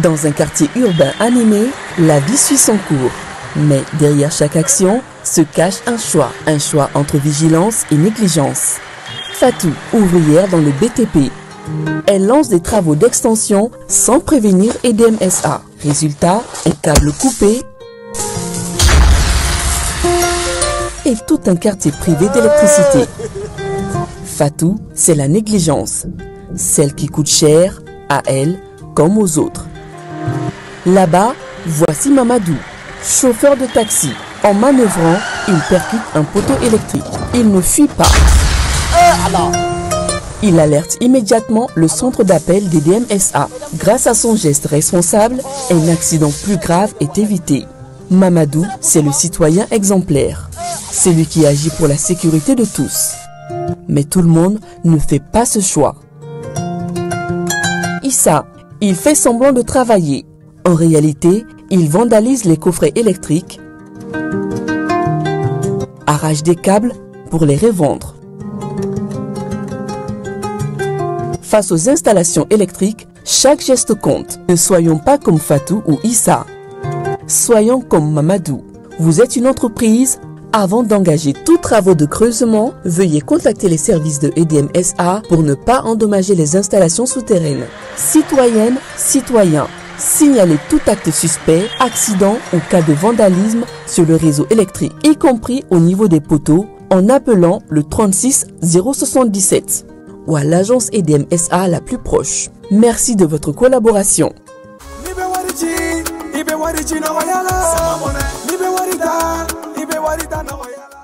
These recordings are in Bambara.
Dans un quartier urbain animé, la vie suit son cours. Mais derrière chaque action se cache un choix. Un choix entre vigilance et négligence. Fatou, ouvrière dans le BTP. Elle lance des travaux d'extension sans prévenir EDMSA. Résultat, un câble coupé et tout un quartier privé d'électricité. Fatou, c'est la négligence. Celle qui coûte cher à elle comme aux autres. Là-bas, voici Mamadou, chauffeur de taxi. En manœuvrant, il percute un poteau électrique. Il ne fuit pas. Il alerte immédiatement le centre d'appel des DMSA. Grâce à son geste responsable, un accident plus grave est évité. Mamadou, c'est le citoyen exemplaire. Celui qui agit pour la sécurité de tous. Mais tout le monde ne fait pas ce choix. Issa, il fait semblant de travailler. En réalité, il vandalise les coffrets électriques, arrache des câbles pour les revendre. Face aux installations électriques, chaque geste compte. Ne soyons pas comme Fatou ou Issa. Soyons comme Mamadou. Vous êtes une entreprise. Avant d'engager tous travaux de creusement, veuillez contacter les services de EDMSA pour ne pas endommager les installations souterraines. Citoyennes, citoyens, signalez tout acte suspect, accident ou cas de vandalisme sur le réseau électrique, y compris au niveau des poteaux, en appelant le 36 077 ou à l'agence EDMSA la plus proche. Merci de votre collaboration.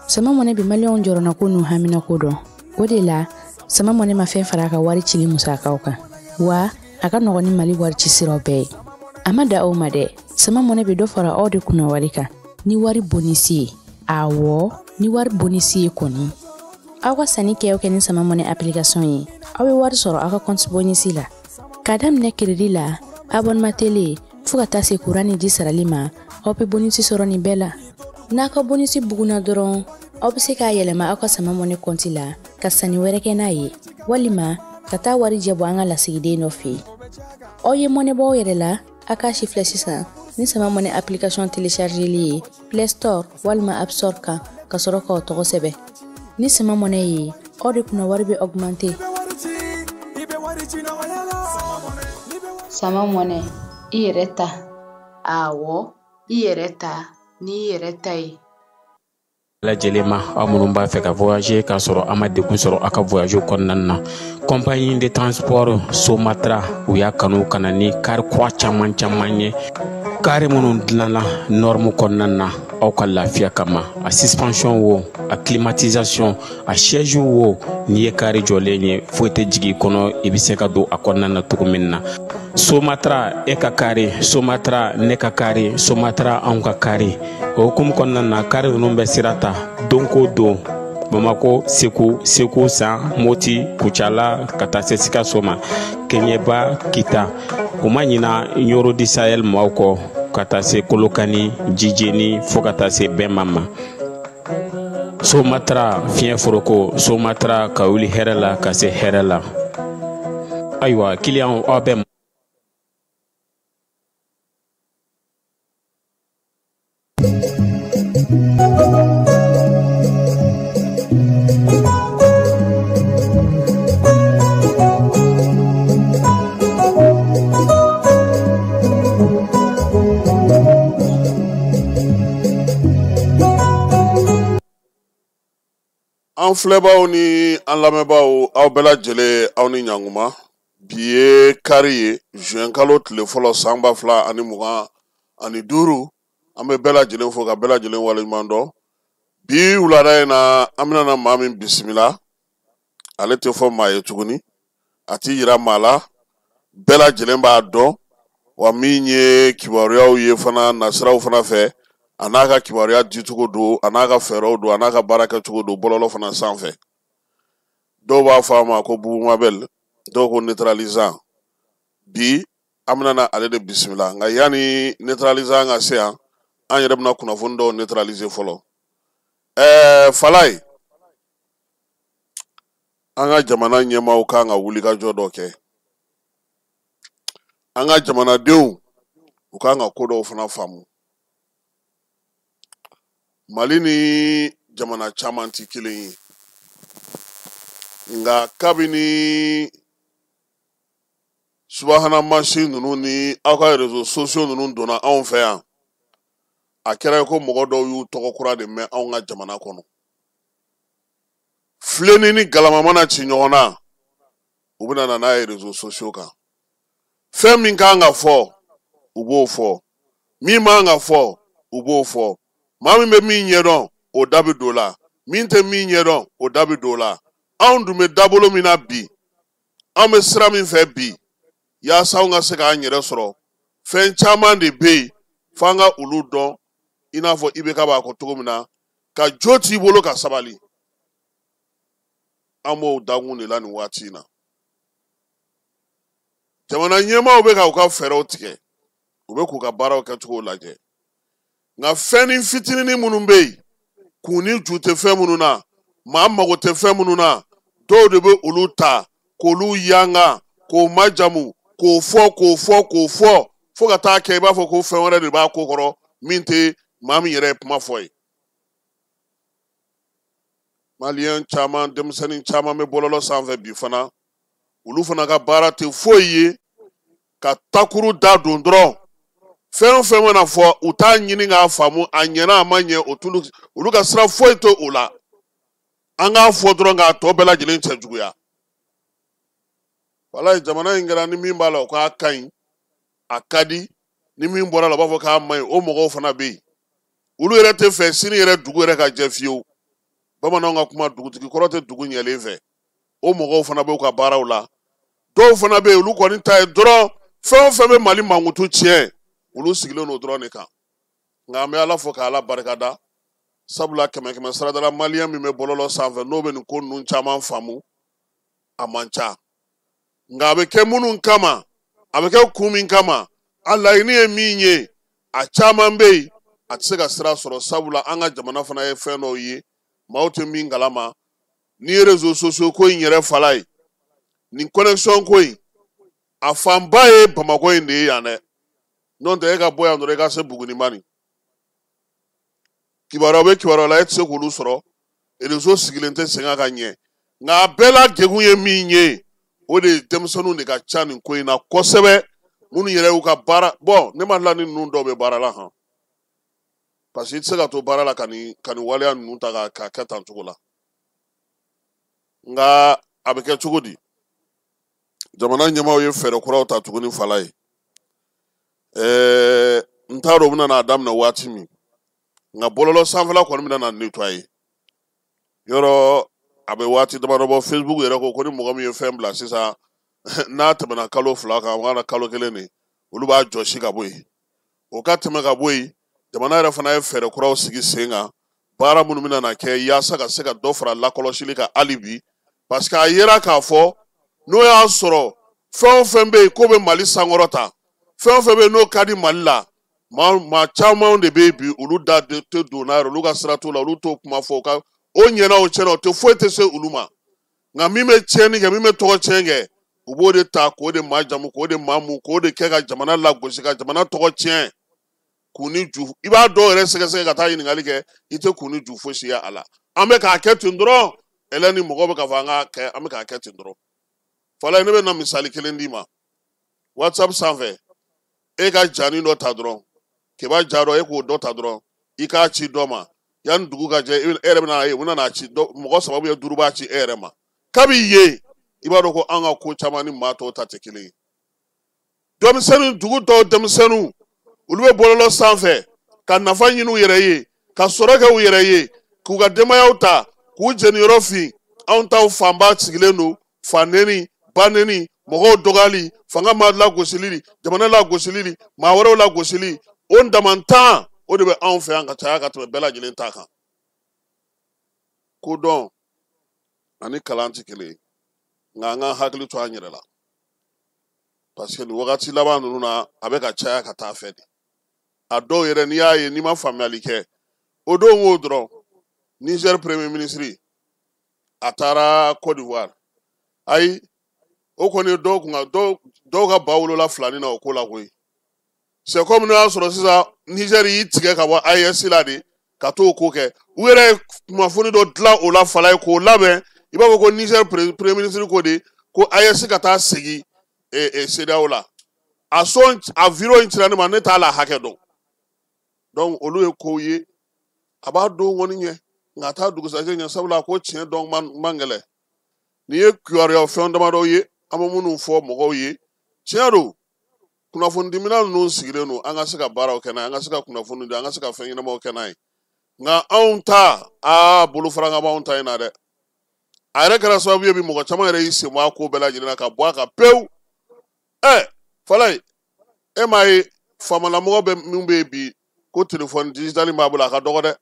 Sama Money bɛ maliyɛnw jɔrɔnako n'u haminako dɔn. O de la, Sama Money ma fɛn fara a ka wari cili musakaw kan. Wa a ka nɔgɔn ni Mali wari ci siraw bɛɛ ye. A ma da aw ma dɛ. Sama Money bɛ dɔ fara aw de kunna wari kan. Ni wari bonisi ye. Awɔ, ni wari bonisi ye kɔni. Aw ka sanni kɛ o kɛ ni Sama Money application ye. Aw bɛ wari sɔrɔ aw ka compte bonisi la. K'a daminɛ crédit la, abonnement télé, fo ka taa se courant ni ji sarali ma, aw bɛ bonisi sɔrɔ nin bɛɛ la. N'a ka bonisi bugunna dɔrɔn, aw bɛ se k'a yɛlɛma aw ka Sama Money compte la ka sanni wɛrɛ kɛ n'a ye, walima ka taa wari jɛ bɔ an ka lasigiden dɔ fɛ yen. Aw ye mɔnɛ bɔ aw yɛrɛ la, a k'a si filɛ sisan ni Sama Money application téléchargeli ye Play Store walima App Store kan ka sɔrɔ k'aw tɔgɔ sɛbɛn. Ni Sama Money ye, aw de kunna wari bɛ augmenter. Sama Money, i yɛrɛ ta. Awɔ, i yɛrɛ ta n'i yɛrɛ ta ye. Lajɛlen ma, aw minnu b'a fɛ ka voyager k'a sɔrɔ a ma degun sɔrɔ a ka voyage kɔnɔna na, compagnie de transport Somatra u y'a kanu ka na ni car kura caman caman ye, car minnu dilanna norme kɔnɔna na aw ka lafiya kama. A suspension wo, a climatisation, a siège wo, n'i ye car jɔlen ye foyi tɛ jigin i kɔnɔ, i bɛ se ka don a kɔnɔna na cogo min na. Somatra e ka kari, Somatra ne ka kari, Somatra anw ka kari. O hukumu kɔnɔna na, kari ninnu bɛ sira ta don ko don Bamako, Segu, Segu San, Moti, Kucala ka taa se Sikaso ma, Keɲeba, Kita. U ma ɲina Ɲoro di Sahel maaw kɔ ka taa se Kolokani, Jijeni fo ka taa se Bɛnma ma. Somatra fiɲɛ foroko, Somatra ka wuli hɛrɛ la ka se hɛrɛ la. Ayiwa, kiliyanw aw bɛ An filɛbaw ni an lamɛnbaaw, aw bɛɛ lajɛlen, aw ni ɲankuma. Bi ye kari ye, juin kalo tile fɔlɔ san 2025. An bɛ bɛɛ lajɛlen fo ka bɛɛ lajɛlen waleɲuman dɔn. Bi wulada in na, an bɛna na maa min bisimila, ale tɛ fɔ maa ye tuguni, a ti yira maa la, bɛɛ lajɛlen b'a dɔn. Wa min ye kibaruyaw ye fana nasiraw fana fɛ, a n'a ka kibaruya dicogo don, a n'a ka fɛɛrɛw don, a n'a ka baara kɛcogo don bɔlɔlɔ fana sanfɛ. Dɔw b'a fɔ a ma ko Bubu Mabel, dɔw ko neutralisant. Bi an bɛna na ale de bisimila, nka yanni neutralisant ka se yan, an yɛrɛ bɛna kunnafoni dɔw neutraliser fɔlɔ. Falaye, an ka jamana ɲɛmaaw kan ka wulikajɔ dɔ kɛ. An ka jamanadenw U kan ka ko dɔw fana faamu. Mali ni jamana caman tɛ kelen ye, nka kabini subahana mansin ninnu ni aw ka réseaux sociaux ninnu donna anw fɛ yan, a kɛra ko mɔgɔ dɔw y'u tɔgɔ kura de mɛn anw ka jamana kɔnɔ. Filenni ni galama mana ci ɲɔgɔn na, u bɛna na n'a ye réseaux sociaux kan. Fɛn min kan ka fɔ, u b'o fɔ. Min man ka fɔ, u b'o fɔ. Maa min bɛ min ɲɛdɔn, o da bɛ don o la. Min tɛ min ɲɛdɔn, o da bɛ don o la. Anw dun bɛ dabolo min na bi, anw bɛ sira min fɛ bi, yaasa anw ka se k'an yɛrɛ sɔrɔ, fɛn caman de bɛ yen f'an ka olu dɔn, i n'a fɔ IBK b'a kɔ cogo min na, ka jo t'i bolo ka sabali. An b'o dakun de la nin waati in na. Jamana ɲɛmaaw bɛ ka u ka fɛɛrɛw tigɛ, u bɛ k'u ka baaraw kɛcogo lajɛ, nka fɛnnin fitinin minnu bɛ yen, kun ni ju tɛ fɛn minnu na, maa mago tɛ fɛn minnu na, dɔw de bɛ olu ta k'olu yanga, k'o majamu, k'o fɔ, k'o fɔ, k'o fɔ, fo ka taa kɛ i b'a fɔ ko fɛn wɛrɛ de b'a ko kɔrɔ min tɛ maa min yɛrɛ ye kuma fɔ ye. Maliyɛn caman, denmisɛnnin caman bɛ bɔlɔlɔ sanfɛ bi fana, olu fana ka baara tɛ foyi ye ka takuru da don dɔrɔn. Fɛn o fɛn mana fɔ, u t'a ɲini k'a faamu, a ɲɛna a ma ɲɛ, o tulu olu ka sira foyi tɛ o la. An k'a fɔ dɔrɔn k'a tɔ bɛɛ lajɛlen cɛjuguya. Walayi, jamana in kɛra ni min b'a la o k'a ka ɲi, a ka di, ni min bɔra la u b'a fɔ k'a man ɲi. O mɔgɔw fana bɛ yen, olu yɛrɛ tɛ fɛ sini yɛrɛ dugu yɛrɛ ka jɛ fiyewu. Bamananw ka kuma, dugutigi kɔrɔ tɛ dugu ɲɛlen fɛ. O mɔgɔw fana b'u ka baaraw la. Dɔw fana bɛ yen, olu kɔni ta ye dɔrɔn fɛn o fɛn bɛ Mali mankutu tiɲɛ, olu sigilen don dɔrɔn de kan. Nka an bɛ Ala fo k'Ala barikada, sabula kɛmɛ kɛmɛ saradala maliyɛn min bɛ bɔlɔlɔ sanfɛ n'o bɛ nin ko ninnu caman faamu, a man ca. Nka a bɛ kɛ minnu kama, a bɛ kɛ kun min kama, a laɲini ye min ye, a caman bɛ yen a tɛ se ka sira sɔrɔ, sabula an ka jamana fana ye fɛn dɔw ye maaw tɛ min kalama. N'i ye réseaux sociaux ko in yɛrɛ fala ye, nin connexion ko in, a fanba ye Bamakɔ in de ye yan dɛ. N'o tɛ e ka bɔ yan dɔrɔn i ka se Buguni nin, kibaruya bɛ kibaruya la, e tɛ se k'olu sɔrɔ, réseau sigilen tɛ sen kan ka ɲɛ. Nka a bɛɛ la degun ye min ye, o de ye denmisɛnninw de ka ca nin ko in na kosɛbɛ, minnu yɛrɛ y'u ka baara bɔn. Ne ma la ni ninnu dɔw bɛ baara la han, parce que i tɛ se ka to baara la ka nin waleya ninnu ta k'a kɛ tan cogo la. Nka a bɛ kɛ cogo di? Jamana ɲɛmaaw ye fɛɛrɛ kuraw ta tuguni fala ye. N t'a dɔn u bɛna n'a daminɛ waati min, nka bɔlɔlɔ sanfɛla kɔni bɛna na nettoyer. Yɔrɔ a bɛ waati damadɔ bɔ, Facebook yɛrɛ ko ko ni mɔgɔ min ye fɛn bila sisan, n'a tɛmɛna kalo 2 kan, o kalo 1 de, olu b'a jɔsi ka bɔ yen. O ka tɛmɛ ka bɔ yen, jamana yɛrɛ fana ye fɛɛrɛ kuraw sigi sen kan, baara minnu bɛna na kɛ yaasa ka se ka dɔ fara lakɔlɔsili kan hali bi, parce que a yera k'a fɔ n'o y'a sɔrɔ fɛn o fɛn bɛ yen k'o bɛ Mali sankɔrɔta, fɛn o fɛn bɛ yen n'o ka di Mali la, maa caman de bɛ yen bi, olu da tɛ don n'a yɛrɛ, olu ka sira t'o la, olu t'o kuma fɔ, o ka o ɲɛna o tiɲɛna, o tɛ foyi tɛ se olu ma. Nka min bɛ tiɲɛni kɛ, min bɛ tɔgɔ tiɲɛ kɛ, u b'o de ta k'o de majamu, k'o de mamu, k'o de kɛ ka jamana lagosi, ka jamana tɔgɔ tiɲɛ. Kun ni ju, i b'a dɔw yɛrɛ sɛgɛsɛgɛ ka taa ɲininkali kɛ, i tɛ kun ni ju fosi ye a la. An bɛ k'a kɛ ten dɔrɔn, ɛlɛ ni mɔgɔ bɛ k'a fɔ an k'a kɛ, an bɛ k'a kɛ ten dɔrɔn. Fala, ne bɛ na misali kelen d'i ma. WhatsApp sanfɛ, e ka jani dɔ ta dɔrɔn, keba ja dɔ, e k'o dɔ ta dɔrɔn, i k'a ci dɔ ma, yanni dugu ka jɛ, e yɛrɛ bɛna ye, u bɛna n'a ci dɔ, mɔgɔ 3 bɛ 5 b'a ci e yɛrɛ ma. Kabi ye, i b'a dɔn ko an ka ko caman ni maa tɔw ta tɛ kelen ye. Denmisɛnnin, dugu dɔw denmisɛnninw, olu bɛ bɔlɔlɔ sanfɛ ka nafa ɲini u yɛrɛ ye, ka sɔrɔ kɛ u yɛrɛ ye, k'u ka denbayaw ta, k'u jeniyɔrɔ fin. Anw taw fanba sigilen don fa neni, ba neni, mɔgɔw dɔgɔyali, fanga ma lagosili, jamana lagosili, maa wɛrɛw lagosili, o damantan o de bɛ anw fɛ yan ka caya ka tɛmɛ bɛɛ lajɛlen ta kan. Kodɔn ani kalan tɛ kelen ye, nka an k'an hakili to an yɛrɛ la, parce que nin wagati laban ninnu na, a bɛ ka caya ka taa fɛ de. A dɔw yɛrɛ, n'i y'a ye n'i ma faamuyali kɛ, o don o dɔrɔn, Niger premier ministre a taara Côte d'Ivoire. Ayi, o kɔni ye dɔw kun ka dɔw ka ba wolola filani na o ko la koyi. C'est comme n'o y'a sɔrɔ sisan Niger y'i tigɛ ka bɔ AES la de ka t'o ko kɛ. U yɛrɛ ye kunnafoni dɔ dilan o la Falaye k'o labɛn, i b'a fɔ ko Niger premier ministre ko de ko AES ka taa segin CEDEAO la. A sɔn a vidéo in cira ne ma, ne t'a la hakɛ dɔn. Donc olu ye kow ye, a b'a don kɔni ɲɛ, nka a t'a dugusajɛ ɲɛ, sabula ko tiɲɛ dɔn man gɛlɛn. Nin ye kibaruya fɛn damadɔ ye an bɛ minnu fɔ mɔgɔw ye. Tiɲɛ don, kunnafonidimina ninnu sigilen don an ka se ka baaraw kɛ n'a ye, an ka se ka kunnafoni di, an ka se ka fɛn ɲɛnamaw kɛ n'a ye. Nka anw ta, aa, bolofaranka b'anw ta in na dɛ. A yɛrɛ kɛra sababu ye bi mɔgɔ caman yɛrɛ y'i sen bɔ a ko bɛɛ lajɛlen na ka bɔ a kan pewu. Falaye, e m'a ye faamalamɔgɔ bɛ min bɛ yen bi ko telefɔni digital b'a bolo, a ka dɔgɔ dɛ.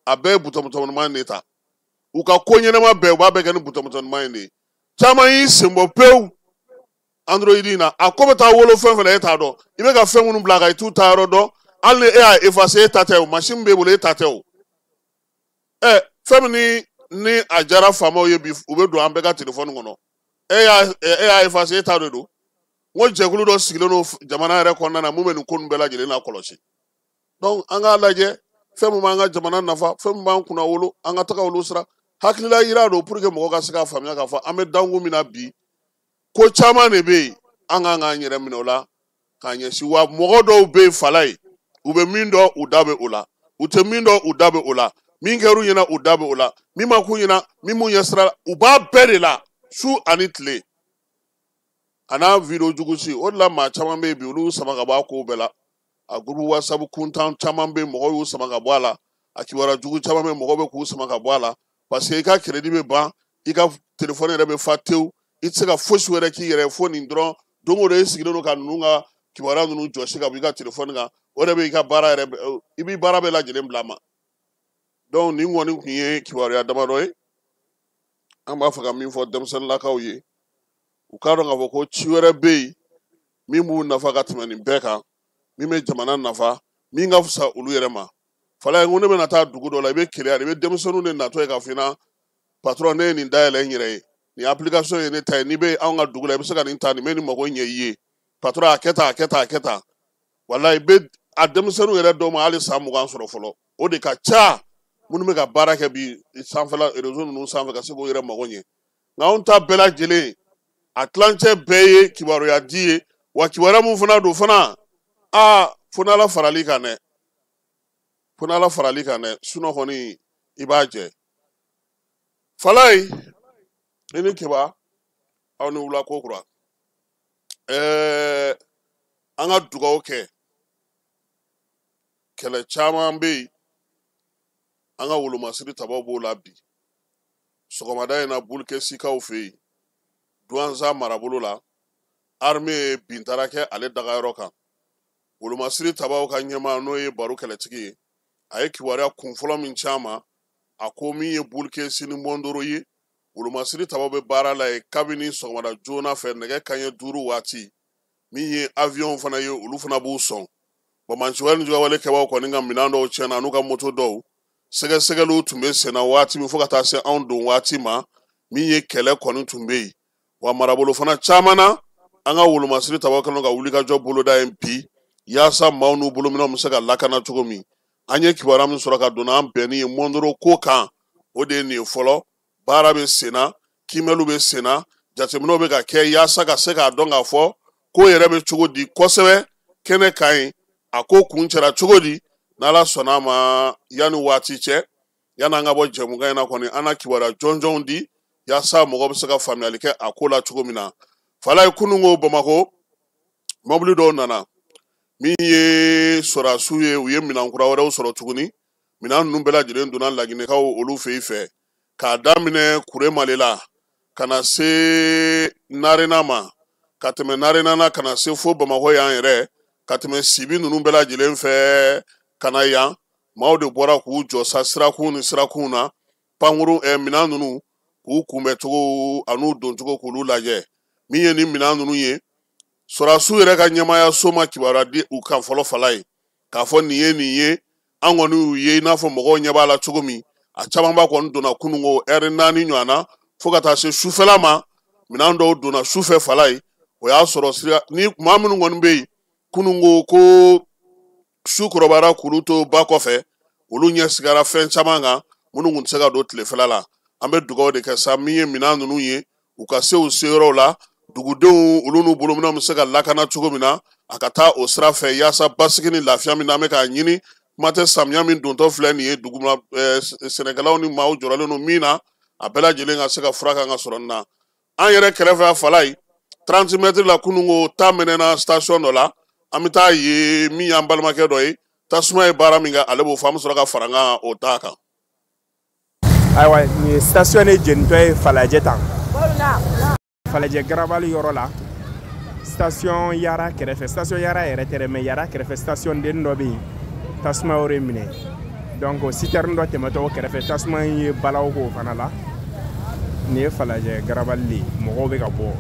A bɛɛ ye butɔn-butɔnman in de ta. U ka ko ɲɛnama bɛɛ, u b'a bɛɛ kɛ ni butɔn-butɔnman in de ye. Caman y'i sen bɔ pewu Android in na. A ko bɛ taa wolo fɛn fɛn na, e t'a dɔn. I bɛ ka fɛn minnu bila a kan, i t'u ta yɔrɔ dɔn. Hali ni e y'a effacer, e ta tɛ o. Machine b'e bolo, e ta tɛ o. Fɛn min ni a diyara faamaw ye bi, u bɛ don an bɛɛ ka telefɔni kɔnɔ. E y'a effacer, e ta de don. N ko jɛkulu dɔ sigilen don jamana yɛrɛ kɔnɔna na mun bɛ nin ko ninnu bɛɛ lajɛlen na kɔlɔsi. Donc an k'a lajɛ fɛn min b'an ka jamana nafa, fɛn min b'an kunna wolo, an ka taga olu sira. Hakilila yira don pour que mɔgɔ ka se k'a faamuya k'a fɔ an bɛ dankun min na bi, ko caman de bɛ yen an kan k'an yɛrɛ minɛ o la k'a ɲɛsin. Wa mɔgɔ dɔw bɛ yen Falaye, u bɛ min dɔn u da bɛ o la, u tɛ min dɔn u da bɛ o la, min kɛr'u ɲɛna u da bɛ o la, min ma k'u ɲɛna, min m'u ɲɛ sira la, u b'a bɛɛ de la su ani tile. A n'a vidéo jugu si, o de la maa caman bɛ yen bi, olu y'u sama ka bɔ a kow bɛɛ la. A groupe WhatsApp kuntan caman bɛ yen, mɔgɔw y'u sama ka bɔ a la. A kibaruya jugu caman bɛ yen, mɔgɔw bɛ k'u sama ka bɔ a la. Parce que i ka crédit bɛ ban, i ka téléphone yɛrɛ bɛ fa tewu, i tɛ se ka fosi wɛrɛ k'i yɛrɛ fo nin dɔrɔn. Don o don e sigilen don ka ninnu ka kibaruya ninnu jɔsi ka bɔ i ka téléphone kan, o de bɛ i ka baara yɛrɛ, i b'i baara bɛɛ lajɛlen bila a ma. Donc nin kɔni tun ye kibaruya damadɔ ye. An b'a fɛ ka min fɔ denmisɛnninlakaw ye, u k'a dɔn k'a fɔ ko ci wɛrɛ bɛ yen min b'u nafa ka tɛmɛ nin bɛɛ kan, min bɛ jamana nafa, min ka fisa olu yɛrɛ ma. Falaye, n ko ne bɛna taa dugu dɔ la, i bɛ keleya de, i bɛ denmisɛnninw de natɔ ye k'a f'i ɲɛna, patron, ne ye nin dayɛlɛ n yɛrɛ ye, nin application ye ne ta ye, n'i bɛ anw ka dugu la, i bɛ se ka nin ta, nin bɛ nin mago ɲɛ i ye, patron, a kɛ tan, a kɛ tan, a kɛ tan. Walayi, i bɛ a denmisɛnninw yɛrɛ dɔw ma hali san 20 sɔrɔ fɔlɔ, o de ka ca minnu bɛ ka baara kɛ bi sanfɛla réseau ninnu sanfɛ ka se k'u yɛrɛ mago ɲɛ. Nka anw ta bɛɛ lajɛlen, a tilancɛ bɛɛ ye kibaruya di ye, wa kibaruya mun fana don fana, aa, fo n'Ala farali kan dɛ, fo n'Ala farali kan dɛ, sinon kɔni i b'a jɛ. Falaye, i ni Keba, aw ni wula ko kura. An ka dugawu kɛ, kɛlɛ caman bɛ yen, an ka wolomasiri tabaw b'o la bi. Sɔgɔmada in na, Bulukesikaw fɛ yen, Duwanza marabolo la, armée ye bintara kɛ ale dagayɔrɔ kan. Wolomasiri tabaw ka ɲɛmaa, n'o ye baro kɛlɛtigi ye, a ye kibaruya kunfɔlɔ min ci an ma, a ko min ye Bulukesi ni Mɔndoro ye, wolomasiri tabaw bɛ baara la yen kabini sɔgɔmada joona fɛ nɛgɛ kanɲɛ 5 waati. Min ye avion fana ye, olu fana b'u sɔn. Banbaanciwale ni jugawale kɛbaaw kɔni ka minɛn dɔw tiɲɛna, n'u ka moto dɔw. Sɛgɛsɛgɛliw tun bɛ senna waati min fo ka taa se anw don waati ma, min ye kɛlɛ kɔni tun bɛ yen. Wa marabolo fana caman na, an ka wolomasiri tabaw kɛlen don ka wulikajɔ boloda yen bi, yaasa maaw n'u bolominɛnw bɛ se ka lakana cogo min. An ye kibaruya min sɔrɔ ka don n'an bɛnni ye Mɔndoro ko kan, o de ye nin ye fɔlɔ. Baara bɛ senna, kiimɛliw bɛ senna, jateminɛw bɛ ka kɛ yaasa ka se k'a dɔn k'a fɔ ko yɛrɛ bɛ cogo di kosɛbɛ kɛnɛ kan yen, a ko kuncɛra cogo di. N'Ala sɔnna a ma, yanni waati cɛ, yanni an ka bɔ jɛmukan in na kɔni, an na kibaruya jɔnjɔnw di yaasa mɔgɔ bɛ se ka faamuyali kɛ a ko la cogo min na. Falaye, kunun ko Bamakɔ mɔbili dɔw nana, min ye sɔrɔdasiw ye, u ye minɛn kura wɛrɛw sɔrɔ tuguni. Minɛn ninnu bɛɛ lajɛlen donna Laginɛkaw olu fɛ yen fɛ, k'a daminɛ Kuremale la ka na se Narena ma, ka tɛmɛ Narena na ka na se fo Bamakɔ yan yɛrɛ, ka tɛmɛ Sibi ninnu bɛɛ lajɛlen fɛ ka na yan. Maaw de bɔra k'u jɔ sa sirakun ni sirakun na, pankuru minɛn ninnu k'u kunbɛcogo an'u doncogo k'olu lajɛ. Min ye nin minɛn ninnu ye, sɔrɔdasiw yɛrɛ ka ɲɛmaayaso ma kibaruya di u kan fɔlɔ Falaye, k'a fɔ nin ye nin ye, an kɔni y'u ye i n'a fɔ mɔgɔw ɲɛ b'a la cogo min. A camanba kɔni donna kununko ɛri 4 ɲɔgɔn na fo ka taa se sufɛla ma. Minɛn dɔw donna sufɛ Falaye, o y'a sɔrɔ sira ni maa minnu kɔni bɛ yen kununko ko Su kɔrɔbayara k'olu to ba kɔfɛ, olu ɲɛ sigara fɛn caman kan minnu tun tɛ se ka don tilefɛla la. An bɛ dugawu de kɛ sa, min ye minɛn ninnu ye, u ka se u seyɔrɔw la, dugudenw olu n'u bolominɛnw bɛ se ka lakana cogo min na, a ka taa o sira fɛ yaasa basigi ni lafiya min n'an bɛ k'a ɲini. Kuma tɛ samiya min dontɔ filɛ nin ye, duguma sɛnɛkɛlaw ni maaw jɔrɔlen don min na, a bɛɛ lajɛlen ka se ka fura kan ka sɔrɔ nin na. An yɛrɛ kɛrɛfɛ Falaye 30 mètres la, kununko ta mɛnɛna station dɔ la, an bɛ taa ye min y'an balimakɛ dɔ ye, tasuma ye baara min kɛ, ale b'o fɔ, an bɛ sɔrɔ ka fara an kan o ta kan. Ayiwa, nin ye station de jenitɔ ye Falajɛ tan, Falajɛ garabali yɔrɔ la, station Yara kɛrɛfɛ. Station Yara yɛrɛ tɛ dɛ, mais Yara kɛrɛfɛ station den dɔ bɛ yen, tasuma y'o de minɛ. Donc citerne dɔ tɛmɛtɔ o kɛrɛfɛ, tasuma in ye balaw k'o fana la. Nin ye Falajɛ garabali de ye, mɔgɔw bɛ ka bɔ.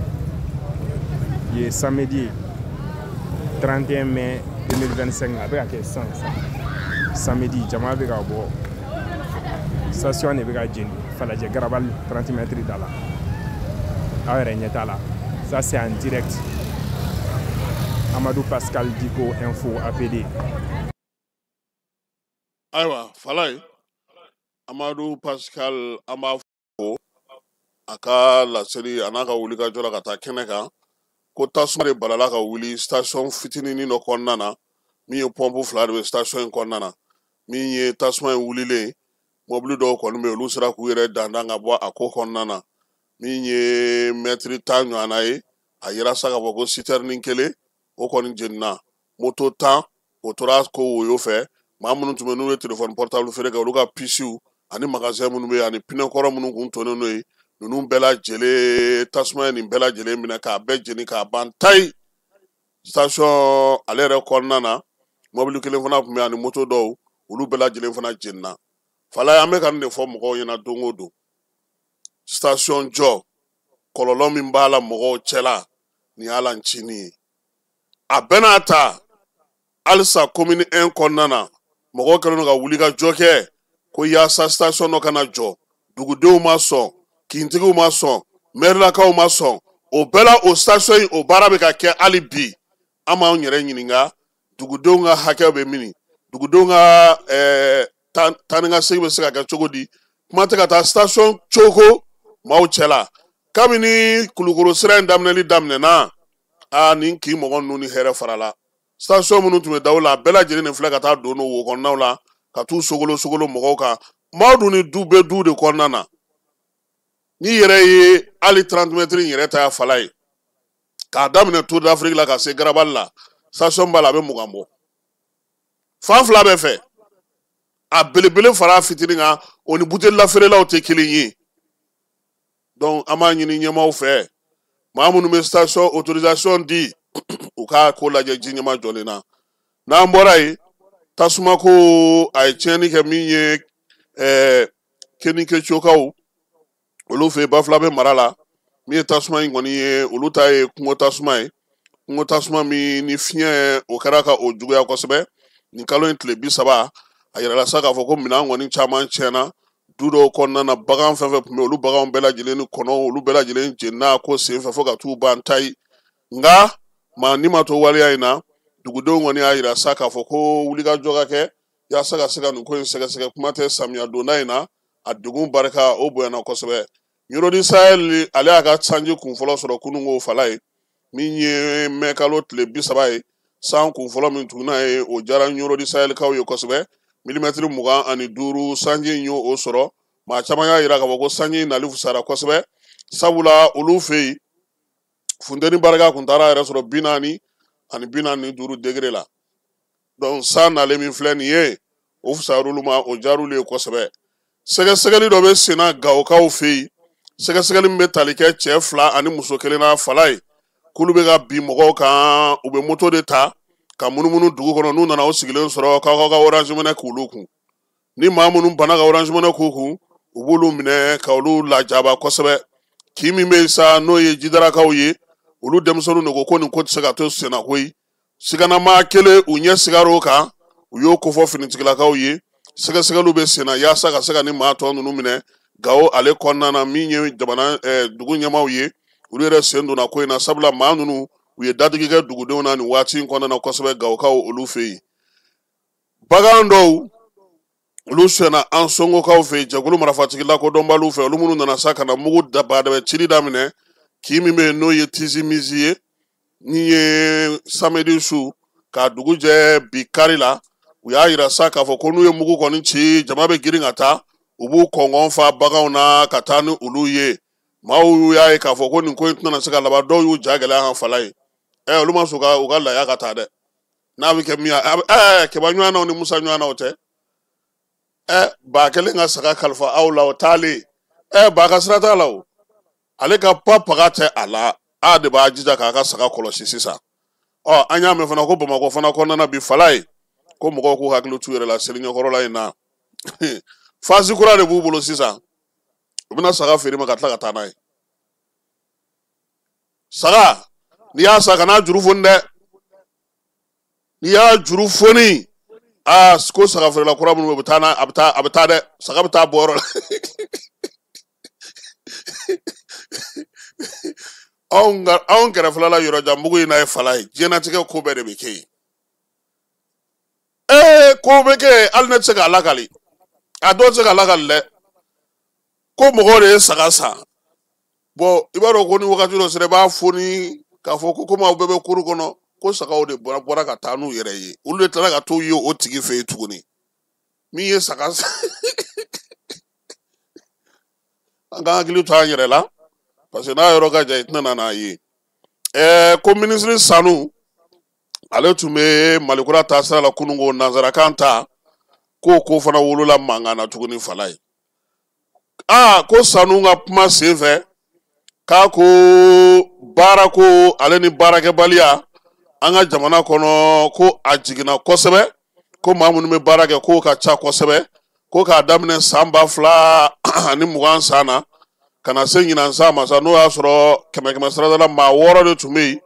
Ye samedi 31 mai 2025, a bɛ ka kɛ sisan samedi, jama bɛ ka bɔ. Station de bɛ ka jeni Falajɛ garabali 30 mètres da la, aw yɛrɛ ɲɛ t'a la. Ça, c'est en direct, Amadou Pascal Diko Info APD. Ayiwa Falaye, Amadou Pascal, an b'a fo a ka laseli a n'a ka wulikajɔ la ka taa kɛnɛ kan ko tasuma de balala ka wuli station fitininin dɔ kɔnɔna na, min ye pɔnpu fila de bɛ station in kɔnɔna na. Min ye tasuma in wulilen, mɔbili dɔw kɔni bɛ yen, olu sera k'u yɛrɛ dandan ka bɔ a ko kɔnɔna na. Min ye mɛtiri 10 ɲɔgɔnna ye, a yira sa k'a fɔ ko sitɛrinin kelen o kɔni jenina, moto 10 o tora ko woyo fɛ. Maa minnu tun bɛ n'u ye telefɔni portable feere kɛ, olu ka pisiw ani magasin minnu bɛ yen ani pinɛkɔrɔ minnu kun tonnen n'o ye, ninnu bɛɛ lajɛlen tasuma ye nin bɛɛ lajɛlen minɛ k'a bɛɛ jeni k'a ban tayi. Station ale yɛrɛ kɔnɔna na, mɔbili kelen fana tun bɛ ani moto dɔw, olu bɛɛ lajɛlen fana jenina. Falaye, an bɛ ka nin de fɔ mɔgɔw ɲɛna don o don, station jɔ kɔlɔlɔ min b'a la mɔgɔw cɛla, nin y'a la ncinin ye. A bɛɛ n'a ta, halisa commune 1 kɔnɔna na, mɔgɔw kɛlen don ka wuli ka jɔ kɛ ko yaasa station dɔ kana jɔ. Dugudenw ma sɔn, kintigiw ma sɔn, mɛrilakaw ma sɔn, o bɛɛ la o station in o baara bɛ ka kɛ hali bi. An b'anw yɛrɛ ɲininka, dugudenw ka hakɛ bɛ min? Dugudenw ka taa ni ka segin bɛ se ka kɛ cogo di? Kuma tɛ ka taa station cogo maaw cɛla. Kabini Kulukoro sira in daminɛli daminɛna, aa nin kin mɔgɔ ninnu ni hɛrɛ farala. Station minnu tun bɛ daw la, a bɛɛ lajɛlen de filɛ ka taa don wo kɔnɔnaw la ka t'u sogolo sogolo mɔgɔw kan. Maaw dun ni du bɛ du de kɔnɔna na. N'i yɛrɛ ye hali 30 mètres in yɛrɛ ta Falaye, k'a daminɛ Tour d'Afrique la ka se garabali la, station b'a la, a bɛ 20 bɔ fan fila bɛɛ fɛ. A belebele fara fitinin kan, o ni buteli lafeerelaw tɛ kelen ye. Donc an b'a ɲini ɲɛmaaw fɛ, maa minnu bɛ station autorisation di, u k'a ko lajɛ ji ɲɛma jɔlen na. N'an bɔra yen, tasuma ko a ye tiɲɛni kɛ min ye Keninkecokaw olu fɛ yen, Bafulabe mara la. Min ye tasuma in kɔni ye, olu ta ye kungo tasuma ye, kungo tasuma min ni fiɲɛ o kɛra ka o juguya kosɛbɛ. Nin kalo in tile 30, a yirala sa k'a fɔ ko minɛn kɔni caman tiɲɛna du dɔw kɔnɔna na. Bagan fɛn fɛn tun bɛ olu baganw bɛɛ lajɛlen ni kɔnɔw, olu bɛɛ lajɛlen jenina ko senfɛ fo ka t'u ban tayi. Nka maa ni ma to waleya in na, dugudenw kɔni y'a yira sa k'a fɔ ko wulikajɔ ka kɛ yaasa ka se ka nin ko in sɛgɛsɛgɛ. Kuma tɛ samiya donda in na, a degun barika o bonyana kosɛbɛ. Ɲɔrɔ Sahel ale y'a ka sanji kun fɔlɔ sɔrɔ kununko Falaye, min ye mɛ kalo tile 30 ye. San kun fɔlɔ min tuguna ye, o diyara Ɲɔrɔ Sahelkaw ye kosɛbɛ. Milimɛtiri 25 sanji in y'o o sɔrɔ. Maa caman y'a yira k'a fɔ ko sanji nali fisayara kosɛbɛ, sabula olu fɛ yen funteni barika kun taara yɛrɛ sɔrɔ 40 ani 45 degré la. Donc san nalen min filɛ nin ye, o fisayara olu ma, o diyara olu ye kosɛbɛ. Sɛgɛsɛgɛli dɔ bɛ senna Gawokaw fɛ yen, sɛgɛsɛgɛli min bɛ tali kɛ cɛ 2 ani muso kelen na Falaye, k'olu bɛ ka bin mɔgɔw kan. U bɛ moto de ta ka munumunu dugu kɔnɔ, n'u nana o sigilen sɔrɔ k'aw ka Orange Money k'olu kun. Ni maa minnu banna ka Orange Money k'u kun, u b'olu minɛ ka olu lajaba kosɛbɛ. Kin min bɛ yen sa, n'o ye Jidarakaw ye, olu denmisɛnninw de ko ko nin ko tɛ se ka to senna koyi. Siganamaa kelen, u ɲɛ sigar'o kan, u y'o kofɔ finitigilakaw ye. Sɛgɛsɛgɛliw bɛ senna yaasa ka se ka ni maa tɔ ninnu minɛ. Gawo ale kɔnɔna na, min ye jamana dugu ɲɛmaaw ye, olu yɛrɛ sen donna ko in na, sabula maa ninnu u ye dadigi kɛ dugudenw na nin waati in kɔnɔna na kosɛbɛ Gawokaw olu fɛ yen. Bagan dɔw olu sonyɛna an songokaw fɛ yen, jɛkulu marifatigi lakodɔnbaliw fɛ, olu minnu nana sa ka na mugu badabɛ cili daminɛ kin min bɛ yen n'o ye Tizimizi ye, ni ye samedi su k'a dugu jɛ bi kari la. U y'a yira sa k'a fɔ ko n'u ye mugu kɔni ci, jama bɛ girin ka taa, u b'u kɔngɔn fa baganw na ka taa ni olu ye. Maaw y'a ye k'a fɔ ko nin ko in tɛna se ka laban, dɔw y'u ja gɛlɛya kan fala ye. Olu ma sɔn u ka laya ka taa dɛ. N'a bɛ kɛ min ye, Kɛba ɲɔgɔnnaw ni Musa ɲɔgɔnnaw tɛ. Ba kelen ka saga kalifa aw la, o taalen. Ba ka sira t'a la o. Ale ka pa paga tɛ a la, a de b'a jija k'a ka saga kɔlɔsi sisan. Ɔ, an y'a mɛn fana ko Bamakɔ fana kɔnɔna na bi fala ye, ko mɔgɔw k'u hakili t'u yɛrɛ la seli ɲɛkɔrɔla in na. Fasi kura de b'u bolo sisan. U bɛna saga feere ma ka tila ka taa n'a ye. Saga, n'i y'a san, kan'a juru foni dɛ. N'i y'a juru foni, aa, ko saga feerela kura minnu bɛ taa n'a, a bɛ taa, a bɛ taa dɛ. Saga bɛ taa bɔ yɔrɔ la. Anw kɛrɛfɛla la yɔrɔjanbugu in na ye fala ye, diɲɛnatigɛ ko bɛɛ de bɛ kɛ yen. Ko bɛ kɛ yen, hali ne tɛ se k'a lakali. A dɔw tɛ se k'a lakali dɛ. Ko mɔgɔw de ye saga san. Bɔn, i b'a dɔn ko ni wagati dɔ sera, i b'a foni k'a fɔ ko komi aw bɛɛ bɛ kuru kɔnɔ, ko sagaw de bɔra ka taa n'u yɛrɛ ye. Olu de tilala ka t'u ye o tigi fɛ yen tuguni. Min ye saga san. An k'an hakili to an yɛrɛ la, parce que n'a yɔrɔ ka jan, i tɛna na n'a ye. Ko minisiri Sanu, ale tun bɛ Malikura taasira la kununko nanzarakan ta, k'o ko fana wolola mankan na tuguni fala ye. Ko Sanu ka kuma sen fɛ, k'a ko baarako ale ni baarakɛbaliya an ka jamana kɔnɔ, ko a jiginna kosɛbɛ, ko maa minnu bɛ baara kɛ k'o ka ca kosɛbɛ, ko k'a daminɛ san 2020 san na ka na se ɲinan san ma sa, n'o y'a sɔrɔ kɛmɛ kɛmɛ sarada la maa 6 de tun bɛ yen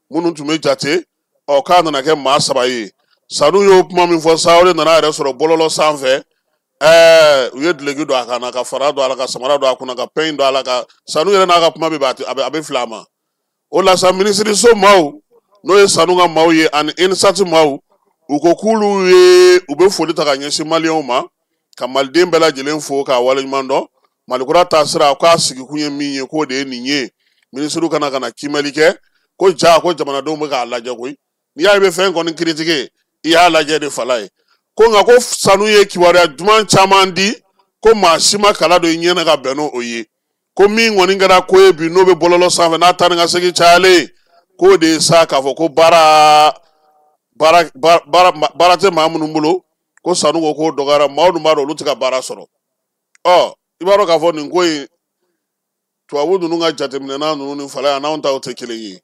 minnu tun bɛ jate, ɔ k'a nana kɛ maa 3 ye. Sanu y'o kuma min fɔ sa, o de nana yɛrɛ sɔrɔ bɔlɔlɔ sanfɛ. U ye duloki don a kan na, ka fara don a la, ka samara don a kunna, ka pɛn don a la, ka Sanu yɛrɛ n'a ka kuma bɛ a bɛ fili a ma. O la sa, minisiriso maaw, n'o ye Sanu ka maaw ye ani INSAT maaw, u ko k'olu ye, u bɛ foli ta ka ɲɛsin maliyɛnw ma, ka maliden bɛɛ lajɛlen fo k'a waleɲuman dɔn. Malikura taasira, k'a sigikun ye min ye, k'o de ye nin ye. Minisiriw kana ka na kiimɛli kɛ, ko ja ko jamanadenw bɛ k'a lajɛ koyi. N'i y'a ye i bɛ fɛn kɔni kiritike, i y'a lajɛ de fala ye. Ko nka ko Sanu ye kibaruya duman caman di, ko maa si ma kala don i ɲɛ na ka bɛn n'o ye. Ko min kɔni kɛra ko ye bi, n'o bɛ bɔlɔlɔ sanfɛ, n'a taa ni ka segin cayalen, k'o de ye sa k'a fɔ ko baara tɛ maa minnu bolo, ko Sanu ko k'o dɔgɔyara, maaw dun b'a dɔn olu tɛ ka baara sɔrɔ. Ɔ, i b'a dɔn k'a fɔ nin ko in, tubabu ninnu ka jateminɛna ninnu ni fala ye, n'anw taw tɛ kelen ye.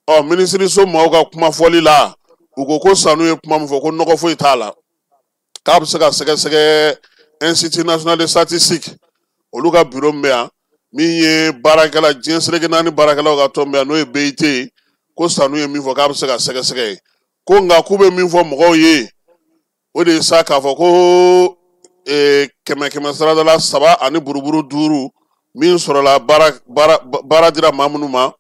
Ɔ, minisiriso maaw ka kuma fɔli la, u ko ko Sanu ye kuma min fɔ, ko nɔgɔ foyi t'a la, k'a bɛ se ka sɛgɛsɛgɛ Institut national de statistique, olu ka bureau min bɛ yan, min ye baarakɛla diɲɛ seleke naani baarakɛlaw ka tɔn bɛ yan, n'o ye BIT ye, ko Sanu ye min fɔ k'a bɛ se ka sɛgɛsɛgɛ ye. Ko nka k'u bɛ min fɔ mɔgɔw ye, o de ye sa k'a fɔ ko kɛmɛ kɛmɛ sarada la 3 ani buruburu 5 min sɔrɔla baara dira maa minnu ma,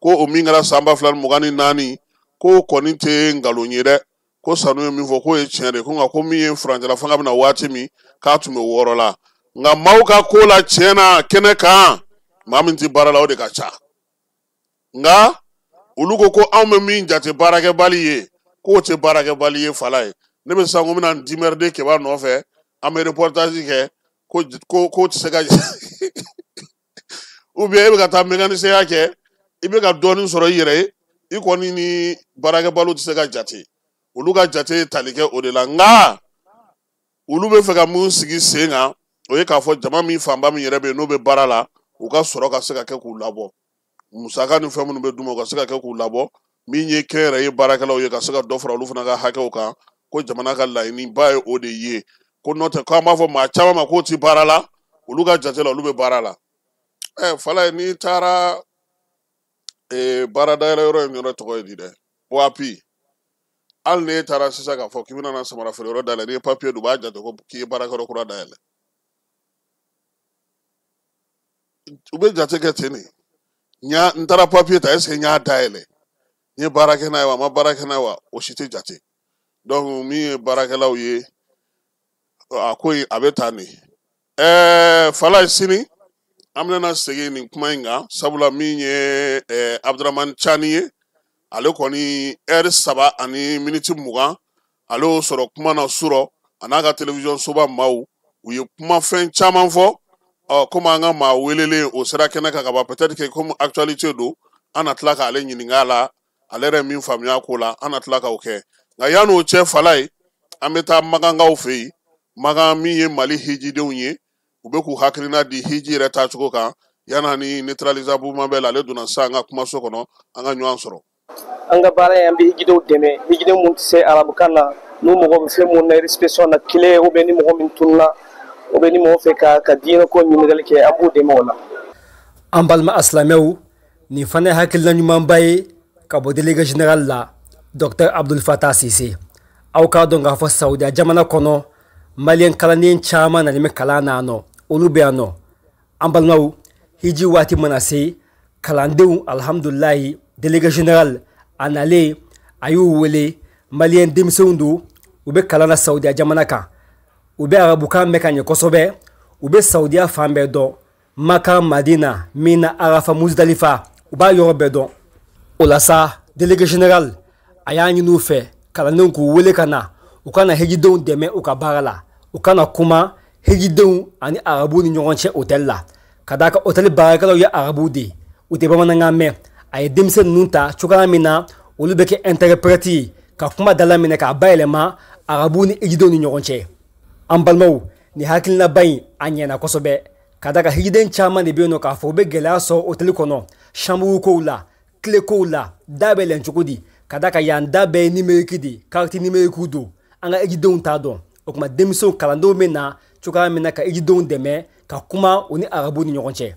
ko o min kɛra san 2024, k'o kɔni tɛ nkalon ye dɛ. Ko Sanu ye min fɔ k'o ye tiɲɛ de, ko nka ko min ye furancɛla fanga bɛna waati min, k'a tun bɛ 6 la. Nka maaw ka ko la tiɲɛ na kɛnɛ kan, maa min tɛ baara la o de ka ca. Nka olu ko ko anw bɛ min jate baarakɛbali ye, k'o tɛ baarakɛbali ye fala ye. Ne bɛ sisan ko n bɛna n dimɛride Kɛba nɔfɛ, an bɛ reportage kɛ, ko ko tɛ se ka ou bien e bɛ ka taa mécanicien kɛ, i bɛ ka dɔɔnin sɔrɔ i yɛrɛ ye, i kɔni ni baarakɛbaliw tɛ se ka jate. Olu ka jate ye tali kɛ o de la. Nka olu bɛ fɛ ka mun sigi sen kan, o ye k'a fɔ jama min fanba min yɛrɛ bɛ yen n'o bɛ baara la, u ka sɔrɔ ka se ka kɛ k'u labɔ. Musaka ni fɛn minnu bɛ d'u ma, u ka se ka kɛ k'u labɔ. Min ye kɛnyɛrɛye baarakɛlaw ye, ka se ka dɔ fara olu fana ka hakɛw kan, ko jamana ka laɲiniba ye o de ye. Ko n'o tɛ, k'an b'a fɔ maa caman ma k'o ti baara la, olu ka jate la olu bɛ baara la. Fala ye, n'i taara baara dayɛlɛ yɔrɔ in yɔrɔ tɔgɔ ye di dɛ, OAPI. Hali n'e taara sisan k'a fɔ k'i bɛna na samara feere yɔrɔ dayɛlɛ, n'i ye papiye don, u b'a jate ko k'i ye baarakɛyɔrɔ kura dayɛlɛ. U bɛ jate kɛ ten de. N taara papiye ta, est-ce que n y'a dayɛlɛ? N ye baara kɛ n'a ye wa, n ma baara kɛ n'a ye wa, o si tɛ jate. Donc min ye baarakɛlaw ye, a ko in a bɛ tan de. Falaye, sini an bɛna segin nin kuma in kan, sabula min ye Abdramane Tiani ye, ale kɔni ɛri 3 ani miniti 20, ale y'o sɔrɔ kuma na surɔ a n'a ka télévision soba maaw. U ye kumafɛn caman fɔ. Ɔ, komi an ka maa welelen o sera kɛnɛ kan ka ban, peut-être que comme actualité don, an na tila k'ale ɲininka a la, ale yɛrɛ min faamuya ko la, an na tila k'o kɛ. Nka yan'o cɛ, Falaye, an bɛ taa Makankaw fɛ yen. Makan min ye Mali hijidenw ye, u bɛ k'u hakilina di hiji yɛrɛ taacogo kan. Yan'a ni neutralisable bɛɛ la, ale donna sisan an ka kumaso kɔnɔ, an ka ɲɔgɔn sɔrɔ. An ka baara ye, an bɛ hijidenw dɛmɛ, hijiden mun tɛ se arabukan na, n'u mago bɛ fɛn mun na, réception na clé, ou bien ni mɔgɔ min tununa, ou bien ni mɔgɔ fɛ ka diinɛ ko ɲininkali kɛ, an b'u dɛmɛ o la. An balima asilamɛw, nin fana ye hakilina ɲumanba ye ka bɔ délégué général la, Dr Abdul Fatah Sise. Aw k'a dɔn k'a fɔ Saudiya jamana kɔnɔ, maliyɛn kalanden caman nalen bɛ kalan na yan nɔ, olu bɛ yan nɔ. An balimaw, hiji waati mana se, kalandenw, alhamdulilayi, délégué général a nalen, a y'u wele. Maliyɛn denmisɛnw don, u bɛ kalan na Saudiya jamana kan, u bɛ arabukan mɛn ka ɲɛ kosɛbɛ, u bɛ Saudiya fan bɛɛ dɔn, Makan, Madina, Mina, Arafa, Muzdalifa, u b'a yɔrɔ bɛɛ dɔn. O la sa, délégué général a y'a ɲini u fɛ, kalandenw k'u wele ka na, u ka na hijidenw dɛmɛ u ka baara la, u ka na kuma hijidenw ani arabuw ni ɲɔgɔn cɛ hôtel la, ka d'a kan hôtel baarakɛlaw ye arabuw de ye, u tɛ bamanankan mɛn. A ye denmisɛn ninnu ta cogoya min na, olu bɛ kɛ interprète ye ka kuma dalaminɛ k'a bayɛlɛma arabuw ni hijidenw ni ɲɔgɔn cɛ. An balimaw, nin hakilinaba in a ɲɛna kosɛbɛ, ka d'a kan hijiden caman de bɛ yen nɔ k'a fɔ u bɛ gɛlɛya sɔrɔ hôtel kɔnɔ, chambre kow la, clé kow la, da bɛ lɛn cogo di, ka d'a kan yan da bɛɛ ye numérique de ye, carte numérique don, an ka hijidenw t'a dɔn. O tuma denmisɛnw, kalandenw bɛ na cogoya min na ka hijidenw dɛmɛ ka kuma u ni arabuw ni ɲɔgɔn cɛ.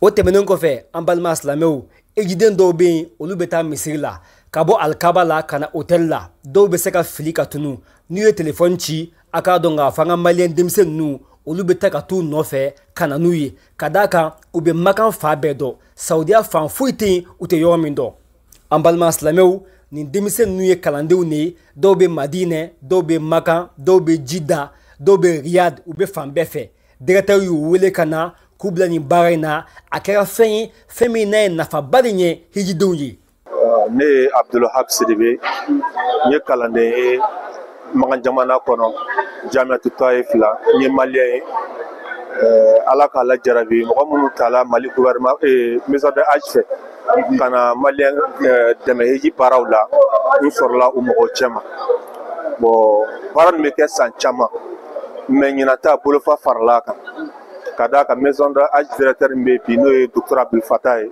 O tɛmɛnen kɔfɛ, an balima silamɛw, hijiden dɔw bɛ yen, olu bɛ taa misiri la, ka bɔ alikaba la ka na hôtel la, dɔw bɛ se ka fili ka tunu. N'u ye telefɔni ci, a k'a dɔn k'a fɔ an ka maliyɛn denmisɛn ninnu, olu bɛ taa ka t'u nɔfɛ ka na n'u ye, ka d'a kan u bɛ Makan fan bɛɛ dɔn, Saudiya fan foyi tɛ yen u tɛ yɔrɔ min dɔn. An balima silamɛw, nin denmisɛn ninnu ye kalandenw de ye, dɔw bɛ Madinɛ, dɔw bɛ Makan, dɔw bɛ Jida, dɔw bɛ Riyad, u bɛ fan bɛɛ fɛ. Directeur y'u wele ka na k'u bila nin baara in na. A kɛra fɛn ye, fɛn min n'a ye nafaba de ɲɛ hijidenw ye. Ne ye Abdulhab Sidibe, n ye kalanden ye Makan jamana kɔnɔ, Jamiatu Taif la. N ye maliyɛn ye. Ala k'a lajarabi, mɔgɔ minnu tala Mali gouvernement, maison de hajj fɛ ka na maliyɛn dɛmɛ hiji baaraw la, n sɔrɔla u mɔgɔw cɛma. Bon, baara nin bɛ kɛ san caman, mais ɲinan ta bolofa farala a kan, ka d'a kan maison de hajj directeur min bɛ bi, n'o ye docteur Abdul Fatah ye,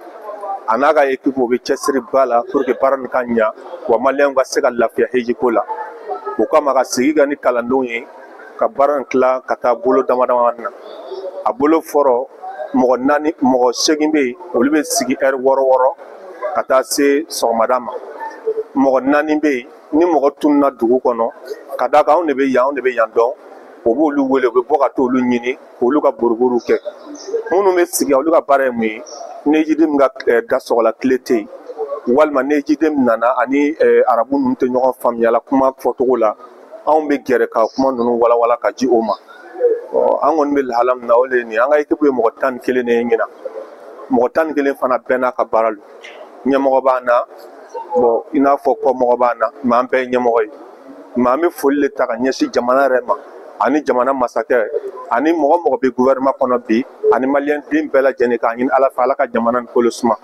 a n'a ka équipe, u bɛ cɛsiri ba la pour que baara nin ka ɲa wa maliyɛnw ka se ka lafiya hiji ko la. O kama ka sigi kɛ ni kalandenw ye ka baara nin tila ka taa bolo dama dama na. A bolo fɔlɔ, mɔgɔ naani, mɔgɔ 8 bɛ yen, olu bɛ sigi ɛri 6 6 ka taa se sɔgɔmada ma. Mɔgɔ naani bɛ yen, ni mɔgɔ tununa dugu kɔnɔ, ka d'a kan anw de bɛ yan, anw de bɛ yan dɔn, o b'olu wele, u bɛ bɔ ka t'olu ɲini k'olu ka boriboriw kɛ. Minnu bɛ sigi, olu ka baara ye mun ye? Ni hijiden min ka da sɔgɔla, clé tɛ yen, walima ni hijiden min nana ani arabu ninnu tɛ ɲɔgɔn faamuya la kuma fɔcogo la, anw bɛ gɛrɛ ka kuma ninnu walawala ka di o ma. An kɔni bɛ lahala min na, o de ye nin ye. An ka équipe ye mɔgɔ 11 de ye ɲinan. Mɔgɔ 11 fana bɛɛ n'a ka baara don. Ɲɛmɔgɔ b'an na, bon, i n'a fɔ kɔmɔgɔ b'an na, mais an bɛɛ ye ɲɛmɔgɔ ye. Mais an bɛ foli de ta ka ɲɛsin jamana yɛrɛ ma, ani jamana masakɛ, ani mɔgɔ mɔgɔ bɛ gouvernement kɔnɔ bi, ani maliyɛn den bɛɛ lajɛlen, k'a ɲini Ala fɛ, Ala ka jamana nin kolo suma.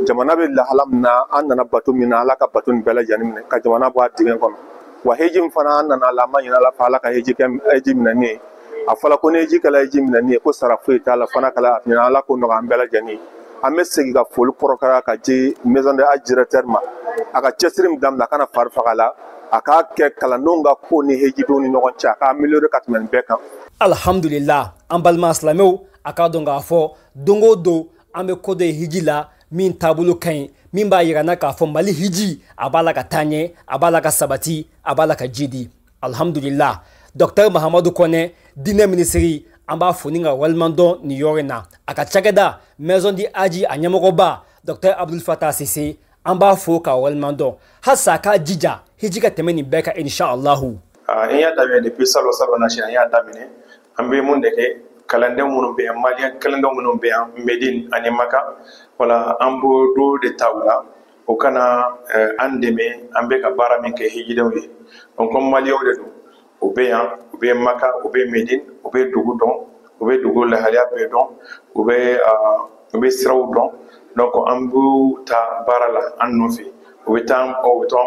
Jamana bɛ lahala min na, an nana bato min na, Ala ka bato nin bɛɛ lajɛlen minɛ ka jamana bɔ a dingɛ kɔnɔ. Wa hiji min fana an nana la, an b'a ɲini Ala fɛ, Ala ka hiji kɛ hiji minɛni ye. A fɔra ko ni hiji kɛla hiji minɛni ye, ko sara foyi t'a la fana kɛla a ɲini Ala k'o nɔgɔya an bɛɛ lajɛlen ye. An bɛ segin ka foli kɔrɔkara ka di maison de hajj directeur ma. A ka cɛsiri min daminɛ, a kana fari faga la, a k'a kɛ kalandenw ka ko ni hijidenw ni ɲɔgɔn cɛ, a k'a améliorer ka tɛmɛ nin bɛɛ kan. Alhamdulillah, an balima silamɛw, a k'a dɔn k'a fɔ don o don an bɛ ko dɔ ye hiji la min taabolo ka ɲi, min b'a yira n na k'a fɔ Mali hiji a b'a la ka taa ɲɛ, a b'a la ka sabati, a b'a la ka jidi. Alhamdulillah, Docteur Mahamadu Kɔnɛ, diinɛ minisiri, an b'a fo ni ka waleɲuman dɔn nin yɔrɔ in na. A ka cakɛda maison du hajj, a ɲɛmɔgɔba Docteur Abdul Fatah Sise, an b'a fo ka waleɲuman dɔn. Halisa a k'a jija. Hiji ka tɛmɛ nin bɛɛ kan inshallah. An y'a daminɛ depuis salon salon na an y'a daminɛ. An bɛ mun de kɛ, kalanden minnu bɛ yan, maliyɛn kalanden minnu bɛ yan Medine ani Maka, wala an b'o dɔ de ta u la, o kana an dɛmɛ an bɛ ka baara min kɛ hijidenw ye. Donc comme maliyɛnw de don, u bɛ yan, u bɛ Maka, u bɛ Medine, u bɛ dugu dɔn, u bɛ dugu lahalaya bɛɛ dɔn, u bɛ siraw dɔn. Donc an b'u ta baara la an nɔfɛ, u bɛ taa an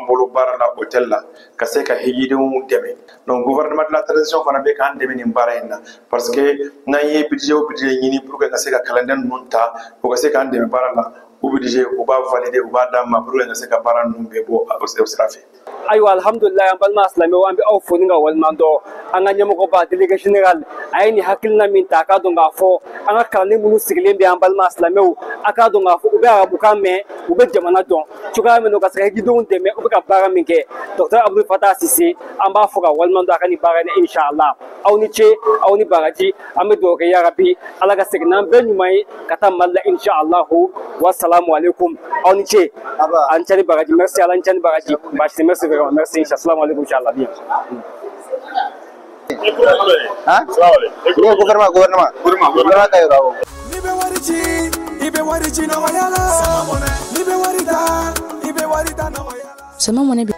bolo baara la hôtel la ka se ka hijidenw dɛmɛ. Donc gouvernement de la transition fana bɛ k'an dɛmɛ nin baara in na, parce que n'an ye budget o budget ɲini pour que ka se ka kalanden ninnu ta, u ka se k'an dɛmɛ baara la, o budget u b'a valider, u b'a d'an ma pour que ka se ka baara ninnu bɛɛ bɔ o sira fɛ. Ayiwa, alhamdulilayi, an balima silamɛw, an bɛ aw fo ni ka waleɲuman dɔn. An ka ɲɛmɔgɔba délégué général, a ye nin hakilina min ta, a k'a dɔn k'a fɔ an ka kalanden minnu sigilen bɛ, an balima silamɛw, a k'a dɔn k'a fɔ u bɛ arabukan mɛn, u bɛ jamana dɔn cogoya min na, u ka se ka hijidenw dɛmɛ, u bɛ ka baara min kɛ. Docteur Abdul Fatah Sise, an b'a fɔ ka waleɲuman dɔn a ka nin baara in na inshallah. Aw ni ce, aw ni baraji. An bɛ dugawu kɛ yarabi, Ala ka segin n'an bɛɛ ɲuman ye ka taa Mali la inshallah. Wassalamu alaikum. Aw ni ce, an cɛ ni baraji. Merci, Ala ni ce ni baraji. Baasi tɛ, merci vraiment, merci. Assalamu alaikum inshallah. Bien. Hein? Ne gouvernement gouvernement gouvernement ka yɔrɔ awɔ. N'i bɛ wari ci, i bɛ wari ci nɔgɔya la. N'i bɛ wari ta, i bɛ wari ta nɔgɔya la. Sama mɔnɛ bi.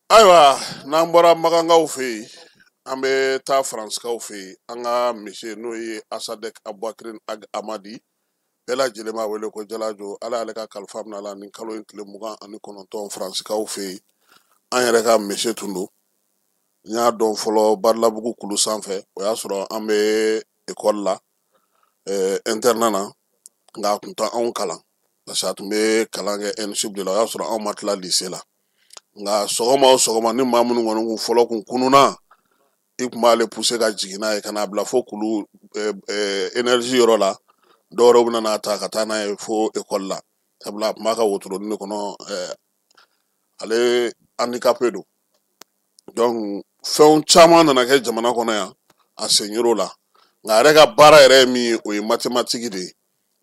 Ayiwa, n'an bɔra Makankaw fɛ yen, an bɛ taa Faransikaw fɛ yen. An ka monsieur n'o ye Asadek Aboubacrine Ag Amadi, bɛɛ lajɛlen b'a wele ko Jalajo. Ala y'ale ka kalifa minɛ a la nin kalo in tile 29 Faransikaw fɛ yen. An yɛrɛ ka monsieur tun don. N y'a dɔn fɔlɔ Barilabugu kulu sanfɛ, o y'a sɔrɔ an bɛ ekɔli la, internat na, nka a tun tɛ anw kalan parce que a tun bɛ kalan kɛ ENSUP de la. O y'a sɔrɔ anw ma tila lycée la. Nka sɔgɔma o sɔgɔma, ni maa minnu kɔni kun fɔlɔ kun kununa, i kun b'ale pousser ka jigin n'a ye ka n'a bila fo kulu énergie yɔrɔ la. Dɔwɛrɛw bɛna n'a ta ka taa n'a ye fo ekɔli la, sabula a tun b'a ka wotoronin de kɔnɔ. Ale handicapé don. Donc fɛnw caman nana kɛ jamana kɔnɔ yan, a sen yer'o la. Nka a yɛrɛ ka baara yɛrɛ ye min ye, o ye mathématique de ye.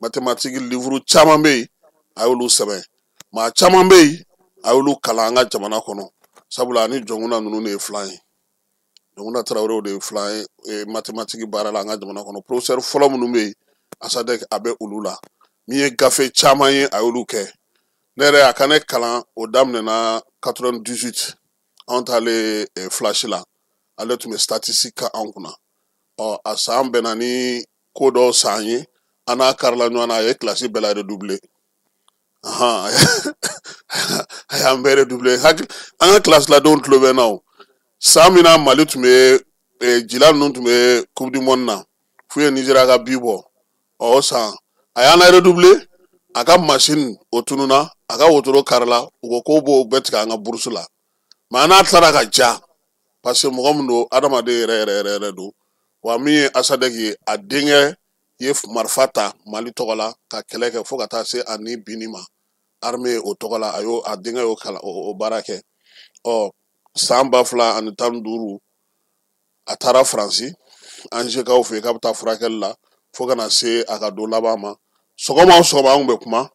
Mathématique livre caman bɛ yen, a y'olu sɛbɛn. Maa caman bɛ yen, a y'olu kalan an ka jamana kɔnɔ, sabula ani Jɔnkuna ninnu de ye filan ye. Jɔnkuna Tarawelew de ye filan ye mathématique baara la an ka jamana kɔnɔ. Professeur fɔlɔ minnu bɛ yen, Asadek a bɛ olu la. Min ye gafe caman ye, a y'olu kɛ. Ne yɛrɛ, a ka ne kalan, o daminɛna 98, anw taalen flash la, ale tun bɛ statistique kɛ anw kunna. Ɔ, a san bɛnna ni ko dɔw san ye, an n'a karila ɲɔgɔn na, a ye kilasi bɛɛ la redoubler. A y'an bɛɛ redoubler. Hakili an ka kilasi ladenw tulo bɛ n na o. San min na Mali tun bɛ jila ninnu tun bɛ coupe du monde na, f'u ye Nizeriya ka bi bɔ. Ɔ, o san a y'an redoubler, a ka machine o tununa, a ka wotoro karila, u ko k'o b'o bɛɛ tigɛ an ka bourse la. Mais an n'a tilara ka ja, parce que mɔgɔ min don, adamaden yɛrɛ yɛrɛ yɛrɛ yɛrɛ don. Wa min ye Asadek ye, a denkɛ ye marifa ta Mali tɔgɔ la ka kɛlɛ kɛ fo ka taa se a ni binni ma armée o tɔgɔ la. A y'o a denkɛ y'o kalan o baara kɛ. Ɔ, san 2015, a taara Faransi Angers fɛ yen k'a bɛ taa furakɛli la, fo ka na se a ka don laban ma. Sɔgɔma o sɔgɔma an tun bɛ kuma.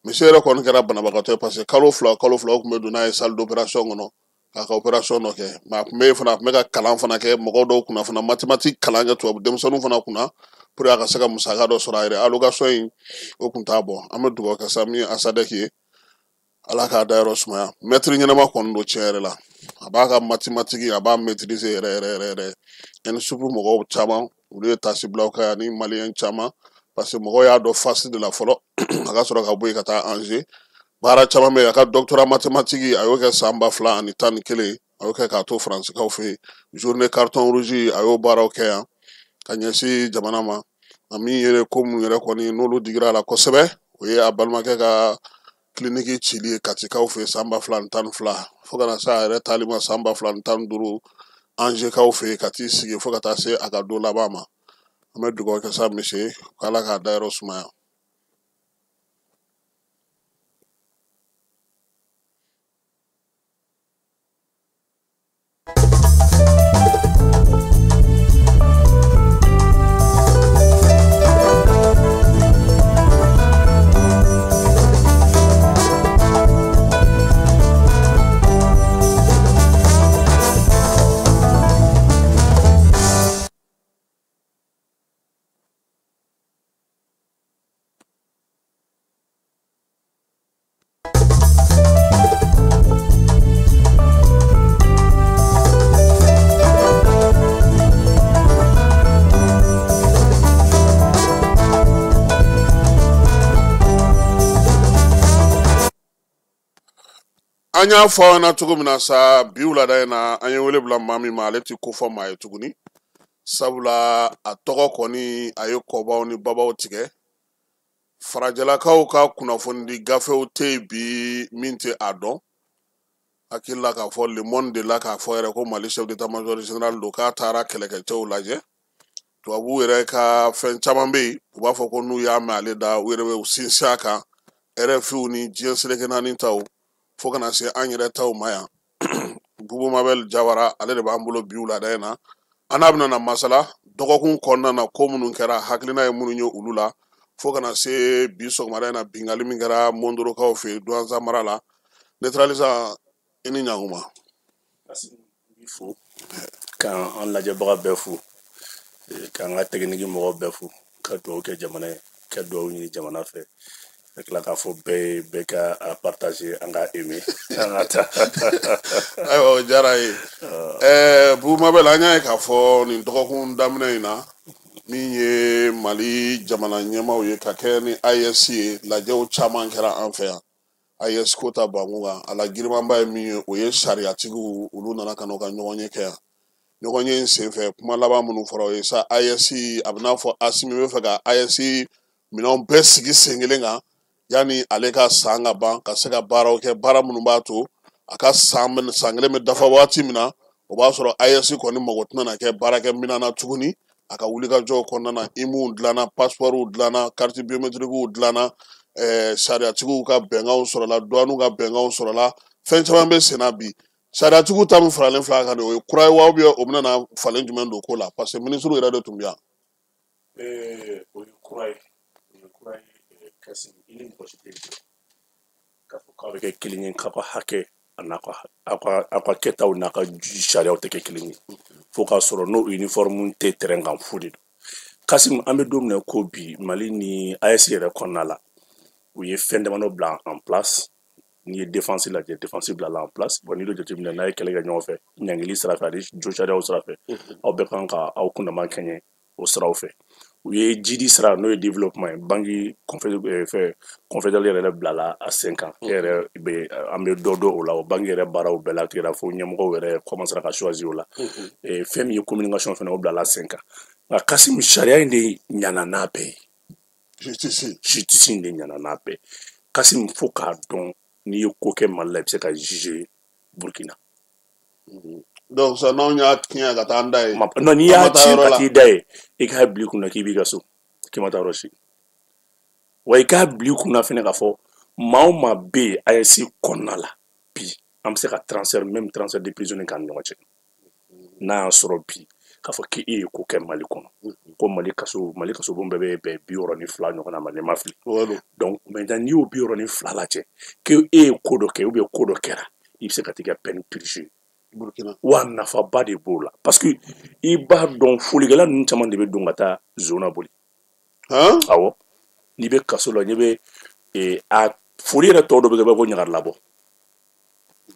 Monsieur yɛrɛ kɔni kɛra banabagatɔ ye, parce que kalo fila kalo fila o tun bɛ don n'a ye salle d'opération kɔnɔ k'a ka opération dɔ kɛ. Mais a tun bɛ yen fana, a tun bɛ ka kalan fana kɛ mɔgɔw dɔw kunna fana, mathématique kalan kɛ tubabu denmisɛnninw fana kunna, pour que a ka se ka musaka dɔ sɔrɔ a yɛrɛ. Allocation in, o tun t'a bɔ. An bɛ dugawu kɛ sa, min ye Asadek ye, Ala k'a dayɔrɔ sumaya. Maître ɲɛnama kɔni don tiɲɛ yɛrɛ la. A b'a ka mathématique, a b'a maîtriser yɛrɛ yɛrɛ yɛrɛ yɛrɛ. ENSUP mɔgɔw caman, olu ye taasibilaw kɛ ani maliyɛn caman, parce que mɔgɔw y'a dɔn FAST de la fɔlɔ, a ka sɔrɔ ka bɔ yen ka taa Angers. Baara caman bɛ yen. A ka doctorat mathématique, a y'o kɛ san 2011, a y'o kɛ k'a to Faransikaw fɛ yen. Journée carton rouge, a y'o baaraw kɛ yan ka ɲɛsin jamana ma. A min yɛrɛ ko mun yɛrɛ kɔni n'olu digira a la kosɛbɛ, o ye a balimakɛ ka clinique cili ye Katikaw fɛ yen san 2012, fo ka na se a yɛrɛ taali ma san 2015. Angers-kaw fɛ yen ka t'i sigi fo ka taa se a ka don laban ma. An bɛ dugawu kɛ sa monsieur, k'Ala k'a dayɔrɔ sumaya. An y'a fɔ aw ɲɛna cogo min na sa, bi wulada in na an ye wele bila maa min ma, ale ti ko fɔ maa ye tuguni, sabula a tɔgɔ kɔni a ye kɔbaw ni babaw tigɛ. Farajɛlakaw ka kunnafonidi gafew tɛ yen bi min tɛ a dɔn. Hakili la k'a fɔ Le Monde de la k'a fɔ yɛrɛ ko Mali chef d'état-major général don, k'a taara kɛlɛkɛcɛw lajɛ. Tubabuw yɛrɛ ka fɛn caman bɛ yen, u b'a fɔ ko n'u y'a mɛn ale da, u yɛrɛ bɛ sinsin a kan. RFIw ni diɲɛ seleke naani taw, fo kana se an yɛrɛ taw ma yan. Bubu Mabel Jawara, ale de b'an bolo bi wulada in na. An n'a bɛna na masala dɔgɔkun kɔnɔna na, ko minnu kɛra, hakilina ye minnu ye olu la, fo kana se bi sɔgɔmada in na bingali min kɛra Mondorokaw fɛ yen Duwanza mara la. Neutralisant, i ni ɲankuma. I fo k'an lajɛbaga bɛɛ fo, k'an ka tɛkiniki mɔgɔw bɛɛ fo, ka dugawu kɛ jamana ye, ka dugawu ɲini jamana fɛ, ka tila k'a fɔ bɛɛ ye, bɛɛ ka a partager, an ka aimer, an ka taa. Ayiwa, o diyara ye. Bubu Mabel, an y'a ye k'a fɔ nin dɔgɔkun daminɛ in na, min ye Mali jamana ɲɛmaaw ye ka kɛ ni AES ye, lajɛw caman kɛra an fɛ yan. AES ko ta bankun kan, a la girimanba ye min ye, o ye sariyatigiw, olu nana ka n'u ka ɲɔgɔn ye kɛ yan. Ɲɔgɔn ye in senfɛ, kuma laban minnu fɔra, o ye sa AES, a bɛ n'a fɔ Asimi bɛ fɛ ka AES minɛnw bɛɛ sigi sen kelen kan yanni ale ka san ka ban, ka se ka baaraw kɛ, baara minnu b'a to a ka san kelen bɛ dafa waati min na, o b'a sɔrɔ AES kɔni mago tɛna na kɛ baarakɛminɛn na tuguni. A ka wulikajɔw kɔnɔna na, IMUw dilanna, passeportw dilanna, carte biométriquew dilanna, sariyatigiw ka bɛnkanw sɔrɔla, douanew ka bɛnkanw sɔrɔla, fɛn caman bɛ sen na bi. Sariyatigiw ta min faralen filɛ a kan de, o ye kura ye wa, ou bien o bɛna na falen jumɛn don ko la, parce que ministre yɛrɛ de tun bɛ yan. O ye kura ye, o ye kura ye, Kasim, i ni mɔgɔ si tɛ jɛ k'a fɔ k'aw bɛ kɛ kelen ye, k'aw ka hakɛ a n'a ka aw ka kɛtaw n'a ka sariyaw tɛ kɛ kelen ye, fo k'a sɔrɔ n'o uniforme tɛ terrain kan fu de don. Kasim, an bɛ don min na ko bi, Mali ni AES yɛrɛ kɔnɔna la, u ye fɛn damadɔ bila en place. N'i ye défense lajɛ, défense bilala en place. Bon, n'i y'o jateminɛ, n'a ye kɛlɛ kɛ ɲɔgɔn fɛ ɲangili sira fɛ ani jo sariyaw sira fɛ, aw bɛɛ kan ka aw kundama kɛɲɛ o siraw fɛ. U ye jidi sira, n'o ye développement ye, banque confédérale yɛrɛ bilala a sen kan. E yɛrɛ bɛ, an bɛ dɔ dɔn o la, o banque yɛrɛ baaraw bɛɛ latigɛra fo ɲɛmɔgɔw yɛrɛ commencera ka choisir o la. Fɛn min ye communication fɛnɛ, o bilala sen kan. Nka Kasim, sariya in de ɲana n'a bɛɛ ye. Justice. Justice in de ɲana n'a bɛɛ. Kasim, fo k'a dɔn n'i ye ko kɛ Mali la, i bɛ se ka juger Burkina. Donc ça, n'anw y'a tiɲɛ ka taa an da ye. Non, n'i y'a tiɲɛ ka t'i da ye, i k'a bila i kunna k'i b'i ka so, k'i ma taa yɔrɔ si. Wa i k'a bila i kunna fɛnɛ k'a fɔ maa o maa bɛ yen AES kɔnɔna la bi, an bɛ se ka transfert, même transfert de prisonniers k'an ni ɲɔgɔn cɛ. N'a y'a sɔrɔ bi k'a fɔ k'e ye ko kɛ Mali kɔnɔ, ko Mali kaso, Mali kasobon bɛɛ bɛ bɛn 62 ɲɔgɔn na ma, ne ma fili. Donc maintenant n'i y'o 62 lajɛ, k'e ye ko dɔ kɛ ou bien ko dɔ kɛra, i bɛ se ka t'i ka peine purger Burkina. Wa nafaba de b'o la, parce que i b'a dɔn folikɛla ninnu caman de bɛ don ka taa zone na boli. Awɔ, n'i bɛ kaso la, n'i bɛ a foli yɛrɛ tɔ dɔ bɛ kɛ ko ɲagarilabɔ.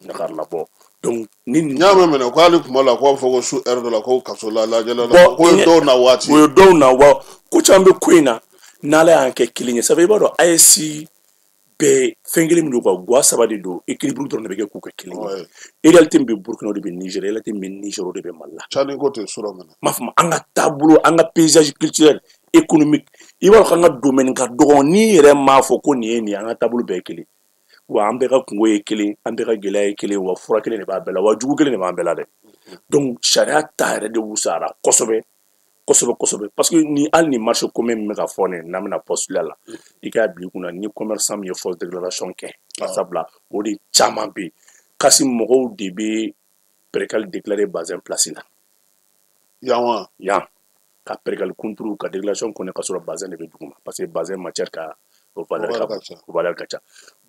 Ɲagarilabɔ. Donc ni n y'a mɛn minɛ ko hali kuma la k'o b'a fɔ ko su heure dɔ la ko kaso la lajɛlɛ la, k'o ye dɔw na waati. O ye dɔw na wa, ko caman bɛ ko in na, n'Ala y'an kɛ kelen ye. Sabu i b'a dɔn AES bɛɛ fɛn kelen min don quoi, guwa saba de don, équilibre dɔrɔn de bɛ kɛ k'u kɛ kelen ye. Réalité min bɛ Burkina, o de bɛ Niger, réalité min bɛ Niger, o de bɛ Mali la. Cani ko tɛ sɔrɔ minɛ. M'a faamu, an ka taabolo, an ka paysage culturel, économique, i b'a dɔn k'an ka domaine ka dɔgɔ, n'i yɛrɛ m'a fɔ ko nin ye nin ye, an ka taabolo bɛɛ ye kelen. Wa an bɛɛ ka kungo ye kelen, an bɛɛ ka gɛlɛya ye kelen, wa fura kelen de b'a bɛɛ la, wa jugu kelen de b'an bɛɛ la dɛ. Donc sariya ta yɛrɛ de wusayara kosɛbɛ kosɛbɛ kosɛbɛ, parce que ni hali ni marché commun min bɛ ka fɔ nin n'an bɛna postuler la, i k'a bila i kunna ni commerçant min ye fausse déclaration kɛ, sabula o de caman bɛ yen. Kasi mɔgɔw de bɛ percale déclarer bazin place la. Yan wa? Yan. Ka percale kunturu ka déclaration kɔnɛ ka sɔrɔ bazin de bɛ duguma, parce que bazin matière ka o valeur ka o valeur ka ca.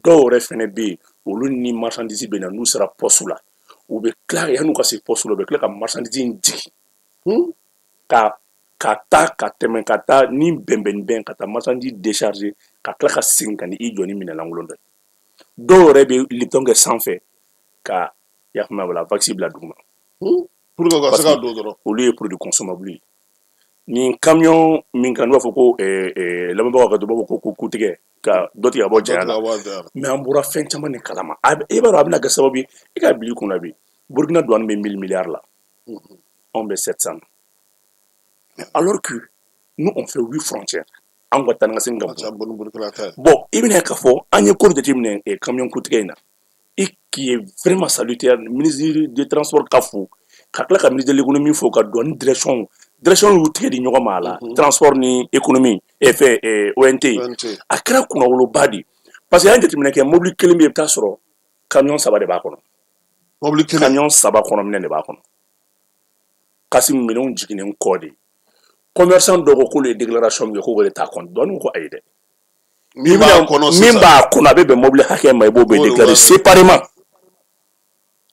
Dɔw yɛrɛ fɛnɛ bɛ yen, olu ni marchandise bɛ na, n'u sera poste la, u bɛ tila yan'u ka se poste la, u bɛ tila ka marchandise in jigin ka taa ka tɛmɛ ka taa ni bɛnbɛn ka taa marchandise décharger, ka tila ka segin ka ni i jɔ ni minɛn lankolon dɔ ye. Dɔw yɛrɛ bɛ lipton kɛ sanfɛ ka yafama wala vaccin bila duguma. Pour que ka se ka don dɔrɔn. Olu ye produit consommable ye. Nin camion min kan, n'u b'a fɔ ko lamɛnbagaw ka dɔ b'a fɔ ko kutigɛ ka dɔ tigɛ ka bɔ janya la. Mais an bɔra fɛn caman de kalama. I b'a dɔn a bɛna kɛ sababu ye i k'a bila i kunna bi. Burkina douane bɛ 1000 milliards la. Anw bɛ 700. Mais alors que nous on fait 8 frontières. An ka taa ni ka segin ka bon. Bon, i bɛna k'a fɔ an ye ko jateminɛ camion kutigɛ in na. Et qui est vraiment salutaire, ministre des Transports ka fo, ka tila ka ministre de l'économie fo, ka douane direction y'u tigɛ di ɲɔgɔn ma a la, transport ni économie fɛ ONT. A kɛra kunnawoloba de, parce que an jateminɛ kɛ mobili kelen bɛ yen, i bɛ taa sɔrɔ camion 3 de b'a kɔnɔ. Mobili kelen camion 3 kɔnɔ minɛn de b'a kɔnɔ. Kasi minɛnw jiginnen kɔ de. Commerçant dɔw ko k'olu ye déclaration min kɛ k'o de t'a kɔnɔ, douane ko ayi dɛ. Min b'a kɔnɔ sisan, min b'a kɔnɔ a bɛ bɛn mobili hakɛ ma, i b'o bɛɛ déclarer séparément.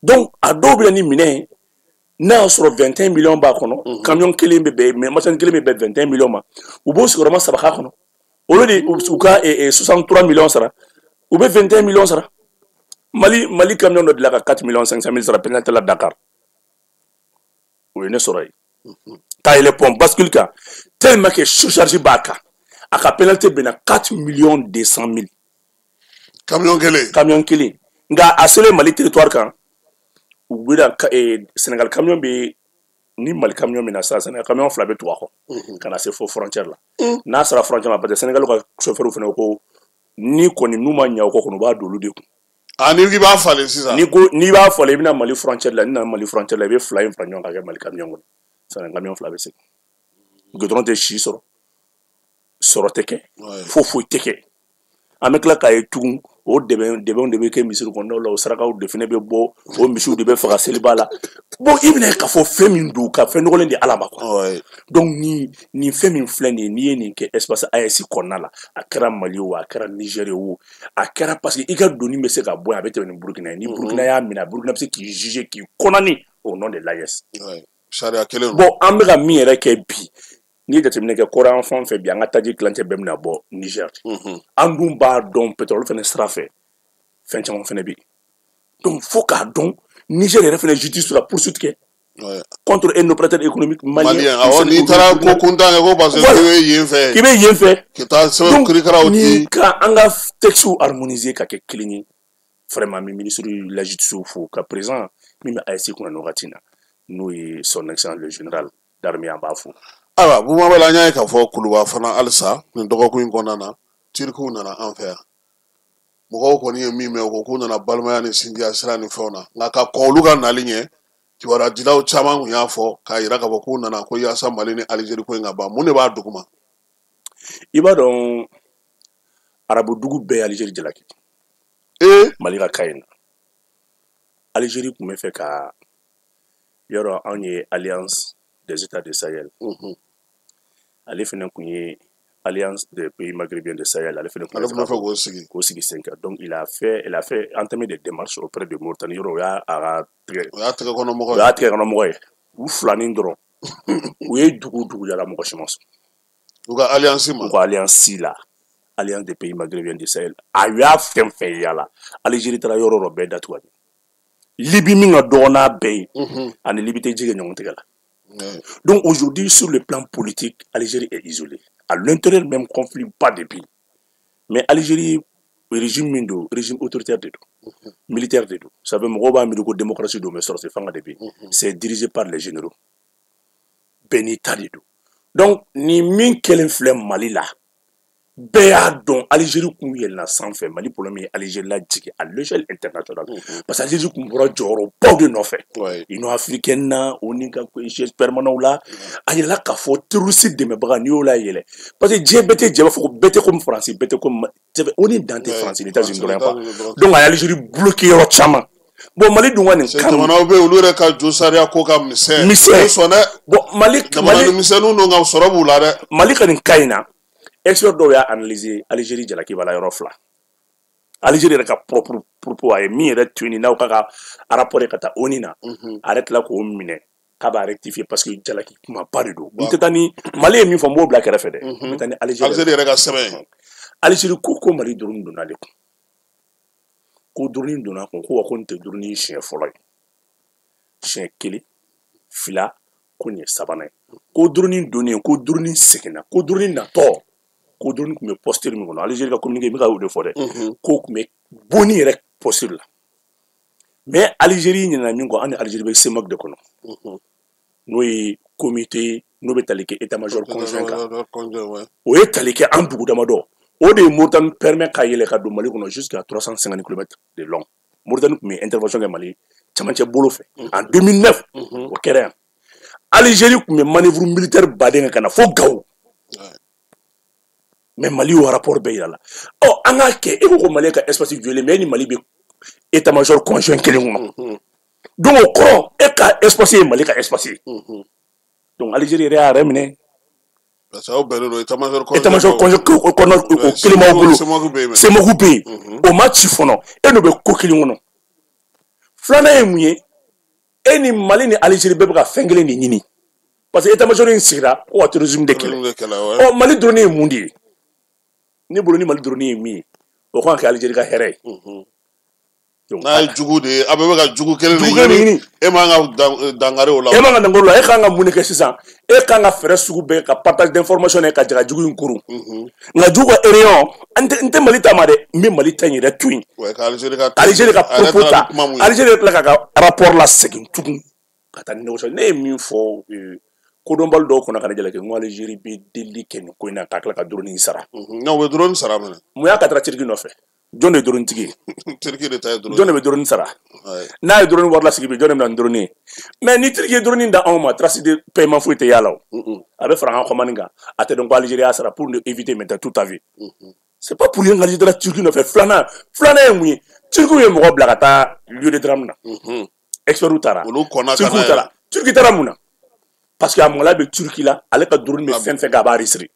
Donc a dɔw bɛ na ni minɛn ye, n'a y'a sɔrɔ 21 millions b'a kɔnɔ, camion kelen bɛ bɛn, marchandise kelen bɛ bɛn 21 millions ma, u b'o sigiyɔrɔma 3 k'a kɔnɔ. Olu de u ka 63 millions sara, u bɛ 21 millions sara. Mali camion dɔ dilan ka 4 millions 500 mille sara pénalité la Dakar. O ye ne sɔrɔ yen. Ka yɛlɛ pont bascule kan, tellement que surcharge b'a kan. A ka pénalité bɛnna 4 millions 200 mille. Camion kelen. Camion kelen. Nka a selen Mali territoire kan, u bɛna Sénégal camion bɛ ni Mali camion min na sisan, Sénégal camion 2 bɛ tugu a kɔ ka na se fo frontière la. N'a sera frontière ma, parce que Sénégal ka chauffeur fana ko ni kɔni n'u ma ɲɛ o kɔ kɔni, u b'a don olu de kun. Ah, n'i b'a falen sisan. N'i ko n'i b'a falen, i bɛna Mali frontière la, n'i nana Mali frontière la, i bɛ 2 in fara ɲɔgɔn kan ka kɛ Mali camion kɔnɔ. Sénégal camion 2 bɛ segin. Goudron tɛ si sɔrɔ. Sɔrɔ tɛ kɛ, foyi tɛ kɛ. An bɛ tila k'a ye tugun, o dɛmɛ de bɛ kɛ misiri kɔnɔnaw la, o sarakaw de fana bɛ bɔ, o misiw de bɛ faga seliba la. Bon, i bɛna k'a fɔ fɛn min don, ka fɛn nɔgɔlen di Ala ma quoi. Donc nin fɛn min filɛ nin ye, n'i ye nin kɛ espace AES kɔnɔna la, a kɛra Mali o, a kɛra Niger o, a kɛra, parce que i ka doni bɛ se ka bɔ yen, a bɛ tɛmɛ ni Burkina ye. Ni Burkina y'a minɛ, Burkina bɛ se k'i juger, k'i condamner au nom de l'AES. Sariya kelen don. Bon, an bɛ ka min yɛrɛ kɛ bi, n'i ye jateminɛ kɛ kɔrɔ yan fan fɛ bi, an ka taji tilancɛ bɛɛ bɛna bɔ Niger. An dun b'a dɔn pétrole fana sira fɛ, fɛn caman fana bɛ yen. Donc fo k'a dɔn Niger yɛrɛ fana justice la poursuite kɛ contre un opérateur économique malien. Awɔ, n'i taara ko kuntan kɛ ko parce que k'i bɛ yen fɛ. K'i bɛ yen fɛ. Ka taa sɛbɛn kirikaraw di. Donc ka an ka textes harmoniser ka kɛ kelen ye. Vraiment, n bɛ ministre de la justice fo, ka président min bɛ AES kunna nin wagati in na, n'o ye son excellence le général d'armée, an b'a fo. Ayiwa, Bumabel, an y'a ye k'a fɔ Kuluba fana halisa nin dɔgɔkun in kɔnɔna na, Tirikiw nana an fɛ yan. Mɔgɔw kɔni ye min mɛn, o ko k'u nana balimaya ni sinjiya sira ni fɛnw na, nka ka kɔn olu ka nali ɲɛ, kibaruya dilaw caman kun y'a fɔ k'a yira k'a fɔ k'u nana ko yaasa Mali ni Alizeri ko in ka ban. Mun de b'a duguma? I b'a dɔn arabu dugu bɛɛ ye Alizeri jalaki. Mali ka cas in na, Alizeri tun bɛ fɛ ka yɔrɔ anw ye alliance des États de Sahel. Ale fana kun ye alliance des pays maghrébiens de Sahel. Ale fana kun bɛ fɛ k'o sigi sen kan. Donc il a fait entamer des démarches auprès de Mauritanie. Yɔrɔ o y'a a tigɛ, o y'a tigɛ kɔnɔ mɔgɔ ye. O y'a tigɛ kɔnɔ mɔgɔ ye. U filanin dɔrɔn u ye dugu yala, mɔgɔ si ma sɔn. U ka alliance ma. U ka alliance la, alliance des pays maghrébiens de Sahel. A y'a fɛn fɛn yala. Algérie taara yɔrɔ o yɔrɔ bɛɛ datugu. Libye min ka dɔgɔ n'a bɛɛ ye, ani Libye tɛ ji kɛ ɲɔgɔn tigɛ la. Donc aujourd'hui, sur le plan politique, Algérie est isolée. À l'intérieur même, conflit pas de pays. Mais Algérie, régime min don, régime autoritaire de don, militaire de don. Ça veut mɔgɔw b'a miiri ko démocratie don, mais sɔrɔ c'est fanga de bɛ yen. C'est dirigé par les généraux. Bɛɛ n'i ta de don. Donc ni min kɛlen filɛ Mali la, Bɛɛ y'a dɔn Algérie kun yɛlɛnna sanfɛ, Mali problème ye Algérie lajigin à l'échelle internationale, parce que Algérie kun bɔra jɔyɔrɔbaw de nɔfɛ Union africaine na, o ni ka siège permanent la. A yirala k'a fɔ terroriste dɛmɛbaga, n'i y'o layɛlɛ, parce que diɲɛ bɛɛ tɛ jɛ, b'a fɔ ko bɛɛ tɛ comme Faransi, bɛɛ tɛ comme o ni dan tɛ Faransi ni États-Unis dɔrɔn ye quoi. Donc a ye Algérie bloqué yɔrɔ caman. Bon, Mali dun ka nin kan, jamanaw bɛ yen, olu yɛrɛ ka jo sariya ko ka misɛn. Misɛn. Sɔn dɛ. Bon, Mali jamana misɛnninw don, nka sɔrɔ b'u la dɛ. Mali ka nin cas in na, expert dɔw y'a analyser, Algérie jalaki b'a la yɔrɔ fila. Algérie yɛrɛ ka propre propos, a ye min yɛrɛ to yen, n'aw ka ka rapport ye ka taa ONU na, a yɛrɛ tila k'o minɛ k'a b'a rectifier, parce que jalaki kumaba de don. N tɛ taa ni Mali ye min fɔ, n b'o bila kɛrɛfɛ dɛ, n bɛ taa ni Algérie. Algérie yɛrɛ ka sɛbɛn. Algérie ko Mali drone donna ale kun, ko drone donna kun, ko wa ko nin tɛ drone siɲɛ fɔlɔ ye, siɲɛ kelen, fila, ko nin ye sabanan ye, ko drone donnen, ko drone seginna, ko drone natɔ, ko drone tun bɛ posture min kɔnɔ, Algérie ka communiqué, n bɛ ka o de fɔ dɛ, ko tun bɛ bonni yɛrɛ posture la. Mais Algérie ɲinɛna min kɔ, an ni Algérie bɛ CEMAC de kɔnɔ, n'o ye comité n'o bɛ tali kɛ état major conjoint kan, o ye tali kɛ an dugu damadɔ. O de ye Mauritanie permet ka yɛlɛ ka don Mali kɔnɔ jusqu'à 350 km de long. Mauritanie tun bɛ intervention kɛ Mali cɛmancɛ bolo fɛ en 2009, o kɛra yan. Algérie tun bɛ manœuvre militaire baden kɛ ka na fo Gao, mais Mali y'o rapport bɛɛ yira la. Ɔ, an k'a kɛ, e ko ko Mali ka espace violé, mais e ni Mali bɛ état major conjoint kelen kɔnɔ, donc o kɔrɔ e ka espace ye Mali ka espace ye. Donc Algérie yɛrɛ y'a yɛrɛ minɛ. Parce que aw bɛnnen don état major conjoint, état major conjoint kɔnɔ, o kelen b'aw bolo, CEMAC bɛ yen, o ma ci fɔlɔ, e n'o bɛ ko kelen kɔnɔ. Filanan ye mun ye? E ni Mali ni Algérie bɛɛ bɛ ka fɛn kelen de ɲini, parce que état major in sigira ko ka terrorisme de kɛlɛ. Ɔ, Mali drone ye mun de ye? Ne bolo, ni Mali drone ye min ye, o kan ka kɛ Algérie ka hɛrɛ ye. N'a ye jugu de ye, a bɛɛ bɛ ka jugu kelen de ɲini, e man ka dankari o la. E man ka dankari o la, e kan ka mun de kɛ sisan? E kan ka fɛɛrɛ sugu bɛɛ ka partage d'information ka jaga jugu in kurun. Nka jugu ka réunion, n tɛ Mali ta ma dɛ, n bɛ Mali ta in yɛrɛ to yen. Algérie ka propos ta, Algérie tila k'a ka rapport lasegin tugun ka taa négocier. Ne ye min fɔ kodɔnbali dɔw kɔnɔ ka ne jalaki, n ko Algérie bɛ delili kɛ nin ko in na ka tila ka drone in sara. Non, u bɛ drone sara minɛ. Mun y'a ka taara Turki nɔfɛ? Jɔn de ye drone tigi ye? Turki de ta ye drone. Jɔn de bɛ drone sara? N'a ye drone wari lasigi bi, jɔn de bɛ na ni drone ye? Mais ni Turki ye drone da anw ma, trace de paiement foyi tɛ y'a la o. A bɛ fara an ka commande kan, a tɛ dɔn ko Algérie y'a sara pour nous éviter maintenant toute ta vie. C'est pas pour rien qu'Algérie taara Turki nɔfɛ. Filanan ye mun ye? Turkiw ye mɔgɔ bila ka taa lieu de drame na. Experts taara. Olu kɔnna ka na yɛrɛ. Turki taara mun na? Parce que a mɔgɔla bɛ Turki la, ale ka drone bɛ fɛn fɛn kɛ, a b'a enregistré.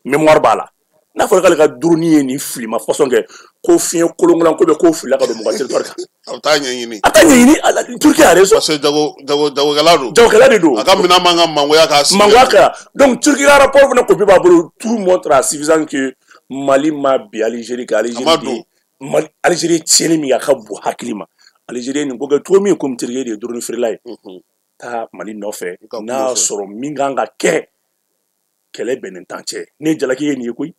Mémoire b'a la. N'a fɔra k'ale ka drone ye nin filima façon kɛ, ko fiɲɛ kolonkolon ko bɛ k'o filila ka don mɔgɔ territoire kan. A bɛ taa ɲɛɲini. A taa ɲɛɲini, Turki a raison. Parce que jagokɛla don. Jagokɛla de don. A ka minɛn man ka mangoya k'a sigi. Mangoya kɛra. Donc Turki ka rapport fana copie b'a bolo, tout montre à suffisance que Mali ma bi Algérie kan. Algérie de Mali, Algérie tiɲɛni min kɛ, a ka bon hakili ma. Algérie nin ko kɛ cogo min, komi Turki de ye drone feerela ye. Taa Mali nɔfɛ, n'a y'a sɔrɔ min kan ka kɛ, kɛlɛ bɛnnen t'an cɛ. Ne jalaki ye nin ye koyi.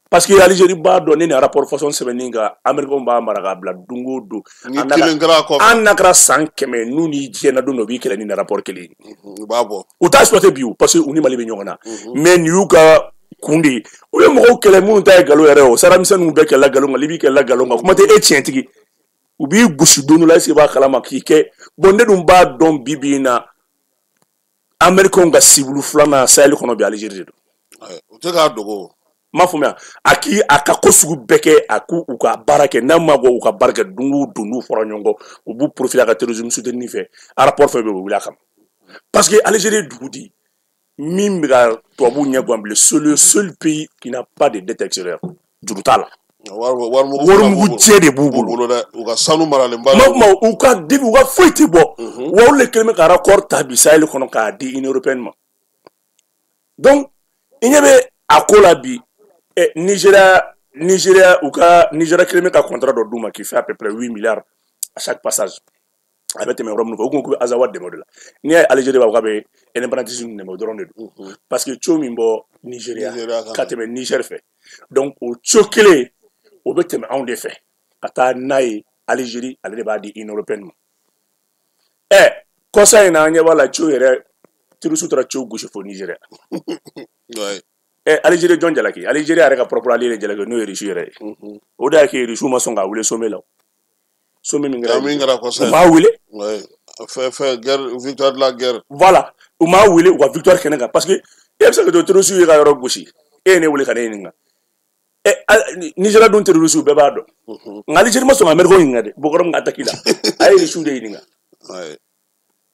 Parce que Algérie b'a dɔn ne ni rapport façon sɛbɛnni kan, Américains b'a mara k'a bila don o don. An n'a kɛra san 100 n'u ni diɲɛ na don dɔ, u b'i kɛlɛ ni rapport kelen ye. U b'a bɔ. U t'a exploité bi o, parce que u ni Mali bɛ ɲɔgɔn na. Mais nin y'u ka kun de ye. U ye mɔgɔw kɛlɛ minnu ta ye nkalon yɛrɛ o. Saramisɛnninw bɛɛ kɛlɛla nkalon kan, Libi kɛlɛla nkalon kan. Kuma tɛ e tiɲɛtigi. U b'i gosi don dɔ la, est-ce que i b'a kalama k'i kɛ? Bon, ne dun b'a dɔn bi bi in na, Américains ka cible filanan Sahel kɔnɔ bi, Algérie de don. U tɛ k'a dogo. N m'a faamuya, a k'i a ka ko sugu bɛɛ kɛ, a k'u u ka baara kɛ, n'a ma bɔ u ka baara kɛ, don o don n'u fɔra ɲɔgɔn kɔ, u b'u profiter a ka terrorisme soutenir fɛ, rapport fɛn bɛɛ bɛ wuli a kama. Parce que Algérie ye dugu de ye min bɛ ka tubabuw ɲɛ gan bilen, c'est le seul pays qui n'a pas de dette extérieure, juru t'a la. Warimugu jɛ de b'u bolo dɛ, u ka sanu maralen ba. Ma u ka dibi, u ka foyi tɛ bɔ. Wa olu de kɛlen bɛ ka rapport ta bi Sahel kɔnɔ k'a di Union européenne ma. Donc i ɲɛ bɛ a ko la bi, Nigéria, u ka Nigéria kɛlen bɛ ka contrat dɔ d'u ma qui fait à peu près 8 milliards à chaque passage. A bɛ tɛmɛ yɔrɔ minnu fɛ, u ko k'u bɛ Azawad dɛmɛ o de la. N'i y'a ye Algérie b'a fɔ k'a bɛ indépendantisme dɛmɛ, o dɔrɔn de don. Parce que tuyau min bɔ Nigéria ka tɛmɛ Niger fɛ, donc o tuyau kelen o bɛ tɛmɛ anw de fɛ ka taa n'a ye Algérie, ale de b'a di Union européenne ma. Kɔsa in na, an ɲɛ b'a la, tuyau yɛrɛ terroriste taara tuyau gosi fo Nigéria. Algérie jɔn jalaki? Algérie yɛrɛ ka propre allié de jalaki, n'o ye Russie yɛrɛ ye. O de y'a kɛ Russie ma sɔn k'a wele sommet la. Sommet min kɛra, min kɛra kɔsɛbɛ, u m'a wele. Fɛn guerre, victoire de la guerre. Voilà, u m'a wele u ka victoire kɛnɛ kan, parce que e bɛ se ka to terroriste ye ka yɔrɔ gosi, e ye ne wele ka ne ɲininka. Nigeria dun terroriste bɛɛ b'a dɔn. Nka Algérie ma sɔn ka Amérique ɲininka dɛ, Boko Haram ka attaque la, a ye Russie de ɲininka.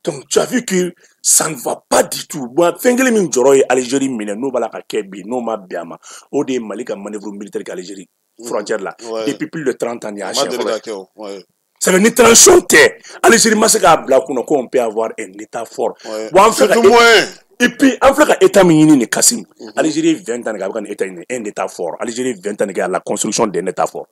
Donc tu as vu que ça ne va pas du tout. Bon, fɛn kelen min jɔrɔ ye Algérie minɛ, n'o b'a la ka kɛ bi, n'o ma bɛn a ma, o de ye Mali ka manœuvre militaire kɛ Algérie frontière la depuis plus de 30 ans. Nin y'a siɲɛ fɔlɔ ye. Ça veut ni transition tɛ, Algérie ma se k'a bila kunna ko on peut avoir un état fort. Bon, an filɛ ka, et puis an filɛ ka état min ɲini nin, Kassim, Algérie ye 20 ans de kɛ a bɛ ka nin état ɲini, un état fort. Algérie ye 20 ans de kɛ à la construction d'un état fort.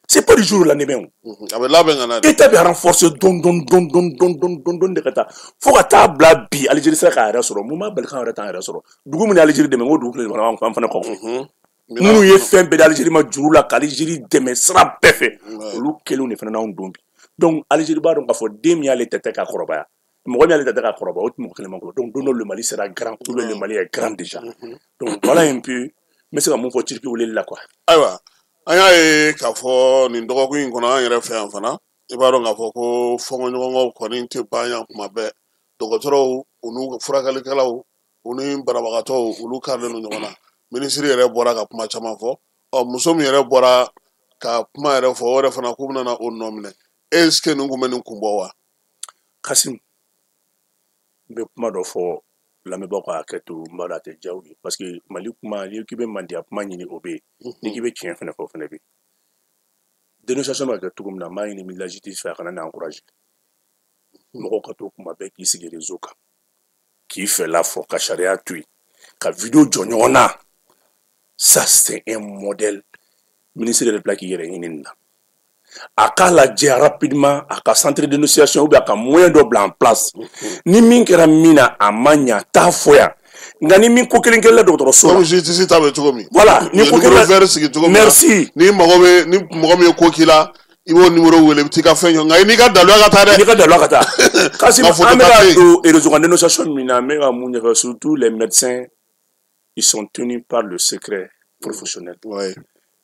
C'est pas du jour au lendemain. A bɛ labɛn ka na de. État bɛ renforcer dɔɔni dɔɔni dɔɔni dɔɔni dɔɔni dɔɔni dɔɔni de ka taa fo ka taa bila bi Algérie sera k'a yɛrɛ sɔrɔ. Mun b'a bali k'an yɛrɛ t'an yɛrɛ sɔrɔ? Dugu min ye Algérie dɛmɛ, o dugu kelen fana b'an fana kɔfɛ. Minnu ye fɛn bɛɛ di Algérie ma juru la, ka Algérie dɛmɛ sira bɛɛ fɛ, olu kelenw de fana n'anw don bi. Donc Algérie b'a dɔn k'a fɔ den min y'ale tɛtɛ k'a kɔrɔbaya, mɔgɔ min y'ale tɛtɛ k'a kɔrɔbaya, o tɛ mɔgɔ kelen ma kɔrɔ. Donc don dɔ le Mali sera grand, ou bien le Mali est grand déjà. Donc voilà un peu n bɛ se ka mun fɔ Turquie weleli la quoi. Ayiwa, an y'a ye k'a fɔ nin dɔgɔkun in kɔnɔ, an yɛrɛ fɛ yan fana, i b'a dɔn k'a fɔ ko fɔnkɔɲɔgɔnkɔw kɔni tɛ ban yan kuma bɛɛ. Dɔgɔtɔrɔw, u n'u furakɛlikɛlaw, u ni banabagatɔw, olu karilen don ɲɔgɔn na. Minisiri yɛrɛ bɔra ka kuma caman fɔ. Ɔ, muso min yɛrɛ bɔra ka kuma yɛrɛ fɔ, o yɛrɛ fana k'u bɛna o nɔ minɛ. Est ce que nin kun bɛ nin kun bɔ wa? Kassim, n bɛ kuma dɔ fɔ lamɛnbaaw ka hakɛ to, n b'a dɔn a tɛ diya u ye, parce que Mali kuma, n'i k'i bɛ mandiya kuma ɲini, o bɛ yen, n'i k'i bɛ tiɲɛ fɛnɛ fɔ, o fɛnɛ bɛ yen. Dénonciation bɛ ka kɛ cogo min na, n b'a ɲini ministre de la justice fɛ, a kana na encourager mɔgɔw ka to kuma bɛɛ k'i sigi réseau kan k'i fɛla fɔ, ka sariya to yen, ka vidéo jɔ ɲɔgɔn na. Ça, c'est un modèle. Ministre yɛrɛ bila k'i yɛrɛ ɲini nin na, a k'a lajɛ rapidement a ka centre de dénonciation ou bien a ka moyen dɔ bila en place. Ni min kɛra min na a ma ɲa, t'a fɔ yan. Nka ni min ko kelen kɛla dɔgɔtɔrɔso la, comme justice ta bɛ cogo min. Voilà, ni ko kelen vert sigi cogo min na. Merci. Ni mago bɛ, ni mɔgɔ min ye ko k'i la, i b'o numéro wele, i bɛ t'i ka fɛn jɔ. Nka i n'i ka daluya ka taa dɛ. I n'i ka daluya ka taa. Kassim, an bɛ ka don réseau kan dénonciation min na, n bɛ ka mun ɲɛfɔ, surtout les médecins, ils sont tenus par le secret professionnel.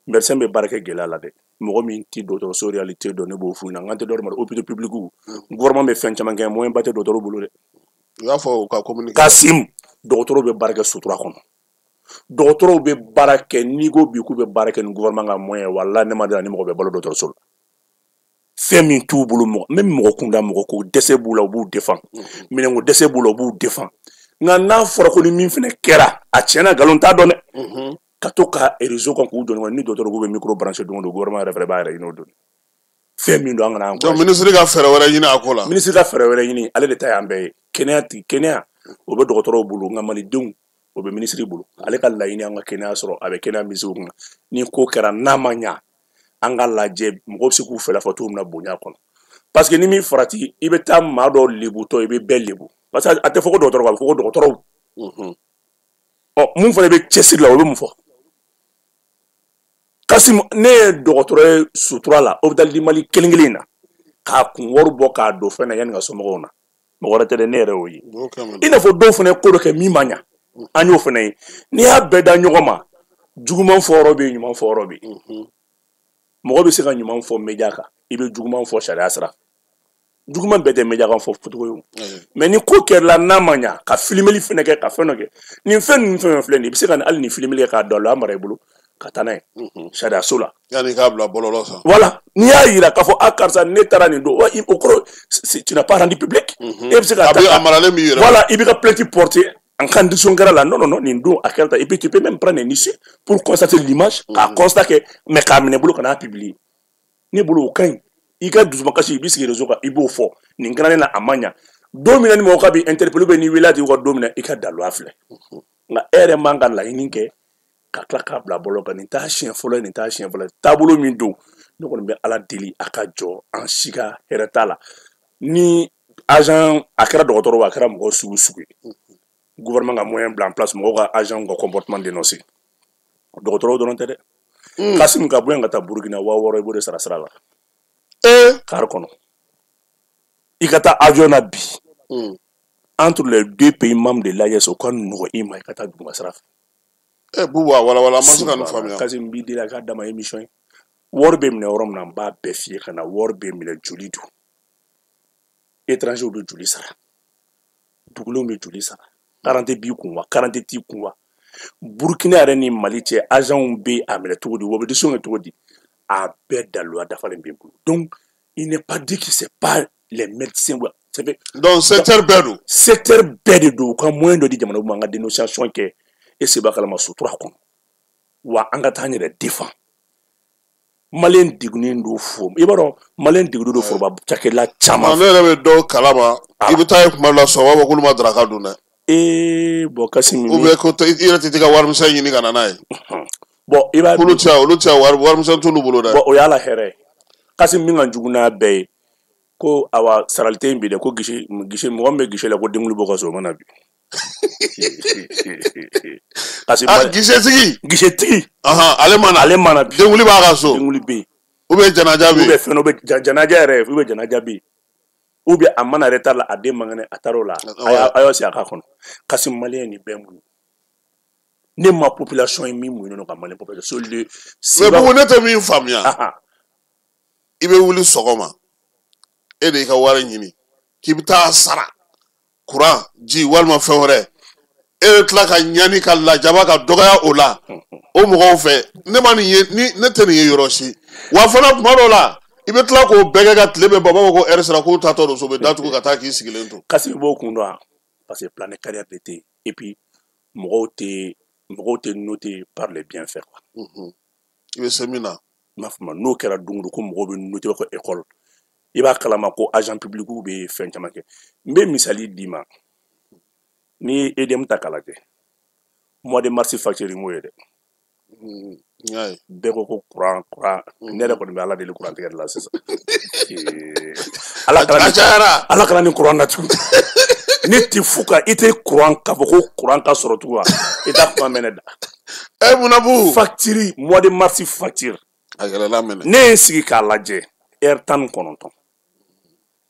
Médecin bɛ baara kɛ gɛlɛya la dɛ. Mɔgɔ min ti dɔgɔtɔrɔso réalité dɔn, ne b'o f'u ɲɛna. N kan tɛ dɔwɛrɛ ma dɛ, hôpitaux publics, gouvernement bɛ fɛn caman kɛ, moyen ba tɛ dɔgɔtɔrɔw bolo dɛ. U y'a fɔ u ka communiqué. Kassim, dɔgɔtɔrɔw bɛ baara kɛ sutura kɔnɔ. Dɔgɔtɔrɔw bɛ baara kɛ, n'i ko bi k'u bɛ baara kɛ ni gouvernement ka moyen, walahi ne ma deli ni mɔgɔ bɛ balo dɔgɔtɔrɔso la. Fɛn min t'u bolo, mɔgɔ même mɔgɔ kunda, mɔgɔ ko dɛsɛ b'u la, u b'u défend. Minɛnko dɛsɛ b'u la, u b'u défend. Nka n'a fɔra ko ni min fɛnɛ kɛra, a tiɲɛna, nkalon t'a dɔn dɛ. Ka to ka réseau kan k'u jɔ ɲɔgɔn, ni dɔgɔtɔrɔ k'u bɛ micro branché don o don, gouvernement yɛrɛ fɛnɛ b'a yɛrɛ ɲini o don. Fɛn min don, an kana Donc ministre ka fɛɛrɛ wɛrɛ ɲini a ko la. Ministre ka fɛɛrɛ wɛrɛ ɲini, ale de ta y'an bɛɛ ye. Kɛnɛya tigi, kɛnɛya o bɛ dɔgɔtɔrɔw bolo, nka malidenw o bɛ ministre bolo. Ale ka laɲini an ka kɛnɛya sɔrɔ, a bɛ kɛnɛya ministre kunna. Ni ko kɛra n'a ma ɲa, an ka lajɛ mɔgɔw bɛ se k'u fɛla fɔ cogo min na bonya kɔnɔ. Parce que ni min farati, i bɛ taa maa dɔw lebutɔ, i bɛ bɛɛ lebu. Parce que a tɛ fɔ ko dɔgɔtɔrɔ, a bɛ fɔ ko dɔgɔtɔrɔw. Ɔ, mun fana bɛ cɛsiri la, o bɛ mun fɔ? Kassim, ne ye dɔgɔtɔrɔ ye sutura la, hôpital du Mali kelen kelen in na, k'a kun wari bɔ k'a don fɛn na yanni ka somɔgɔw na. Mɔgɔ wɛrɛ tɛ dɛ, ne yɛrɛ y'o ye. I n'a fɔ dɔw fana ye ko dɔ kɛ min ma ɲa, an y'o fana ye. N'i y'a bɛɛ da ɲɔgɔn ma, juguman fɔ yɔrɔ bɛ yen, ɲuman fɔ yɔrɔ bɛ yen. Mɔgɔ bɛ se ka ɲuman fɔ média kan, i bɛ juguman fɔ sariya sira. Juguman bɛɛ tɛ média kan fɔ cogo ye o. Mais ni ko kɛra n'a ma ɲa, ka filimeli fɛnɛ kɛ, ka fɛn dɔ kɛ, nin fɛn ninnu fɛn fɛn filɛ nin ye, i bɛ se ka hali nin filimeli kɛ k'a don a mara i bolo ka taa n'a ye sariya so la. Yanni k'a bila bɔlɔlɔ san. Voilà, n'i y'a yira k'a fɔ a karisa ne taara nin don, o kɔrɔ tu n'as pas rendu public. E bɛ se ka taa a maralen b'i yɛrɛ. Voilà, i b'i ka plainte porter en condition kɛra la, non non non, nin don a kɛra tan, et puis tu peux même prendre un huissier pour constater l'image, k'a constater, mais k'a minɛ bolo ka n'a publier. Ne bolo o ka ɲi. I ka dusumakasi, i b'i sigi réseau kan, i b'o fɔ nin kɛra ne na, a ma ɲa. Don min na ni mɔgɔ ka b'i interpeller, ou bien n'i wele a tigi ka don min na, i ka daluya filɛ. Nka e yɛrɛ man ka laɲini kɛ ka tila k'a bila bɔlɔlɔ kan. Nin t'a siɲɛ fɔlɔ ye, nin t'a siɲɛ fɔlɔ ye. Taabolo min don, ne kɔni bɛ Ala deli a ka jɔ, an si ka hɛrɛ t'a la. Ni agent, a kɛra dɔgɔtɔrɔ, a kɛra mɔgɔ sugu sugu ye, gouvernement ka moyen bila en place, mɔgɔw ka agent ka comportement dénoncer. Dɔgɔtɔrɔw dɔrɔn tɛ dɛ. Kassim, ka bɔ yan ka taa Burukina, 6000 i b'o de sara sira la. Car kɔnɔ. I ka taa avion na bi. Entre les deux pays membres de l'AES, o ka nɔgɔn i ma i ka taa duguma sira fɛ. Bubu a walawala, an ma se ka nin faamuya. Kasim, n b'i deli, a k'a dama émission ye. Wari bɛ minɛ yɔrɔ min na, n b'a bɛɛ f'i ye ka na. Wari bɛ minɛ, joli don? Étranger bɛ joli sara? Dugulenw bɛ joli sara? Carte b'i kun wa, carte t'i kun wa? Burukina yɛrɛ ni Mali cɛ, agentw bɛ a minɛ cogo di? Wa bɛ décision kɛ cogo di? A bɛɛ daluya dafalen bɛ n bolo. Donc il n'est pas dit que c'est pas les médecins. Donc secteur bɛɛ don. Secteur bɛɛ de don. U ka moyen dɔ di jamana ma, an ka dénonciation kɛ e seba kalama sutura kɔnɔ, wa an ka taa an yɛrɛ défend. Maliyɛn degunnen don fo, i b'a dɔn, maliyɛn degunnen don foroba cakɛla caman. Ne yɛrɛ bɛ dɔw kalama, i bɛ taa ye kuma dɔ la, sɔn b'a fɔ k'olu ma daraka dun dɛ. Ee, bon, Kassim. Ou bien ko i yɛrɛ tɛ ka warimisɛn ɲini ka na n'a ye. Bon, i b'a. K'olu tɛ, olu tɛ, warimisɛn t'olu bolo dɛ. Bon, o y'a la hɛrɛ ye. Kassim, min ka jugu n'a bɛɛ ye, ko awa sarali tɛ yen bi dɛ, ko guichet, guichet, mɔgɔ min bɛ guichet la, ko denkuli bɔ ka so, o ma na bi. Kasi ah, guichet tigi. Guichet tigi. Ale ma na. Ale ma na bi. Denkuli b'a ka so. Denkuli bɛ yen. Ou bien janaja bɛ yen. Ou bien fɛn dɔ bɛ janaja yɛrɛ, ou bien janaja bɛ yen. Ou bien a mana retard la, a den man kɛnɛ, a taara o la. A y'aw sigi a k'a kɔnɔ. Kasi, maliyɛn nin bɛɛ mun ne ma population ye min muɲu don ka maliyɛn population le. Mais Bubu, ne tɛ min faamuya. I bɛ wuli sɔgɔma, e de y'i ka wari ɲini k'i bɛ taa sara kuran, ji walima fɛn wɛrɛ, e bɛ tila ka ɲani ka lajaba ka dɔgɔya o la o mɔgɔw fɛ. Ne ma nin ye ni ne tɛ nin ye yɔrɔ si. Wa fana, tuma dɔw la, i bɛ tila k'o bɛɛ kɛ ka tile bɛɛ ban, u b'a fɔ ko ɛri sera, k'u taatɔ don so, u bɛ datugu ka taa k'i sigilen to. Kasi, i b'o kun dɔn wa? Parce que plan de carrière de tɛ yen, et puis mɔgɔw tɛ noter par les bienfaits, quoi. I bɛ se min na. I m'a faamu? N'o kɛra don o don ko mɔgɔw bɛ noter, i b'a fɔ école, i b'a kalama ko agent public bɛ fɛn caman kɛ. N bɛ misali d'i ma. N'i ye EDM ta k'a lajɛ, mois de mars facture m'o ye dɛ. Bɛɛ ko ko courant, courant. Ne yɛrɛ kɔni bɛ Ala deli courant tigɛ de la sisan. Ala kana, Ala kana ni courant na tugun. Ne tɛ fu ka i tɛ courant k'a fɔ ko courant ka sɔrɔ tugun wa, i t'a kuma mɛn ne da. Ɛ, munna bu? Facture, mois de mars facture. A yɛlɛla minɛ. Ne ye n sigi k'a lajɛ, heure 19,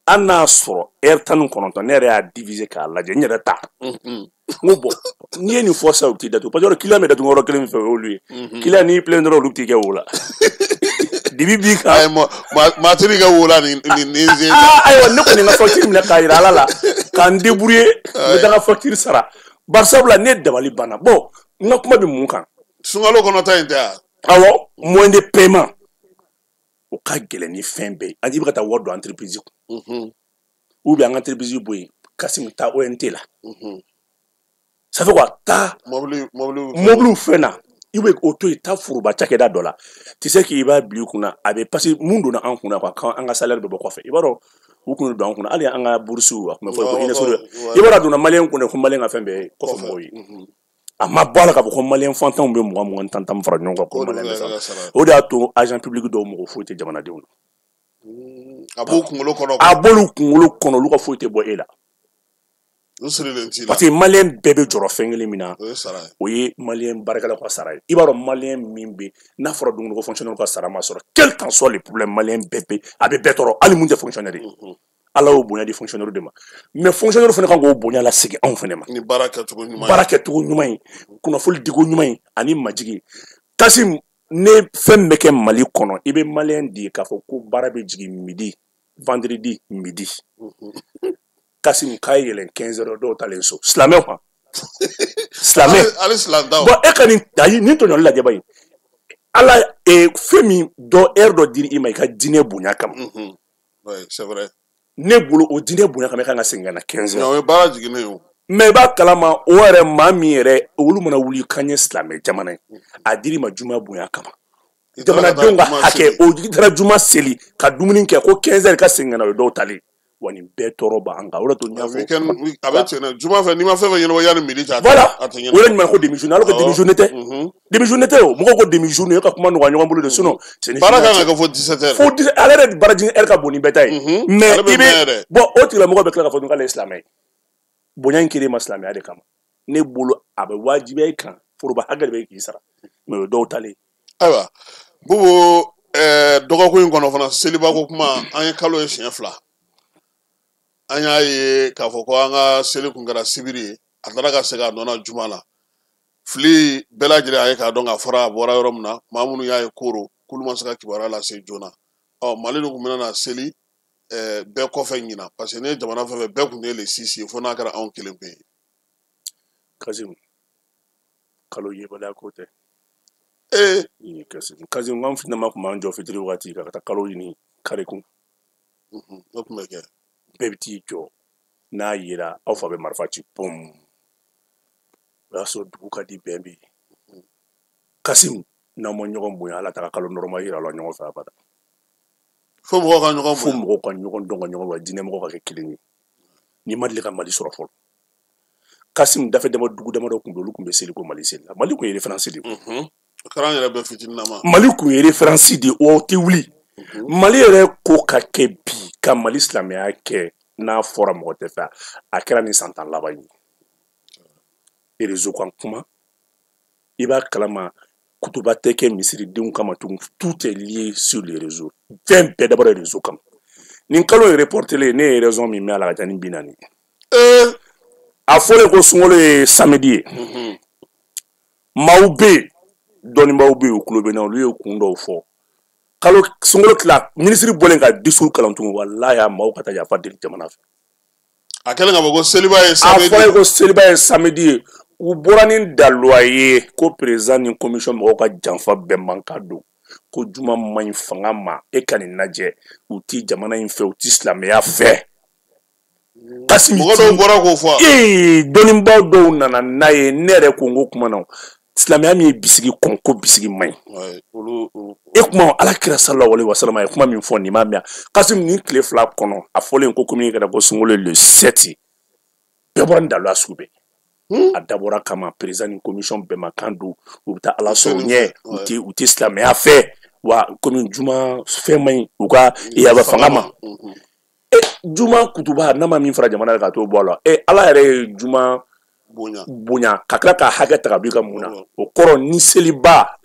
hali n'a sɔrɔ heure 19, ne yɛrɛ y'a diviser k'a lajɛ n yɛrɛ ta. N ko bon, n'i ye nin fɔ sisan, u t'i datugu, parce que client bɛ datugu yɔrɔ kelen min fɛ, o y'olu ye. Client n'i plaint dɔrɔn, olu bɛ t'i kɛ wo la, dibi b'i kan. Ayi, maa tɛ n'i kɛ wo la nin nin nin sen. Ayiwa, ne kɔni ka facture minɛ k'a yira Ala la, k'an débrouiller, n bɛ taa n ka facture sara. Barisabula ne dabali banna. Bon, n ka kuma bɛ mun kan? Sunkalo kɔnɔ ta in tɛ wa? Awɔ, moyen de paiement o ka gɛlɛn ni fɛn bɛɛ ye. Ani i bɛ ka taa wari don entreprise kun, ou bien an ka entreprise bɔ yen, Kassim, taa ONT la, ça fait quoi? Taa mobili mobili mobiliw fɛn na, i bɛ o to yen, taa foroba cakɛda dɔ la. Tu sais k'i b'a bila i kunna, a bɛ, parce que mun donna an kunna, quoi, k'an ka salaire bɛ bɔ kɔfɛ. I b'a dɔn, u kun don an kunna, hali an ka bourse, a tun bɛ fɔ ko UNESCO. I b'a dɔn, a donna maliyɛn kunna ko maliyɛn ka fɛn bɛɛ ye kɔfɛ mɔgɔw ye. A ma bɔ a la k'a fɔ ko maliyɛn fantanw bɛ 20 20, 10 10 fara ɲɔgɔn kan ko maliyɛn bɛ sara. O de y'a to agent public dɔw mɔgɔ foyi tɛ jamanadenw na. A b'u kunkolo kɔnɔ. A b'olu kunkolo kɔnɔ, olu ka foyi tɛ bɔ e la. U sirilen t'i la. Parce que maliyɛn bɛɛ bɛ jɔrɔ fɛn kelen min na, o ye sara ye. O ye maliyɛn baarakɛlaw ka sara ye. I b'a dɔn, maliyɛn min bɛ, n'a fɔra don o don ko fonctionnaire ka sara ma sɔrɔ, quel qu'en soit le problème, maliyɛn bɛɛ bɛ, a bɛ bɛɛ tɔɔrɔ, hali mun tɛ fonctionnaire ye. Ala y'o bonya di fonctionnaire de ma, mais fonctionnaire fana kan k'o bonya lasegin anw fana ma. Ni baara kɛcogo ɲuman ye. Baara kɛcogo ɲuman ye, kunnafoni diko ɲuman ye ani majigi. Kassim, ne fɛn min bɛ kɛ Mali kɔnɔ, i bɛ maliyɛn di k'a fɔ ko baara bɛ jigin midi, vendredi midi. Kassim, k'a yɛlɛn 15 heures, dɔw talen so, silamɛ quoi, silamɛ. Hali silamɛtaw. Bon, e ka nin, ayi, nin tɔɲɔli lajɛ ba ye. Ala fɛn min dɔ, heure dɔ dira i ma i ka diinɛ bonya kama. Oui, c'est vrai. Ne bolo, o diinɛ bonya kama, i kan ka segin ka na 15 heures. O ye baara jiginnen ye o. Mais i b'a kalama, o yɛrɛ maa min yɛrɛ, olu mana wuli k'an ye silamɛ jamana ye, a dir'i ma juma bonya kama, jamanadenw ka hakɛ, o i taara juma seli ka dumuni kɛ, ko 15 heures ka segin ka na, o ye dɔw talen. Wa nin bɛɛ tɔɔrɔ b'an kan, o de to n y'a fɔ. Weekend a bɛ ten dɛ, juma fɛ, n'i ma fɛn fɛn ɲɛnabɔ yanni midi cɛ, a tɛ. Voilà. A tɛ O yɛrɛ ɲɛnabɔ. Ɲuman ko demi journée, alors que demi journée tɛ, demi journée tɛ. O mɔgɔw ko demi journée, e ka kuma nɔgɔya ɲɔgɔn bolo de, sinon c'est ni Baara kan ka kɛ fo 17 heures. Fo 17, ale yɛrɛ baara jigin heure ka bon ni bɛɛ ta ye. Mais Ale bɛ i mɛn bɛ yɛrɛ. Bon, o tigilamɔgɔ bɛ tila k'a fɔ k'ale ye silamɛ ye. Bonya in kɛlen ma silamɛya de kama, ne bolo a bɛ wajibiya i kan, foroba hakɛ de bɛ k'i sara, mais o ye dɔw talen. Ayiwa Bubu, dɔgɔkun in kɔnɔ fana, selibako kuma, an ye kalo ye siɲɛ 2. An y'a ye k'a fɔ ko an ka seli kun kɛra sibiri ye, a taara ka segin a nɔ na juma la. Fili bɛɛ lajɛlen a ye k'a dɔn k'a fɔra a bɔra yɔrɔ min na, maa minnu y'a ye koro k'olu ma se ka kibaruya lase joona. Ɔ, Mali dun tun bɛna na seli bɛɛ kɔfɛ ɲina, parce que ne ye jamana fɛn fɛn bɛɛ tun ye le 6 ye, fo n'a kɛra anw kelen pe ye. Kasim, kalo yebaliya ko tɛ. Ee. Kasim, an fitinama tun b'an jɔ fitiri waati ka taa kalo ɲini kare kun. O tun bɛ kɛ. Bɛɛ bɛ t'i jɔ, n'a yera aw fa bɛ marifa ci pum. O y'a sɔrɔ dugu ka di, bɛn bɛ yen. Kasim, n'aw ma ɲɔgɔn bonya, ala ta ka kalo nɔrɔma yira la ɲɔgɔn fɛ abada. Fo mɔgɔw ka ɲɔgɔn bonya. Fo mɔgɔw ka ɲɔgɔn dɔn, ka ɲɔgɔn bonya, diinɛ mɔgɔw ka kɛ kelen ye. N'i ma deli ka Mali sɔrɔ fɔlɔ. Kasim, dafɛ dama dugu damadɔ tun bɛ, olu tun bɛ seli ko Mali seli la. Mali tun ye référence de ye. O kɛra an yɛrɛ bɛɛ fitininama. Mali tun ye référence de ye, o tɛ wuli. Mali yɛrɛ ko ka kɛ bi, ka Mali silamɛya kɛ, n'a fɔra mɔgɔ tɛ fɛ, a kɛra nin san 10 laban ye. Réseau kan kuma, i b'a kalama, kutuba tɛ kɛ misiridenw kama tugun, tout est lié sur les réseaux. Fɛn bɛɛ dabɔra réseau kama. Nin kalo in reportelen, ne ye raison min mɛn a la ka ca ni 40 ye. A fɔlen ko sunkalo ye samedi ye. Maaw bɛ yen, dɔnnibaaw bɛ yen, u tulo bɛ n na, olu ye kun dɔw fɔ. Kalo sunkalo tila, minisiri bɔlen ka discours kalan tugun, walahi a maaw ka taa yafa deli jamana fɛ. A kɛlen k'a fɔ ko seliba ye samedi. A fɔra ko seliba ye samedi ye. U bɔra ni daluwa ye ko président ni commission mɔgɔw ka janfa bɛɛ man ka don. Ko juma man ɲi fanga ma, e ka nin lajɛ, u ti jamana in fɛ, u ti silamɛya fɛ. Kasimi, mɔgɔ dɔw bɔra k'o fɔ. Ee, dɔnnibaaw dɔw nana n'a ye, ne yɛrɛ ko n ko kuma na, silamɛya min ye bisigi kɔn, ko bisigi man ɲi. E kuma ala kira sallallahu alaihi wasallam a ye kuma min fɔ nin ma mɛn. Kasimi, nin tile 2 kɔnɔ, a fɔlen ko communiqué kɛra ko sunkalo le 7, bɛɛ bɔra ni daluya sugu bɛɛ. A dabɔra kama président ni commission bɛɛ ma kan don, u bɛ taa ala sɔrɔ ɲɛ, u tɛ silamɛya fɛ, wa komi juma fɛn man ɲi u ka yaba fanga ma. Juma kutuba n'a ma min fara jamana kan ka t'o bɔ a la. Ala yɛrɛ ye juma bonya ka tila ka hakɛ ta ka bɔ i ka mun na. O kɔrɔ ni seliba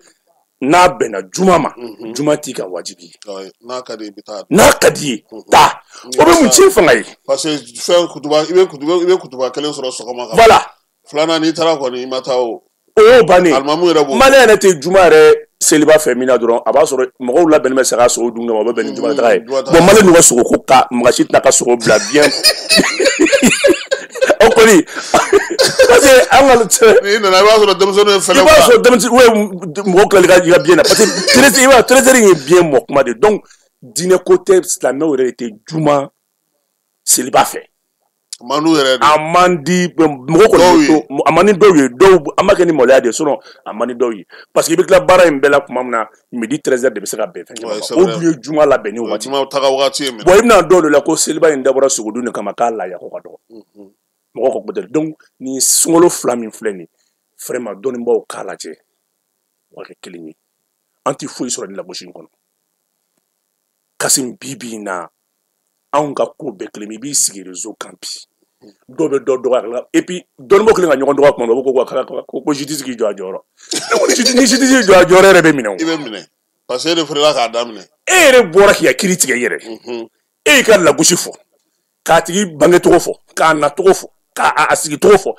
n'a bɛnna juma ma, juma t'i ka wajibi ye. N'a ka di i bɛ taa. N'a ka di ye, taa. O bɛ mun tiɲɛ fanga ye? Parce que fɛn kutuba, i bɛ kutuba kelen sɔrɔ sɔgɔma ka. Voilà. Filanan n'i taara kɔni i ma taa o. O y'o bannen. Alimamu yɛrɛ b'o. Maliyɛn yɛrɛ tɛ juma yɛrɛ seliba fɛ min na dɔrɔn, a b'a sɔrɔ mɔgɔw labɛnnen bɛ saga sogo dun kama, o bɛ bɛn ni juma taga ye. Bon, Maliyɛn n'u ka sogo ko ka mɔgɔ si tɛna ka sogo bila bien. O kɔni, parce que an ka n'i nana i b'a sɔrɔ denmisɛnninw ye fɛlɛ. I b'a sɔrɔ denmisɛnnin mɔgɔ tilali ka i ka bien na, parce que i b'a trésor ye bien mɔ kuma de. Donc diinɛ ko tɛ, silamɛw yɛrɛ de tɛ juma seliba fɛ. Man d'u yɛrɛ de. A man di mɔgɔ kɔni to, a man di dɔw ye, dɔw a ma kɛ ni maloya de ye, sinon a man di dɔw ye, parce que i bɛ tila baara in bɛɛ la tuma min na, midi 13 heures de bɛ se ka bɛn fɛn caman ma. O dun ye juma labɛnni waati. Juma taga waati ye minɛ. Bon, i bɛna dɔw de la ko seliba in dabɔra sogodun de kama, k'a laya ko ka dɔgɔ. Mɔgɔ ka ko tɛ. Donc nin sunkalo 2 min filɛ nin, vraiment dɔnnibaaw k'a lajɛ, o ka kɛ kelen ye. An tɛ foyi sɔrɔ nin lagosi in kɔnɔ. Kasim, bi bi in na, anw ka ko bɛɛ kelen, i b'i sigi réseau kan bi, dɔw bɛ dɔ dɔgɔya, et puis dɔnnibaaw kelen ka ɲɔgɔn dɔgɔya kuma dɔ, u ko ko justice k'i jɔ a jɔyɔrɔ. Ni justice y'i jɔ a jɔyɔrɔ, yɛrɛ bɛ minɛ o. I bɛ minɛ parce que e de feerela k'a daminɛ. E yɛrɛ bɔra k'i ka kiiri tigɛ i yɛrɛ. E y'i ka lagosi fɔ, k'a tigi bangecogo fɔ, k'a nacogo fɔ, k'a sigicogo fɔ,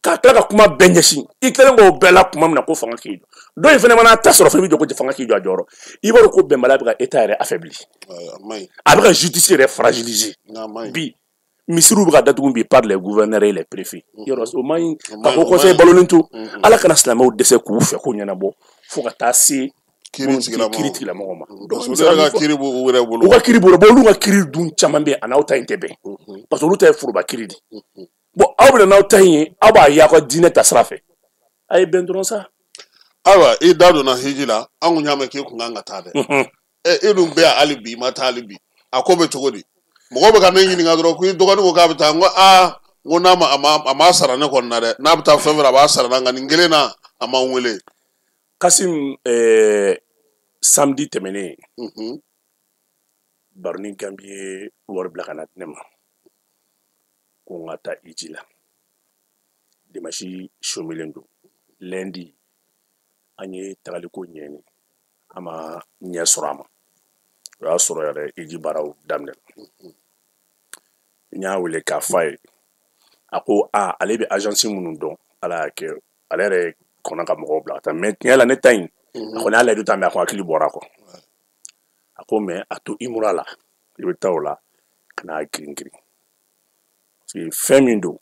k'a tila ka kuma bɛɛ ɲɛsin. I tilalen k'o bɛɛ la tuma min na, ko fanga k'i jɔ. Dɔ in fana mana ta sɔrɔ fɛn bɛ jɔ ko fanga k'i jɔ a jɔyɔrɔ. I b'a dɔn ko bɛnbaliya bɛ ka État yɛrɛ affaibli. A bɛ ka justice yɛrɛ fragiliser. Bi misiriw bɛ ka datugu bi par les gouverneurs et les préfets. Yɔrɔ o man ɲi ka ko conseil balolen to. Ala kana silamɛw dɛsɛ k'u fɛ ko ɲɛnabɔ fo ka taa se kiiri tigilamɔgɔw ma. Parce que olu yɛrɛ ka kiiri b'u yɛrɛ bolo. U ka kiiri b'u bolo, olu ka kiiri dun caman bɛ yen, a n'aw ta in tɛ bɛn. Parce que olu ta ye foroba kiiri de. Bon, aw bɛna n'aw ta in ye, aw b'a ye aw ka diinɛ ta sira fɛ. A ye bɛn dɔrɔn sa. Ayiwa, i da donna hiji la, an kun y'a mɛn k'e kun kan ka taa dɛ. E dun bɛ yan hali bi, i ma taa hali bi. A ko bɛ cogo di? Mɔgɔw bɛ ka ne ɲininka dɔrɔn ko i dɔgɔnin ko k'a bɛ taa, n ko aa, n ko n'a ma a ma sara ne kɔni na dɛ, n'a bɛ taa fɛn fɛn a b'a sara na, nka nin kelen na a ma n wele. Kasim, samedi tɛmɛnen, Baroni Gambi ye wari bila ka na di ne ma ko n ka taa hiji la. Dimanche somelen don, lundi an ye tagaliko ɲɛɲini, an ma ɲɛ sɔrɔ a ma. O y'a sɔrɔ yɛrɛ hiji baaraw daminɛ. N y'a wele k'a f'a ye, a ko a ale bɛ agence minnu dɔn, ala y'a kɛ ale yɛrɛ kɔnna ka mɔgɔw bila ka taa, mais tiɲɛ la ne ta in a kɔni y'a layidu ta, mais a ko hakili bɔra kɔ. A ko mais a to Imura la, i bɛ taa o la ka n'a girin girin, parce que fɛn min don,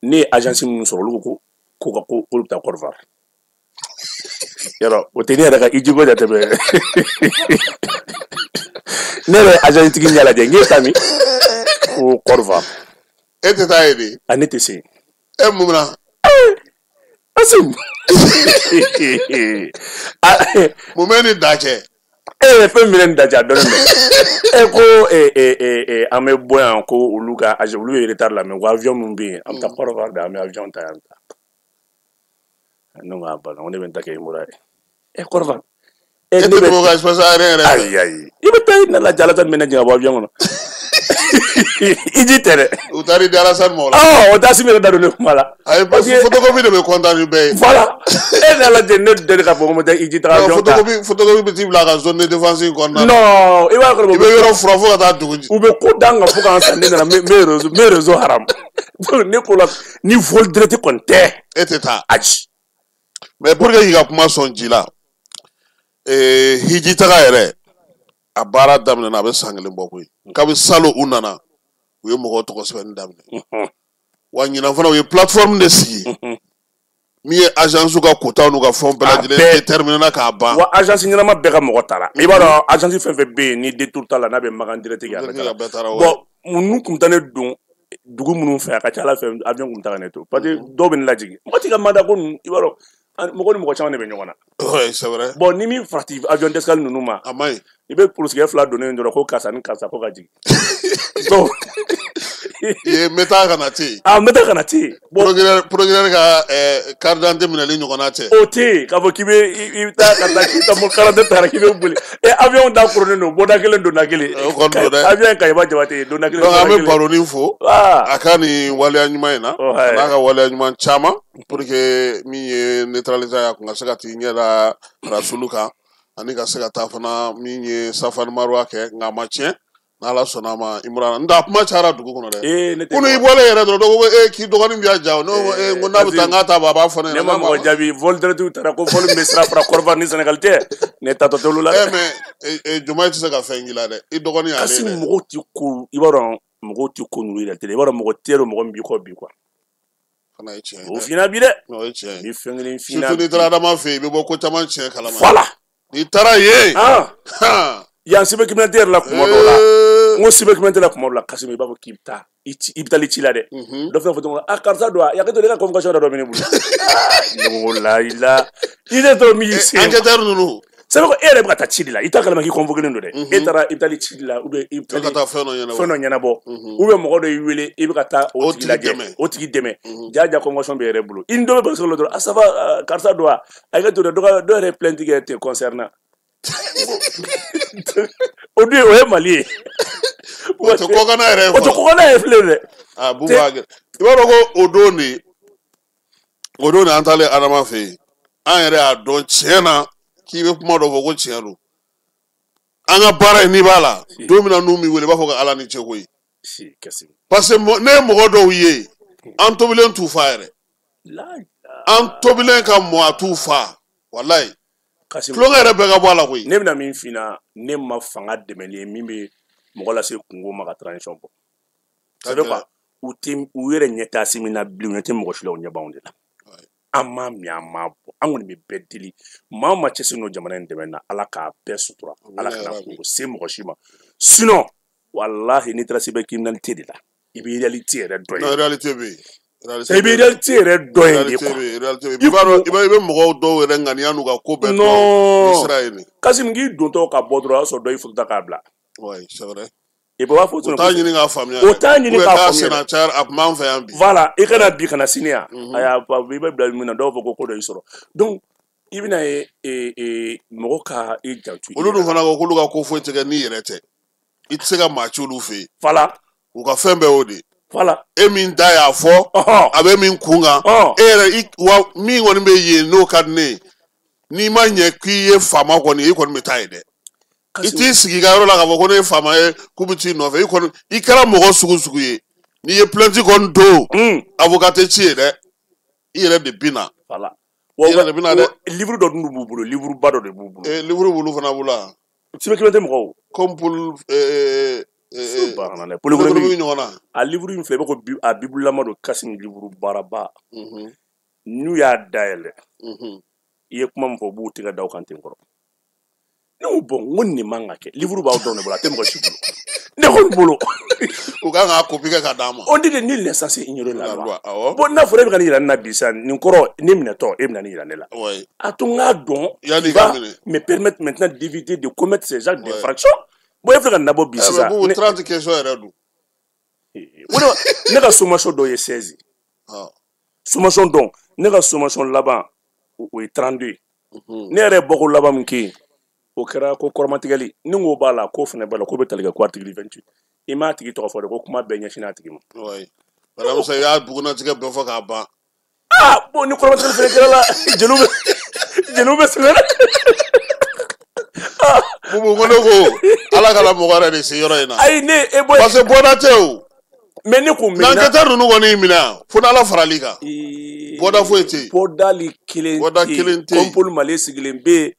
ne ye agence minnu sɔrɔ, olu ko ko ko k'olu bɛ taa Côte d'Ivoire. Yɔrɔ o tɛ ne yɛrɛ ka ijiko jate bɛ. Ne yɛrɛ agence tigi ɲɛ lajɛ, n k'e taa min? Ko Côte d'Ivoire. E tɛ taa yen de? A ne tɛ se. E mun na? Asim. Mun bɛ ni da cɛ? E fɛn min bɛ ni da cɛ, a dɔnnen don. E ko an bɛ bɔ yan ko olu ka olu ye retard la, mais ko avion min bɛ yen, an bɛ taa Côte d'Ivoire de, an bɛ avion ta yan ta. Ne ko a banna, ko ne bɛ n ta kɛ Imura ye. E Côte d'Ivoire. E tɛ tɛmɛ o kan espace aérien yɛrɛ fɛ. Ayi ayi. I bɛ taa i nana Alassane bɛ ne jigin ka bɔ avion kɔnɔ. I ji tɛ dɛ. U taara i di Alassane ma o la. Ɔ o tɛ Asimi yɛrɛ da don ne kuma la. Ayi, parce que photocopie de bɛ content ni bɛɛ ye. Voilà. E n'a lajɛ ne deli k'a fɔ ko n bɛ taa i ji taga avion ta. Photocopie bɛ t'i bila a ka zone de défense in kɔnɔna na. Non, i b'a kɔrɔ. I bɛ yɔrɔ furan fo ka taa dugu jɛ. U bɛ ko d'an kan fo k'an sa, ne nana n bɛ réseau haram. Donc ne ko la ni vol direct kɔni tɛ. E tɛ taa. Ayi. Mais pour que k'i ka kuma sɔn ji la, hiji taga yɛrɛ a baara daminɛna, a bɛ san kelen bɔ koyi. Kabi salon u nana, u ye mɔgɔw tɔgɔ sɛbɛnni daminɛ. Wa ɲinan fana u ye plateforme de sigi min ye agence ka quota n'u ka fɛnw bɛɛ lajɛlen déterminé k'a ban. Wa agence ɲɛnama bɛɛ ka mɔgɔ taara. I b'a dɔn agence fɛn fɛn bɛ yen ni détour t'a la, n'a bɛ Makan direct kɛ, a bɛɛ taara. Bon, ninnu tun bɛ taa ne don dugu minnu fɛ, a ka ca Ala fɛ avion tun bɛ taa ka ne to, parce que dɔw bɛ ne lajigin. Mɔgɔ t'i ka mandat ko ninnu, i b'a dɔn mɔgɔ ni mɔgɔ caman de bɛ ɲɔgɔn na. Oui, c'est vrai. Bon, ni min farati avion d'escale ninnu ma, a ma ɲi. I bɛ polosigɛ fila donnen dɔrɔn ko karisa ni karisa ko ka jigin. Donc ye n bɛ taa ka na te yen. Ah, n bɛ taa ka na te yen. Bon, procureur ka carte d'identité minɛli ɲɔgɔnna tɛ. O tɛ yen k'a fɔ k'i bɛ i bɛ taa ka taa k'i taa carte d'identité taara k'i bɛ boli. E avion da koronnen don, bɔda kelen donda kelen. O kɔni don dɛ. Avion Kayiba Jabate donda kelen. Donc an bɛ Baroni fo. A ka nin waleya ɲuman in na. A n'a ka waleya ɲuman caman pour que min ye neutraliser a kun ka se ka t'i ɲɛ da Rasulu kan ani ka se ka taa fana min ye Safa ni Maruwa kɛ, nka a ma tiɲɛ. N'Ala sɔnna a ma Imran, n tɛ a kuma cayara dugu kɔnɔ dɛ. Kunun i bɔlen yɛrɛ dɔrɔn dɔw ko k'i dɔgɔnin bɛ yan ja, ne ko n ko n'a bɛ taa n k'a ta a b'a fɔ ne ɲɛna. Ne ma mɔgɔ jaabi, vol direct taara ko vol min bɛ sira fara Côte d'Ivoire ni Sénégal cɛ, ne taatɔ t'olu la dɛ. Mais Diomaye tɛ se ka fɛn k'i la dɛ, i dɔgɔnin y'ale Kasi dɛ. Mɔgɔw ti ko, i b'a dɔn mɔgɔw ti ko ninnu yɛrɛ tɛ, i b'a dɔn mɔgɔ tɛ mɔgɔ min b'i kɔ bi quoi. Fana ye tiɲɛ ye. O fina bi dɛ. O ye tiɲɛ ye. Ni fɛn kelen fina. Surtout n'i taara Adama fɛ yen, i bɛ bɔ ko caman tiɲɛ kalama. Voilà. N'i taara yen. Yan cybercriminalité yɛrɛ la kuma dɔw la, n ko cybercriminalité la kuma dɔw la, Kassim i b'a fɔ k'i bɛ taa i bɛ taa ci la dɛ. Dɔ fana fɔ tuguni, a karisa don, a hakɛ to ne ka convocation dɔ bɛ ne bolo. Ne ko la ila i tɛ tɔ min y'i sen. Enquêteur ninnu. C'est vrai e yɛrɛ bɛ ka taa ci de la, i t'a kalama k'i convoqué don dɛ. E taara i bɛ taa ci de la, ou bien i bɛ taa fɛn dɔ ɲɛnabɔ, ou bien mɔgɔ dɔ y'i wele i bɛ ka taa o tigi lajɛ, o tigi dɛmɛ. Ja convocation bɛ yɛrɛ bolo. I ni dɔ bɛ baro la dɔrɔn, a ça va karisa don wa, a hakɛ to dɛ, dɔ yɛrɛ plainte kɛ te concernant. O dun o ye Mali ye. O tɛ kɔkanna yɛrɛ ye. O tɛ kɔkanna yɛrɛ filɛ dɛ. Ah, Buba, i b'a dɔn ko o don de an taalen Adama fɛ yen, an yɛrɛ y'a dɔn tiɲɛ na k'i bɛ kuma dɔ fɔ ko tiɲɛ don. An ka baara in n'i b'a la, don min na n'u m'i wele, i b'a fɔ ko Ala ni ce koyi. Parce que ne ye mɔgɔ dɔw ye, an tobilen t'u fa yɛrɛ. An tobilen ka mɔ a t'u fa, walayi. Tulonkɛ yɛrɛ bɛɛ ka bɔ a la koyi. Ne bɛna min f'i ɲɛna, ne ma fanga dɛmɛli ye min bɛ mɔgɔ lase kungo ma ka transition bɔ. C'est vrai quoi, u tɛ u yɛrɛ ɲɛ tɛ Asimi na bilen, u ɲɛ tɛ mɔgɔ si la, u ɲɛ b'anw de la. An m'a min, an m'a bɔ, an kɔni bɛ bɛɛ deli. Maa o maa cɛsiri n'o jamana in dɛmɛ na, Ala k'a bɛɛ sutura, Ala kana kungo se mɔgɔ si ma. Sinon, walahi n'i taara cybercriminalité de la, i bɛ réalité yɛrɛ dɔn yen. Non, réalité bɛ yen. I bɛ réalité yɛrɛ dɔn yen de quoi. I b'a dɔn, i bɛ mɔgɔw dɔw yɛrɛ ŋaniya n'u ka ko bɛɛ dɔn ni sira ye nin. Kassim k'i dontɔ ka bɔ dɔrɔn, o y'a sɔrɔ dɔ y'i photo ta k'a bila. Oui, c'est vrai. Et puis, b'a fɔ o t'a ɲini k'a faamuya. O t'a ɲini k'a faamuya. Senna cayara, a tun b'an fɛ yan bi. Voilà, i kana bi kana sini yan. Ayi, i bɛ bila min na, dɔw b'a fɔ ko dɔ y'i sɔrɔ. Donc i bɛna ye mɔgɔ ka i janto. Olu dun fana ko k'olu ka ko foyi tɛ kɛ n'i yɛrɛ tɛ. I tɛ se ka maa ci olu fɛ yen. Voilà. U ka fɛn bɛɛ y'o de ye. Voilà. E min da y'a fɔ, a bɛ min kun kan, e yɛrɛ wa min kɔni bɛ yen n'o ka di ne ye, n'i ma ɲɛ k'i ye faama kɔni, i kɔni bɛ taa yen dɛ. I t'i sigi i ka yɔrɔ la k'a fɔ ko ne ye faama ye k'u bɛ t'i nɔfɛ, i kɔni i kɛra mɔgɔ sugu sugu ye, n'i ye plainte kɔni don, avocat tɛ ci ye dɛ, i yɛrɛ de bɛ na. Voilà. I yɛrɛ de bɛna dɛ. Livre dɔ dun b'u bolo, livre ba dɔ de b'u bolo. Livre b'olu fana bolo wa? Sɛbɛn kelen tɛ mɔgɔw. Comme pour Subhanallah. Polygonomie ɲɔgɔn na. A livre in filɛ, i b'a ko a bibulama don Kasim, livre baaraba. N'u y'a dayɛlɛ, i ye kuma min fɔ, u b'u tɛgɛ da o kan ten kɔrɔ. Ne ko bon, n ko nin man ka kɛ. Livre b'aw dɔrɔn de bolo, a tɛ mɔgɔ si bolo. Ne kɔni bolo. U kan k'a copie kɛ ka d'a ma. On dit que nul n'est censé ignorer la loi. Awɔ. Bon, n'a fɔra e bɛ ka nin yira ne na bi sisan, nin kɔrɔ ne minɛtɔ, e bɛna nin yira ne la. A to n k'a dɔn. Yanni i ka minɛ. Me permettre maintenant d'éviter de commettre ces actes d'infraction. Bon, e filɛ ka nin labɔ bi sisan. Mais Bubu, 30 questions yɛrɛ don. Ne ka sommation dɔ ye 16 ye. Sommation dɔn, ne ka sommation laban o ye 32 ye. Ne yɛrɛ ye bɔko laban min kɛ yen, o kɛra ko kɔrɔmatigɛli. Ni n ko b'a la, k'o fana b'a la, k'o bɛ tali kɛ ko article 28. I m'a tigi tɔgɔ fɔ dɛ, ko kuma bɛɛ ɲɛsinna a tigi ma. Madame Musa, i y'a bugunnatigɛ bɛɛ fɔ k'a ban. Ah bon, ni kɔrɔmatigɛli fana kɛra la, jeliw bɛ sɛgɛn dɛ. Bubu, ko ne ko Ala kana mɔgɔ yɛrɛ de se yɔrɔ in na. Ayi, ne e bɔ. Parce que bɔda tɛ o. Mais ne ko maintenant. N'enquêteur ninnu kɔni y'i minɛ, fo n'Ala faral'i kan. Bɔda foyi tɛ yen. Bɔdali kelen Bɔda kelen tɛ yen. Compol Mali sigilen bɛ yen,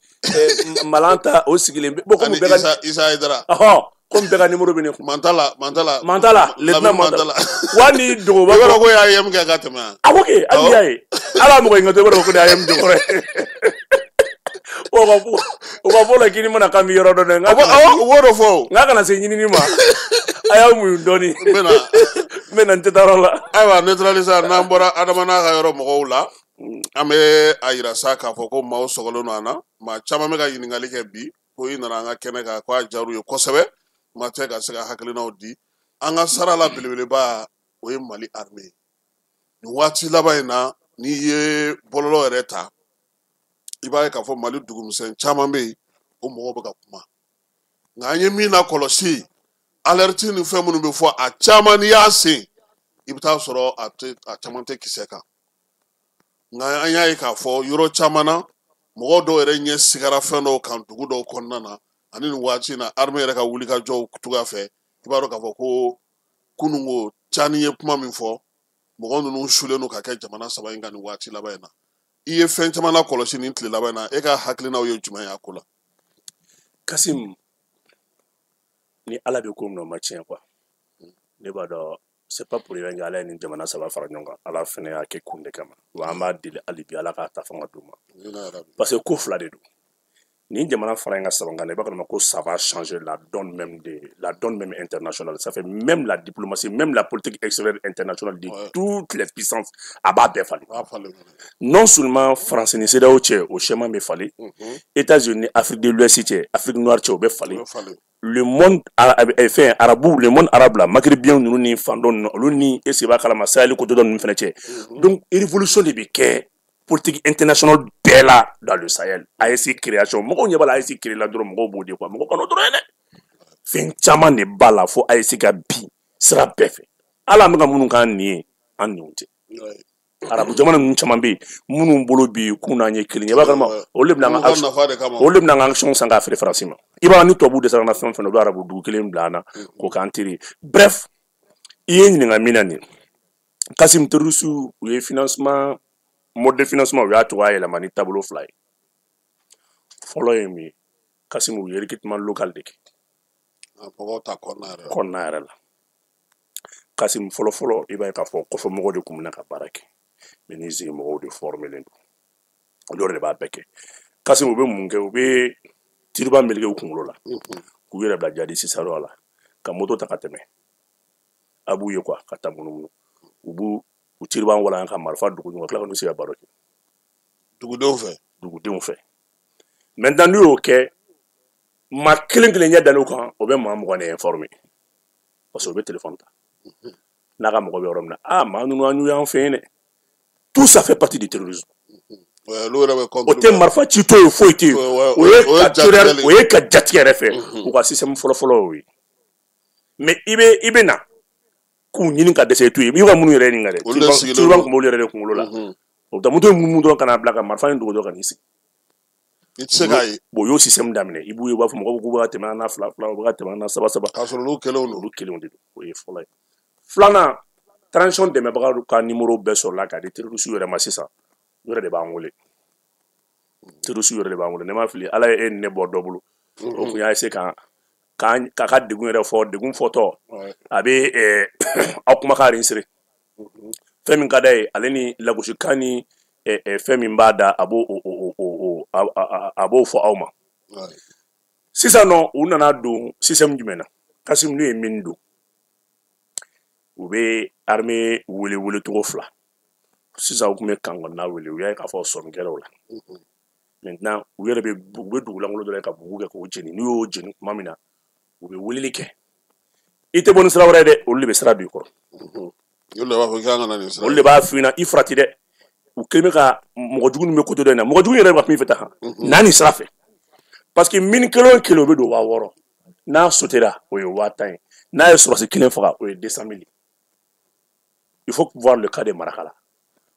Malanta o sigilen bɛ. Bon, komi bɛɛ ka Isa Hayidara. Ɔhɔn, komi bɛɛ ka numéro bɛ ne kun. Mantala, Mantala. Mantala, lieutenant Mantala. Wa ni dogoba. I b'a dɔn ko y'a AEM kɛ ka tɛmɛ wa? Awɔ kɛ, hali n'i y'a ye. Ala mɔgɔ in ka to, i b'a dɔn ko ne ye AEM jɔkɔrɔ ye. O ka fɔ la k'i ni mana k'an bɛ yɔrɔ dɔn dɛ. Awɔ, u b'o de fɔ o. N k'a kana se ɲinini ma. A y'aw muɲu dɔɔni. N bɛ na. N bɛ na, n tɛ taa yɔrɔ la. Ayiwa, neutraliser, n'an bɔra Adama n'a ka yɔrɔ mɔgɔw la, an bɛ a yira sa k'a fɔ ko maaw sɔgɔlen don an na. Maa caman bɛ ka ɲininkali kɛ bi, ko i nana an ka kɛnɛ kan, ko a diyar'u ye kosɛbɛ. Maa tɛ ka se ka hakilinaw di. An ka sara la belebeleba, o ye Mali armée ye. Nin waati laban in na, n'i ye bɔlɔlɔ yɛrɛ ta, i b'a ye k'a fɔ Mali dugumisɛn caman bɛ yen, o mɔgɔw bɛ ka kuma. Nka an ye min lakɔlɔsi, alerte ni fɛn minnu bɛ fɔ, a caman n'i y'a sen, i bɛ taa sɔrɔ a caman tɛ kisɛ kan. Nka an y'a ye k'a fɔ yɔrɔ caman na, mɔgɔ dɔw yɛrɛ ɲɛ sigara fɛn dɔw kan dugu dɔw kɔnɔna na, ani nin waati in na, armée yɛrɛ ka wulikajɔw cogoya fɛ, i b'a dɔn k'a fɔ ko kununko Cani ye kuma min fɔ, mɔgɔ ninnu sulen don ka kɛ jamana saba in kan nin waati laban in na. I ye fɛn caman lakɔlɔsi nin tile laban in na, e ka hakilinaw ye jumɛn ye a ko la? Kasim, ni Ala bɛ ko min na, o ma tiɲɛ quoi. Ne b'a dɔn, c'est pas pour rien que Ala ye nin jamana saba fara ɲɔgɔn kan. Ala fana y'a kɛ kun de kama. Wa an b'a deli hali bi, Ala k'a ta fanga d'u ma. Parce que ko fila de don. Nin jamana fara in ka saba kan, i b'a kalama ko ça va changer la donne même internationale. Ça fait même la diplomatie, même la politique extérieure internationale de toutes les puissances, a b'a bɛɛ falen. Non seulement France ni CEDEAO cɛ, o schéma bɛ falen. États-Unis, Afrique de l'Ouest cɛ, Afrique noire cɛ, o bɛ falen. Le monde fɛn arabu, le monde arabe la, maghrébien ninnu ni fan dɔ ninnu, olu ni est ce que b'a kalama Sahel côté dɔ ninnu fɛnɛ cɛ. Donc révolution de bɛ kɛ politique internationale bɛɛ la dans le Sahel. AES création, mɔgɔw ɲɛ b'a la, AES créé la dɔrɔn, mɔgɔw b'o de quoi. Mɔgɔ kan'o dɔrɔn ye dɛ. Fɛn caman de b'a la fo AES ka bin sira bɛɛ fɛ. Hali an bɛ ka minnu k'an nin ye, an ninw tɛ. Arabu jamana ninnu caman bɛ yen minnu bolo bi k'u n'an ye kelen ye, i b'a kalama olu de bɛna an ka Olu ka nafa de kama. Olu de bɛna an ka action san k'a feere Faransi ma. I b'a ni tubabuw dɛsɛra an na fɛn o fɛn na, u bɛ arabu dugu kelen bila an na k'o k'an teri ye. Bref, i ye n ɲininka min na nin, Kasim, terroriste u ye financement, mode de financement, u y'a cogoya yɛlɛma ni taabolo fila ye. Fɔlɔ ye mun ye? Kasim, u ye recrutement local de kɛ. Mɔgɔw ta kɔnɔna yɛrɛ la. Kɔnɔna yɛrɛ la. Kasim, fɔlɔ fɔlɔ, i b'a ye k'a fɔ kɔfɛ mɔgɔw de tun bɛ na ka baara kɛ. Mais ni zen mɔgɔw de formelen don. Olu yɛrɛ de b'a bɛɛ kɛ. Kasim, u bɛ mun kɛ? U bɛ tiriba meleke u kunkolo la. K'u yɛrɛ bila jadi sisarɔ la. Ka moto ta ka tɛmɛ. A b'u ye quoi, ka taa munumunu. U b'u u tiriban walan ka marifa dogo ɲɔgɔn, tila ka n'u sigi ka baro kɛ. Dugudenw fɛ. Dugudenw fɛ. Maintenant n'u y'o kɛ, maa kelen kelen ɲɛ dan'u kan, o bɛ maa 20 de informer. Parce que u bɛ téléphone ta. N'a ka mɔgɔ bɛ yɔrɔ min na, ah, maa ninnu an y'u y'an fɛ yen dɛ. Tout ça fait partie du terrorisme. Olu yɛrɛ bɛ O tɛ marifa ci to ye, foyi tɛ yen. O ye o ye ka jatigɛli. O ye ka jatigɛ yɛrɛ fɛ. U ka système fɔlɔ-fɔlɔ y'o ye. Mais i bɛ na k'u ɲini ka dɛsɛ i t'u ye. I ka minnu yɛrɛ ɲininka dɛ. Olu de sigilen Tiriban don. tun b'olu yɛrɛ de kunkolo la. O bɛ taa moto in munumunu dɔrɔn ka n'a bila ka marifa in dogo dɔrɔn ka n'i sigi. I tɛ se k'a ye. Bon, u y'o système daminɛ. I b'u ye, u b'a fɔ mɔgɔw k'u bɛ ka tɛmɛ an na fila fila, u bɛ ka tɛmɛ an na saba saba. K'a sɔrɔ olu kelenw don. Olu kelenw de don. O ye fɔlɔ ye. Filanan, transition dɛmɛbagaw ka numéro bɛɛ sɔrɔla k'a di terroriste yɛrɛ ma sisan. U yɛrɛ de b'an wele. Terroriste yɛrɛ de b'an bolo. Ne m'a fili, Ala ye e ni ne bɔ dɔ bolo. O kun y'a essayer ka k'a ka degun yɛrɛ fɔ, degun fɔtɔ a bɛ aw kumakan enregistrer. Fɛn min ka d'a ye, ale ni lagosikan ni fɛn min b'a da, a b'o a b'o fɔ aw ma. Sisan nɔ, u nana don système jumɛn na? Kasim, n'u ye min don, u bɛ armée wele wele cogo fila. Sisan u tun bɛ kan kɔnɔna wele, u y'a ye k'a fɔ sɔmi kɛra o la. Maintenant, u yɛrɛ bɛ u bɛ dugu lankolon dɔ la ka bugu kɛ k'o jeni. N'u y'o jeni tuma min na, u bɛ weleli kɛ. I tɛ bɔ ni sira wɛrɛ ye dɛ, olu de bɛ sira don i kɔrɔ. Olu de b'a fɔ k'i kan ka na nin sira. Olu de b'a f'i ɲɛna, i farati dɛ. U kɛlen bɛ ka mɔgɔ jugu min bɛ côté dɔ in na, mɔgɔ jugu yɛrɛ bɛ ka kuma i fɛ tan, na nin sira fɛ. Parce que mine kelen o kelen, o bɛ don 6000. N'a sotera, o ye 10 000 ye. N'a ye sɔrɔsi kelen faga, o ye 200 000. Il faut voir le cas de Marakala.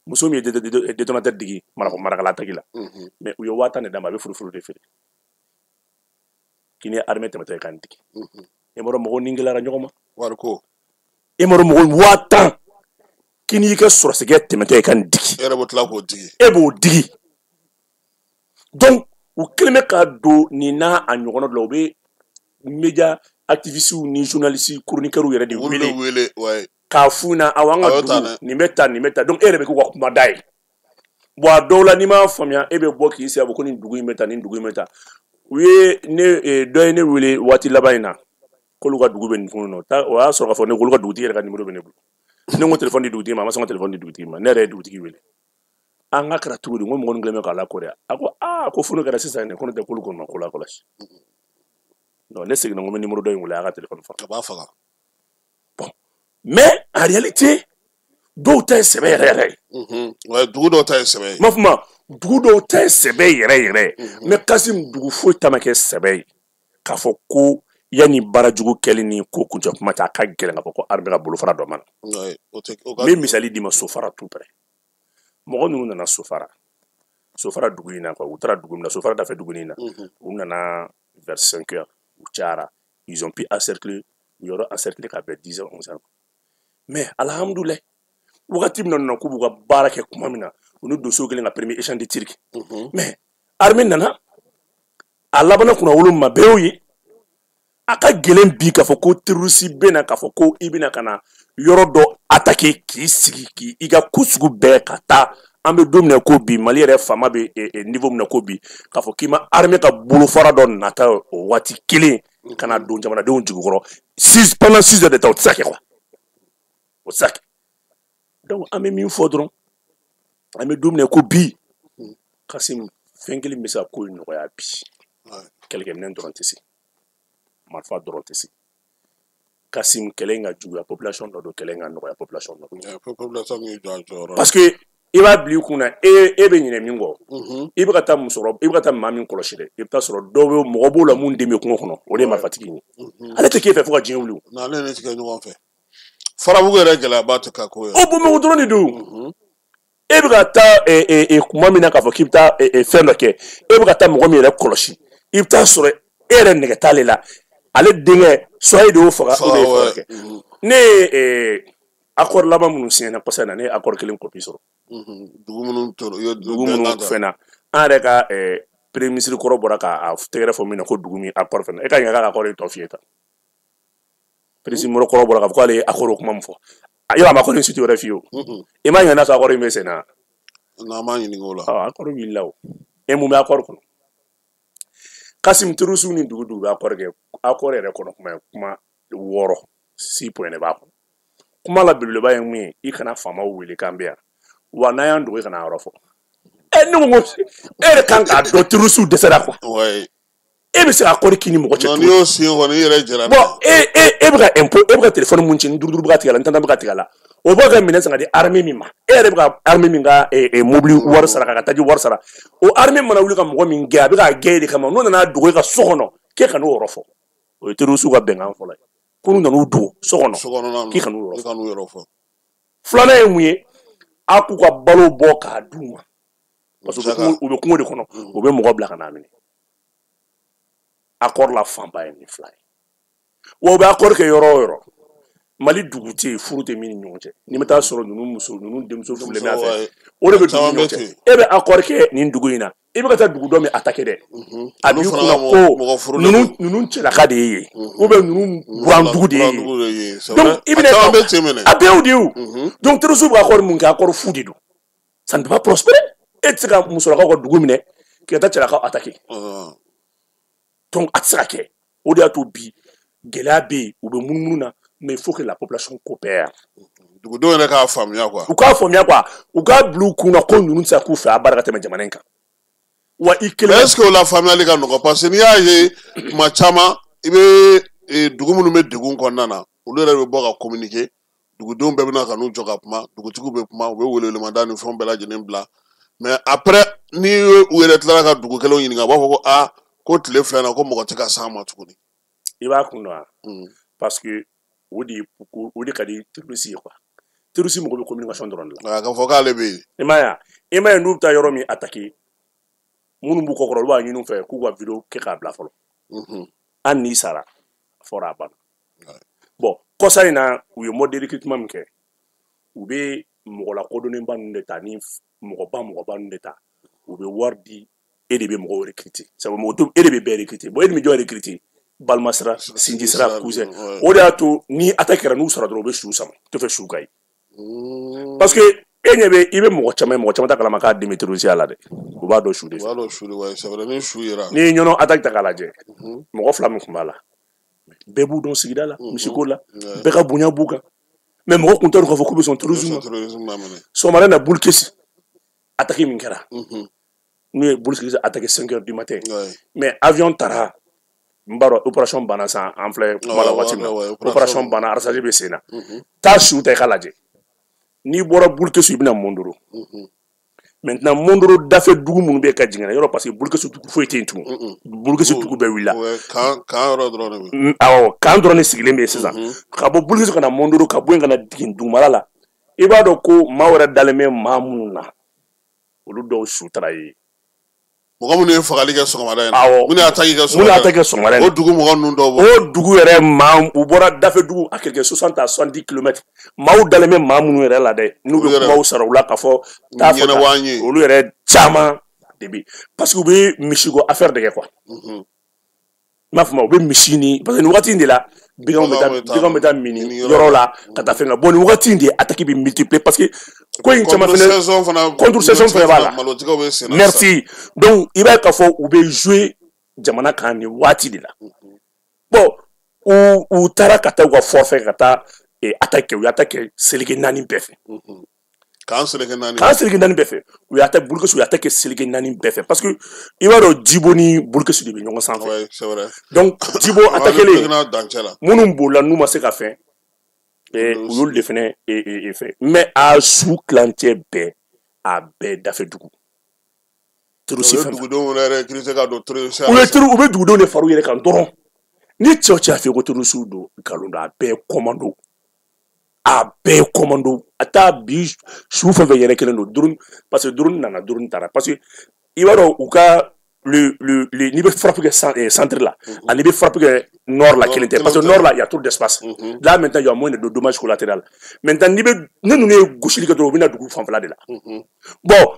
Muso min ye détonateur digi Marakala attaque la, mais u ye 10 000 de d'a ma, a bɛ furufuru de feere. K'i ni armée tɛmɛtɔ ye ka nin digi. E m'a dɔn mɔgɔw ni gɛlɛyara ɲɔgɔn ma. Wariko. E m'a dɔn mɔgɔw 10 000 k'i n'i ka sɔrɔsikɛ tɛmɛtɔ ye ka nin digi. E yɛrɛ b'o tila k'o digi. E b'o digi. Donc u kɛlen bɛ ka don nin n'a a ɲɔgɔnna dɔ la, u bɛ média activistes ni journalistes chroniqueurs yɛrɛ de wele k'a f'u ɲɛna, awɔ, an ka dugu nin bɛ tan, nin bɛ tan. Donc e yɛrɛ bɛ k'u ka kumada ye. Bon, a dɔw la, n'i m'a faamuya, e bɛ bɔ k'i sigi a fɔ ko nin dugu in bɛ tan, nin dugu in bɛ tan. U ye ne dɔ ye ne wele waati laban in na k'olu ka dugu bɛ nin kun nɔ. O y'a sɔrɔ k'a fɔ ne k'olu ka dugutigi yɛrɛ ka numéro bɛ ne bolo. Ne ko téléphone di dugutigi ma, a ma sɔn ka téléphone di dugutigi ma. Ne yɛrɛ ye dugutigi wele. An ka kɛra cogo di? N ko mɔgɔ ninnu kɛlen bɛ k'a lakoriya. A ko aa, ko fo n'o kɛra sisan dɛ, ko n'o tɛ k'olu kɔni ma ko lakɔlɔsi. Non, ne seginna, n ko n bɛ numéro dɔ in wele, a y'a ka téléphone faga. A b'a faga. Bon, mais en réalité, dɔw ta ye sɛbɛ yɛrɛ yɛrɛ ye. Dugu dɔw ta ye sɛbɛ ye. N b'a fɔ ma, dugu dɔw ta ye sɛbɛ yɛrɛ yɛrɛ ye. Mais Kasim, dugu foyi ta ma kɛ sɛbɛ ye k'a fɔ ko yanni baara jugu kɛli ni ko kuncɛ kuma cɛ, a ka gɛlɛn k'a fɔ ko armée ka bolofara dɔ ma na. N bɛ misali d'i ma, Sofara tout près. Mɔgɔ ninnu nana Sofara, Sofara dugu in na quoi. U taara dugu min na, Sofara dafɛ dugu in na, u nana vers 5 heures, u cayara, ils ont pu encercler yɔrɔ, encercler ka bɛn 10 heures, 11 heures. Mais alhamdulilayi, wagati min na k'u b'u ka baara kɛ kuma min na, u ni donsow kɛlen ka premier échange de tir kɛ, mais armée nana a labanna kunna wolo ma bɛɛ y'o ye. A ka gɛlɛn bi k'a fɔ ko terroriste bɛ na, k'a fɔ ko i bɛna ka na yɔrɔ dɔ attaquer k'i sigi k'i ka ko sugu bɛɛ ka taa. An bɛ don min na ko bi, Mali yɛrɛ faama bɛ niveau min na ko bi, k'a fɔ k'i ma armée ka bolofara dɔ nata o waati kelen ka na don jamanadenw jigi kɔrɔ pendant 6 heures de temps, o tɛ se ka kɛ quoi, o tɛ se ka kɛ. Donc an bɛ min fɔ dɔrɔn, an bɛ don min na ko bi, Kasim, fɛn kelen bɛ se ka ko in nɔgɔya bi. Kɛlɛkɛminɛn dɔrɔn tɛ se, marifa dɔrɔn tɛ se. Kasim, kɛlɛ in ka juguya population dɔ don, kɛlɛ in ka nɔgɔya population dɔ don. Parce que i b'a bila i kun na, e bɛ ɲinɛ min kɔ, i bɛ ka taa musokɔrɔba, i bɛ ka taa maa min kɔlɔsi dɛ, i bɛ taa sɔrɔ dɔw bɛ, mɔgɔ b'o la mun den bɛ kungo kɔnɔ, o de ye marifatigi ye. Ale tɛ k'e fɛ fo ka diɲɛ wuli o. N'ale ne tigɛ ɲɔgɔn fɛ. Farabugu yɛrɛ gɛlɛyaba tɛ ka ko ye. O bon, o dɔrɔn de don. E bɛ ka taa kuma min na k'a fɔ k'i bɛ taa fɛn dɔ kɛ, e bɛ ka taa mɔgɔ min yɛrɛ kɔlɔsi, i bɛ taa sɔrɔ e yɛrɛ nɛgɛ t'ale la, ale denkɛ soit e de y'o faga ou bien e faga kɛ. Ne ye accord laban minnu signé kɔsa in na, ne ye accord kelen copie sɔrɔ. Dugu minnu dugu minnu fɛn na, an yɛrɛ ka premier ministre kɔrɔ bɔra k'a tɛgɛrɛ fɔ min na ko dugu min accord fɛn na, e ka ɲininka k'a ka accord in tɔ f'i ye tan. Premier ministre kɔrɔ bɔra k'a fɔ k'ale ye accord kuma min fɔ, yɔrɔ a ma accord in suite wɛrɛ f'i ye o. I m'a ɲininka n'a sɔrɔ accord in bɛ sen na. N'an m'a ɲininka o la. Accord wulila o. E mun bɛ accord kɔnɔ? Kasim, terroriste ni dugu dugu bɛ accord kɛ, accord yɛrɛ kɔnɔ kuma ye kuma 6, 6 points de b'a kɔnɔ. Kuma la belebeleba ye mun ye? I kana faamaw wele k'an bɛ yan wa, n'an y'an dogo, i kana yɔrɔ fɔ. Ɛ, ne ko e yɛrɛ kan k'a dɔn terroriste dɛsɛra quoi. E bɛ se ka accord k'i ni mɔgɔ cɛ. N'i y'o signé kɔni, i yɛrɛ jɛra. Bon, e bɛ ka impôt, e bɛ ka téléphone mun ci, ni duuru duuru bɛ ka tigɛ a la, ni tan tan bɛ ka tigɛ a la, o bɛ ka minɛn san ka di armée min ma, e yɛrɛ bɛ ka armée min ka mobili wari sara, ka taji wari sara, o armée mana wuli ka mɔgɔ min gɛn, a bɛ k'a gɛn e de kama. N'o nana dogo e ka so kɔnɔ, k'e ka n'o yɔrɔ fɔ, o ye terroriste ka bɛnkan fɔlɔ ye. Ko n'u nan'u dogo so kɔnɔ, k'i ka n'u yɔrɔ fɔ. Filanan ye mun ye? A k'u ka balo bɔ k'a d'u ma, parce que u bɛ kungo de kɔnɔ, u bɛ mɔgɔ bila ka n'a minɛ. Accord la fanba ye nin fila ye. Wa u bɛ accord kɛ yɔrɔ o yɔrɔ, Mali dugu tɛ yen furu tɛ min ni ɲɔgɔn cɛ. N'i ma taa sɔrɔ ninnu muso ninnu denmuso furulen b'a fɛ, o de bɛ dugu ni ɲɔgɔn cɛ. E bɛ accord kɛ nin dugu in na, i bɛ ka taa dugu dɔ min attaquer dɛ, a b'i kunna ko ninnu cɛlaka de ye yen, ou bien ninnu burandugu de ye yen. Donc i bɛna a bɛɛ y'o de ye o. Donc terroristes bɛ accord mun kɛ, accord fu de don. Ça ne peut pas prospérer. E tɛ se ka musolakaw ka dugu minɛ k'i ka taa cɛlakaw attaquer. Donc a tɛ se ka kɛ. O de y'a to bi gɛlɛya bɛ yen, u bɛ munumunu na. Mais il faut que la population coopère. Dugudenw yɛrɛ k'a faamuya quoi. U k'a faamuya quoi. U k'a bila u kunna ko ninnu tɛ se ka k'u fɛ a baara ka tɛmɛ jamana in kan. Wa i kelen. Mais est-ce que o la faamuyali ka nɔgɔn? Parce que n'i y'a ye tuma caman i bɛ dugu minnu bɛ degun kɔnɔna na, olu yɛrɛ bɛ bɔ ka communiquer. Dugudenw bɛɛ bɛna ka n'u jɔ ka kuma, dugutigiw bɛ kuma, u bɛ welewelemada ni fɛnw bɛɛ lajɛlen bila. Mais après ni u yɛrɛ tilara ka dugu kelenw ɲininka, u b'a fɔ ko aa ko tile 2 in na ko mɔgɔ tɛ ka s'an ma tuguni. I b'a kun dɔn wa? Parce que o de ka di terroriste ye quoi. Terroriste mɔgɔ bɛ communication dɔrɔn de la. A ka fɔ k'ale bɛ yen. I m'a ye wa? I m'a ye n'u bɛ taa yɔrɔ min attaquer, minnu b'u kɔkɔrɔ olu b'a ɲini u fɛ k'u ka vidéo kɛ k'a bila fɔlɔ. Hali n'i sara, a fɔra a banna. Bon, kɔsa in na u ye mode de recrutement min kɛ, u bɛ mɔgɔ lakodɔnnenba ninnu de ta ni mɔgɔba ninnu de ta, u bɛ wari di e de bɛ mɔgɔw recruter. Sabu mɔgɔ e de bɛ bɛɛ recruter. Bon, e de bɛ jɔn recruter? Balima sira, sinji sira, cousin. O de y'a to ni attaque kɛra n'u sara dɔrɔn u bɛ su sama, u tɛ fɛ su ka ye. Parce que e ɲɛ bɛ i bɛ mɔgɔ caman ye, mɔgɔ caman t'a kalama k'a den bɛ terroriste la dɛ. U b'a dɔn su de fɛ. U b'a dɔn su de, ouais, c'est vrai, ni su yera. N'i ye ɲɔnɔ attaque ta k'a lajɛ, mɔgɔ 2 min tun b'a la, bɛɛ b'u dɔn sigida la, misiko la, bɛɛ ka bonya b'u kan. Mais mɔgɔ kun t'a dɔn k'a fɔ k'u bɛ sɔn terrorisme ma. Sɔgɔmada in na Boulkessi attaque min kɛra, n'u ye Boulkessi attaqué 5 heures du matin, mais avion taara. N b'a dɔn opération banna sisan, an filɛ kuma la waati min na, opération banna, arrosage bɛ sen na. Taa su ta i k'a lajɛ. N'i bɔra Boulkessi i bɛna Mondoro. Maintenant Mondoro dafɛ dugu minnu bɛ ka jigin yɔrɔ, parce que Boulkessi dugu foyi tɛ yen tugun. Boulkessi dugu bɛɛ wulila. Kan yɔrɔ dɔrɔn de bɛ. Awɔ, kan dɔrɔn de sigilen bɛ yen sisan. Ka bɔ Boulkessi ka na Mondoro, ka bɔ yen ka na jigin dugumala la, i b'a dɔn ko maa wɛrɛ dalen bɛ maa minnu na, olu dɔw su taara yen. Mɔgɔ minnu ye fagali kɛ sɔgɔmada in na. Awɔ. Minnu y'a attaque kɛ sɔgɔmada in na. Minnu y'a attaque kɛ sɔgɔmada in na. O dugu mɔgɔ ninnu dɔw bɔ. O dugu yɛrɛ maa u bɔra dafɛ dugu a quelque 60 à 70 kilomètres. Maaw dalen bɛ maa minnu yɛrɛ la dɛ, n'u bɛ kumaw sara u la k'a fɔ taa fɔ tan, olu yɛrɛ caman de bɛ parce que u bɛ misiko affaire de kɛ quoi. I m'a faamu, u bɛ misi ni parce que nin wagati in de la baganw bɛ taa mini yɔrɔ la ka taa fɛn kan. Bon, nin wagati in de attaque bɛ multiplier parce que ko in caman fɛnɛ contre saison fɛnɛ b'a la. Merci. Donc i b'a ye k'a fɔ u bɛ jouer jamana kan nin waati de la. Bon, u taara ka taa u ka forfait ka taa attaque kɛ, u y'a attaque kɛ seleke 4 bɛɛ fɛ. K'an seleke 4. K'an seleke 4 bɛɛ fɛ. U y'a attaque Boulkessi, u y'a attaque seleke 4 bɛɛ fɛ parce que i b'a dɔn Djibo ni Boulkessi de bɛ ɲɔgɔn sanfɛ. Ouais, c'est vrai. Donc Djibo attaqué minnu bolila n'u ma se ka fɛn, u y'olu de fɛnɛ fɛ. Mais a su tilancɛ bɛɛ, a bɛɛ dafɛ dugu. Terroriste fɛn. U ye dugudenw yɛrɛ recruter ka don terroriste. U bɛ dugudenw de far'u yɛrɛ kan dɔrɔn. Ni cɛ o cɛ y'a f'i ye ko terroriste don, nkalon don, a bɛɛ ye commando. A bɛɛ ye commando. A t'a bi su fɛn fɛn yɛrɛ kelen don drone, parce que drone nana, drone taara, parce que i b'a dɔn u ka le n'i bɛ frappe kɛ centre la, ani bɛ frappe kɛ nord la kelen tɛ, parce que nord la il y a trop d'espace. Là maintenant il y a moins de dommages collatéraux. Maintenant n'i bɛ ne ninnu ye gosili kɛ dɔrɔn, u bɛ na dugu fanfɛla de la. Bon,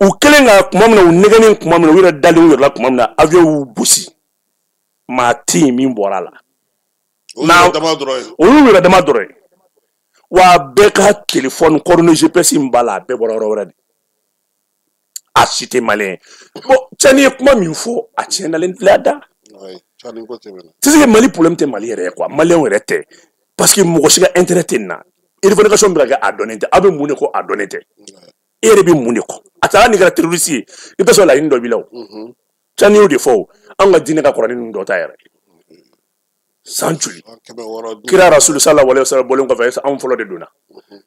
u kɛlen ka kuma min na, u nɛgɛnnen kuma min na, u yɛrɛ dalen u yɛrɛ la kuma min na, avion y'u gosi, maa tɛ yen min bɔra a la. Olu yɛrɛ dama dɔrɔn ye. Wa bɛɛ ka téléphone coordonnées GPS in b'a la, a bɛɛ bɔra yɔrɔ wɛrɛ de. A si tɛ malien ye. Bon, Tiani ye kuma min fɔ, a tiɲɛ nalen filɛ a da. Tu sais que Mali problème tɛ Mali yɛrɛ ye quoi, malien yɛrɛ tɛ. Parce que mɔgɔ si ka intérêt tɛ nin na. Revendication bɛ ka kɛ a dɔnnen tɛ. Aw bɛ mun de kɔ a dɔnnen tɛ. E yɛrɛ bɛ mun de kɔ? A taara n'i kɛra terroriste ye, i bɛ taa sɔrɔ laɲini dɔ b'i la o. Tiani y'o de fɔ o. Anw ka diinɛ ka kɔrɔ ni ninnu dɔ ta yɛrɛ. San joli kira rasulu sallallahu alaihi wasallam bɔlen kɔfɛ, anw fɔlɔ de donna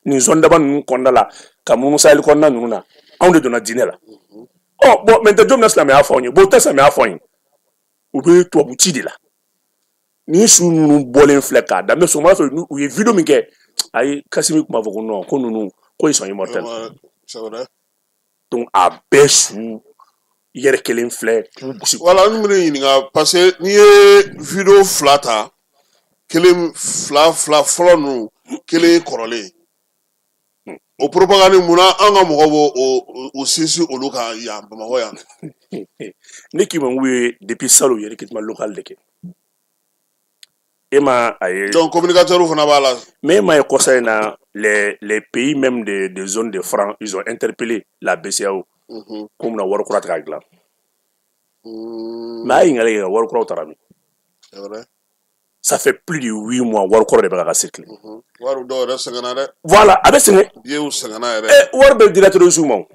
nin zone daba ninnu kɔnɔna la, ka munu sahel kɔnɔna ninnu na, anw de donna diinɛ la. Ɔ bon, maintenant jɔn bɛna silamɛya fɔ anw ye? Bon, u tɛ silamɛya fɔ anw ye, u bɛ tubabu ci de la. Ni su ninnu bɔlen filɛ k'a daminɛ sɔgɔmada fɛ, u ye vidéo min kɛ, ayi Kasimi tun b'a fɔ ko non, ko ninnu ko ils sont immortels. Donc a bɛɛ su yɛrɛ kelen filɛ k'u gosi. Voilà, n bɛna ɲininka parce que n'i ye vidéo 2 ta, Kelen fila fila fɔlɔ ninnu kelen ye kɔrɔlen ye. O propagande munna an ka mɔgɔw b'o o sinsin olu kan yan Bamakɔ yan? Ne k'i ma n k'u ye depuis salon u ye recrutement local de kɛ. E ma a ye. Donc communicateur fana b'a la. Mais e ma ye kɔsa in na les pays même de zone de franc, ils ont interpellé la BCEAO k'u bɛna wari kura ta k'a dilan. Mais a ye ɲininkali kɛ, wari kuraw taara min? C'est vrai. Ça fait plus de 8 mois, wari kɔrɔ de bɛ ka circuler. Wari dɔw yɛrɛ sɛgɛnna dɛ. Voilà, a bɛ sɛgɛn. Billets sɛgɛnna yɛrɛ. Ɛ, wari bɛɛ dira terroristes ma o.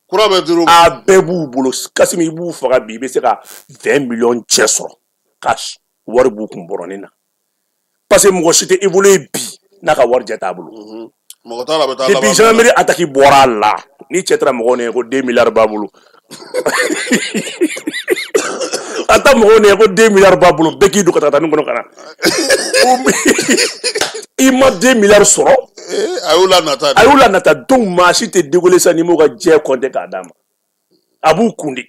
Kura bɛ dir'u ma. A bɛɛ b'u bolo. Kasimi, i b'u faga bi, i bɛ se ka 20 millions cɛ sɔrɔ cash. Wari b'u kun bɔrɔnin na. Parce que mɔgɔ si tɛ évoluer bi n'a ka wari jɛ t'a bolo. Mɔgɔ t'a la, a bɛ taa Depuis laban. Gendarmerie attaque bɔra a la, ni cɛ taara mɔgɔw nɛgɛ ko 2 milliards b'a bolo. A taa mɔgɔw nɛgɛ ko 2 milliards b'a bolo, bɛɛ k'i don ka taa nin kɔnɔ ka na. I ma 2 milliards sɔrɔ. A y'u lanata de. A y'u lanata. Donc maa si tɛ décoller sisan n'i m'o ka jɛ compter k'a d'a ma. A b'u kun de.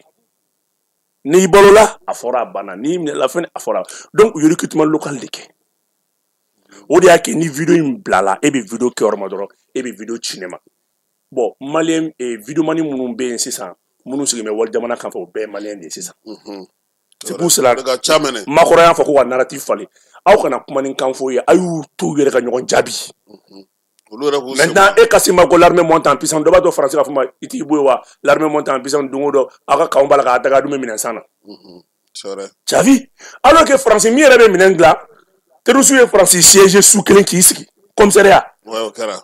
N'i balola, a fɔra, a banna. N'i minɛla fɛnɛ, a fɔra. Donc u ye recrutement local de kɛ. O de y'a kɛ ni vidéo in bilala, e bɛ vidéo kɛ yɔrɔ ma dɔrɔn, e bɛ vidéo ci ne ma. Bon, malien vidéoman minnu bɛ yen sisan, minnu sigilen bɛ wali jamana kan fɛ, o bɛɛ ye malien de ye sisan. C'est pour cela Ka ca minɛ. Macron y'a fɔ ko ka narrative falen. Aw kana kuma ni kan fɔ ye, a y'u to u yɛrɛ ka ɲɔgɔn jaabi. Olu yɛrɛ k'u sen Maintenant, e Kassim ko l'armée monte en puissance, dɔ b'a dɔn français ka fɔ ma i t'i bɔ yen wa, l'armée monte en puissance don o don, aw ka kanw b'a la k'a daga dun bɛ minɛn san na. C'est vrai. Tu as vu? Alors que français min yɛrɛ bɛ minɛn dilan, terroriste ye français siège su kelen k'i sigi commissariat. Ouais, o kɛra.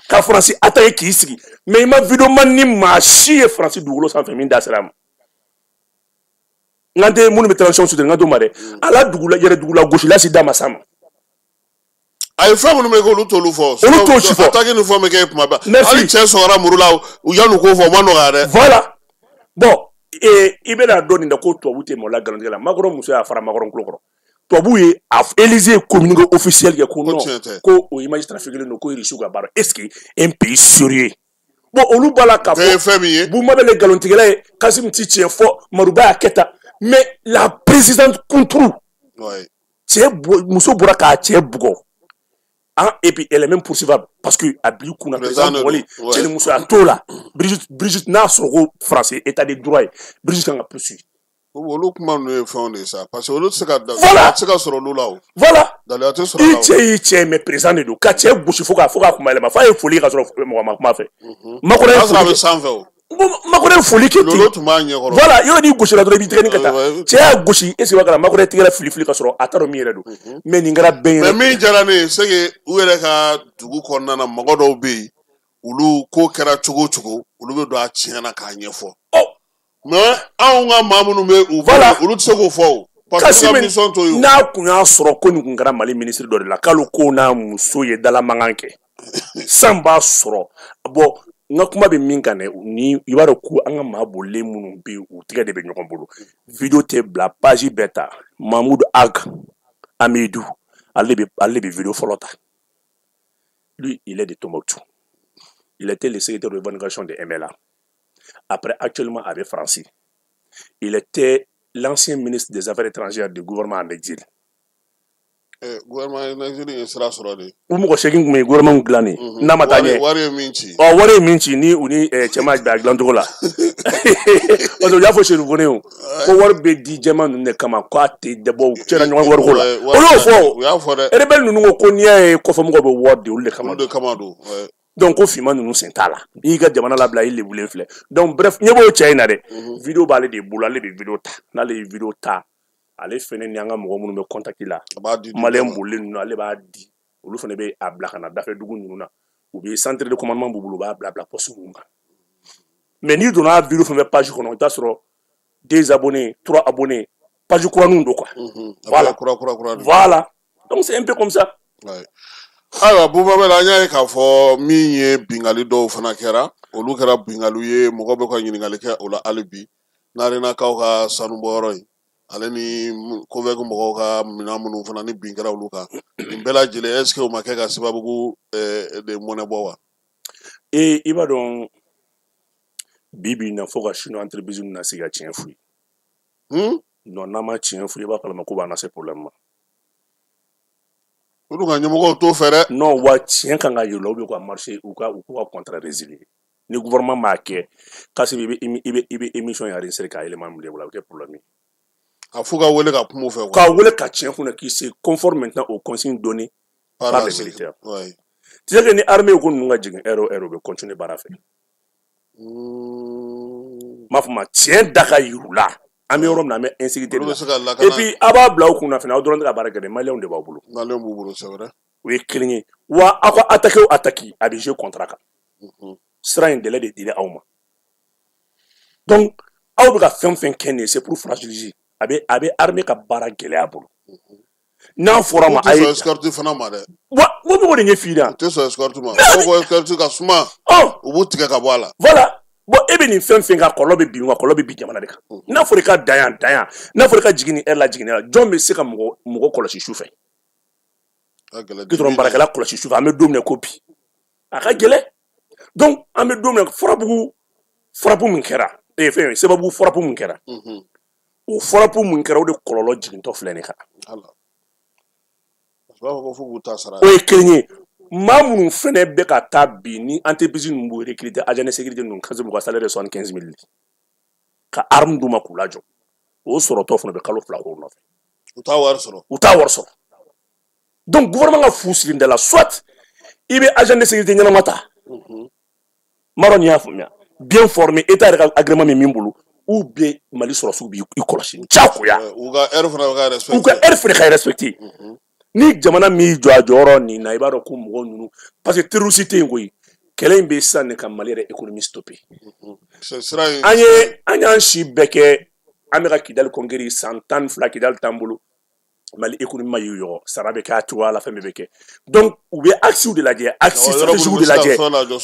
Ka français attaqué k'i sigi, mais i ma vidéoman ni maa si ye français dugukolo sanfɛ min da sera a ma. N kan tɛ minnu bɛ transition soutenir, n kan t'o ma dɛ. A la dugula yɛrɛ dugula gosila si da ma s'a ma. A ye fɛn minnu bɛ kɛ, olu t'olu fɔ. Olu t'o si fɔ. Attaque ni fɛnw bɛ kɛ kuma bɛɛ. Merci. Hali cɛ sɔgɔra muru la, u yan'u k'o fɔ, o ma nɔgɔya dɛ. Voilà. Bon, i bɛna dɔn nin na ko tubabu tɛ maaw la nkalontigɛ la. Macron muso y'a fara Macron tulo kɔrɔ. Tubabu ye a Élysée communiqué officiel kɛ ko non, tiɲɛ tɛ. Ko o image trafiqué don, ko Russie ka baara. Est-ce que un pays sérieux? Bon, olu b'a la k'a Bɛɛ ye fɔ fɛn min ye. Buma bɛ le nkalontigɛla ye, Kassim ti tiɲɛ fɔ, Maruba y'a kɛ tan. Mais la présidente contre cɛ bɔ, muso bɔra k'a cɛ bugɔ. Hein, et puis elle est même poursuivable parce que a bil'i kunna Président président de bugɔli don, cɛ ni musoya t'o la. Brigitte, Brigitte n'a sɔrɔ ko français état de droit ye, Brigitte kan ka poursuivre. Olu kuma ninnu ye fɛnw de ye sa, parce que olu tɛ se ka Voilà. tɛ se ka sɔrɔ olu la o. Voilà. Daluya tɛ sɔrɔ I a la o. cɛ y'i cɛ, mais président de don, ka cɛ gosi fo k'a kuma yɛlɛma, f'a ye foli ka sɔrɔ mɔgɔ ma kuma fɛ. Macron O ye y'a sɔrɔ a foli bɛ kɛ. sanfɛ o. Bon, Macron ye foli kɛ Lolo ten. tun b'a ɲɛkɔrɔ. Voilà, yɔrɔ n'i gosira dɔrɔn, i b'i tɛgɛ nin ka taa. Ouais. Cɛ y'a gosi, est ce que b'a kalama Macron ye tɛgɛrɛ fili fili ka sɔrɔ a t'a dɔn min yɛrɛ don. Mais nin kɛra bɛɛ Mais ɲɛna. min diyara ne ye, c'est que u yɛrɛ ka dugu kɔnɔna na, mɔgɔ dɔw bɛ yen, olu ko kɛra cogo o cogo, olu bɛ don a tiɲɛ na k'a ɲɛfɔ. Mais anw ka maa minnu bɛ u Voilà. bolo, olu tɛ se k'o fɔ o. Parce que olu ka Kassim mission t'o ye o. n'a kun y'a sɔrɔ ko nin kun kɛra Mali ministre dɔ de la, k'ale ko n'a muso ye dalamankan kɛ, san b'a sɔrɔ. Bon, n ka kuma bɛ min kan dɛ, ni i b'a dɔn ko an ka maa bolilen minnu bɛ yen, u tɛgɛ de bɛ ɲɔgɔn bolo. Vidéo tɛ bila page bɛɛ ta. Mahmoud Ag Amidou, ale de bɛ vidéo fɔlɔ ta. Lui, il est de Tombouctou, il était le secrétaire de revendication de MLA. Après, actuellement avec Francis, il était l'ancien ministre des Affaires étrangères du gouvernement en exil. Gouvernement Nigeria ye sira sɔrɔ de. U mɔgɔ 8 tun bɛ yen gouvernement dilan nin n'a ma taa ɲɛ. Wari ye min ci. Ɔ, wari ye min ci ni u ni cɛ ma bɛn a dilancogo la, parce que u y'a fɔ Chérif Kone o ko wari bɛ di jɛman ninnu de kama, k'a tɛ dabɔ u cɛla ɲɔgɔn wariko la. Olu y'o fɔ. U y'a fɔ dɛ. Rebelle ninnu ko n'i y'a ye kɔfɛmɔgɔw bɛ wari di olu de kama. Olu de kama don. Ouais. Donc ko finman ninnu sen t'a la, n'i y'i ka jamana labila, i lebulen filɛ. Donc bref, ɲɛ b'o cɛ in na dɛ, vidéo b'ale de bolo, ale bɛ vidéo ta. N'ale ye vidéo ta, ale fɛnɛ ni an ka mɔgɔ minnu bɛ contact la, A b'a di malien bɛɛ ma. bolilen ninnu, ale b'a di olu fɛnɛ bɛ a bila ka na dafɛ dugu ninnu na. U bɛ centre de commandement b'u bolo, u b'a bila bila poste ninnu kan. Mais n'i donna vidéo fɛn fɛn page kɔnɔ, i t'a sɔrɔ deux abonnés, trois abonnés, page kuraninw don quoi. A Voilà. bɛɛ kura kura kura de. Voilà, donc c'est un peu comme ça. Ouais. Ayiwa, Bubabel, an y'a ye k'a fɔ min ye bingali dɔw fana kɛra, olu kɛra bingaliw ye, mɔgɔ bɛ ka ɲininkali kɛ o la hali bi. Narenakaw ka sanubɔyɔrɔ in, ale ni COVEC mɔgɔw ka minɛn minnu fana ni bin kɛra olu kan, nin bɛɛ lajɛlen, est ce que o ma kɛ ka sababu de mɔnɛ bɔ wa? E, i b'a dɔn bi bi in na, fo ka chinois entreprise ninnu na se ka tiɲɛ f'u ye. Non, n'an ma tiɲɛ f'u ye, i b'a kalama ko b'an lase problème ma. Olu ka ɲɛmɔgɔw t'o fɛ dɛ. Non, wa tiɲɛ kan ka yir'u la, ou bien u ka marché, u k'u ka contrat résilier. Ni gouvernement m'a kɛ, Kassim, i bɛ émission in enregistrer k'a yɛlɛma min de bolo, a bɛ kɛ problème ye. A f'u ka wele ka kuma u fɛ quoi. K'a wele ka tiɲɛ kunna, qui se conforme maintenant aux consignes données par par la les sécurité. militaires. Tu sais que ni armée ko ninnu ka jigin heure o heure, u bɛ continuer baara fɛ. N b'a fɔ ma tiɲɛ da ka yir'u la. An bɛ yɔrɔ min na, an bɛ insécurité de Olu bɛ la. se ka Et lakana. puis a b'a bila aw kunna fɛnɛ, aw dɔrɔn tɛ ka baara kɛ dɛ, maliyɛnw de b'aw bolo. Maliyɛnw b'u bolo, c'est vrai. O ye kelen ye. Wa aw ka attaquer o attaquer, a bɛ jouer contrat kan. Sira in, délai de dira aw ma. Donc aw bɛ ka fɛn o fɛn kɛ nin ye, c'est pour fragiliser. A bɛ armée ka baara gɛlɛya a bolo. N'a fɔra U ma tɛ a ye sɔn escorte fana ma dɛ. Wa n bɛ k'o de ɲɛf'i ɲɛna. U tɛ sɔn escorte ma. Dɔw ko escorte ka suma. U b'u tigɛ ka bɔ a la. Voilà. Bon, e bɛ nin fɛn fɛn kan, kɔlɔlɔ bɛ bin wa, kɔlɔlɔ bɛ bin jamana de kan. N'a fɔra i ka dan yan, dan yan. N'a fɔra i ka jigin nin heure la, jigin nin heure la, jɔn bɛ se ka mɔgɔ kɔlɔsi su fɛ? Ka gɛlɛn. Goudron baarakɛla kɔlɔsi su fɛ, an bɛ don min na ko bi, a ka gɛlɛn. Donc an bɛ don min na, Farabugu frappe min kɛra, fɛn Sebabugu frappe min kɛra, o frappe min kɛra, o de kɔlɔlɔ jigintɔ filɛ nin kan. Ala. Parce que u b'a fɔ ko f'u k'u ta sara. O ye kelen ye. Maa minnu fɛnɛ bɛ ka taa bi ni entreprise ninnu b'o recruter, agent de sécurité ninnu, kasi u ka salaire ye 75 000 ka arme d'u ma k'u lajɔ, o sɔrɔtɔ fana bɛ kalo 2 k'o nɔfɛ. U t'a wari sɔrɔ. U t'a wari sɔrɔ. Donc gouvernement ka fu siri da la, soit i bɛ agent de sécurité ɲɛnama ta, n m'a dɔn n'i y'a faamuya, bien formé, état yɛrɛ ka agrément bɛ min bolo, ou bien Mali sɔrɔsiw b'i kɔlɔsi diyagoya. U ka heure fana bɛ ka respecter. U ka heure fana ka respecter. Ni jamana min jɔ a jɔyɔrɔ nin na, i b'a dɔn ko mɔgɔ ninnu, parce que terroriste tɛ yen koyi. Kɛlɛ in bɛ sisan de ka Mali yɛrɛ économie stopper. Sira in. An y'an si bɛɛ kɛ, an bɛ ka Kidali conquérir, san 12 Kidali t'an bolo. Mali économie ma y'u yɔrɔ sara bɛ kɛ a cogoya la, fɛn bɛɛ bɛ kɛ. Donc u bɛ axes de lajɛ, axes stratégiques de lajɛ,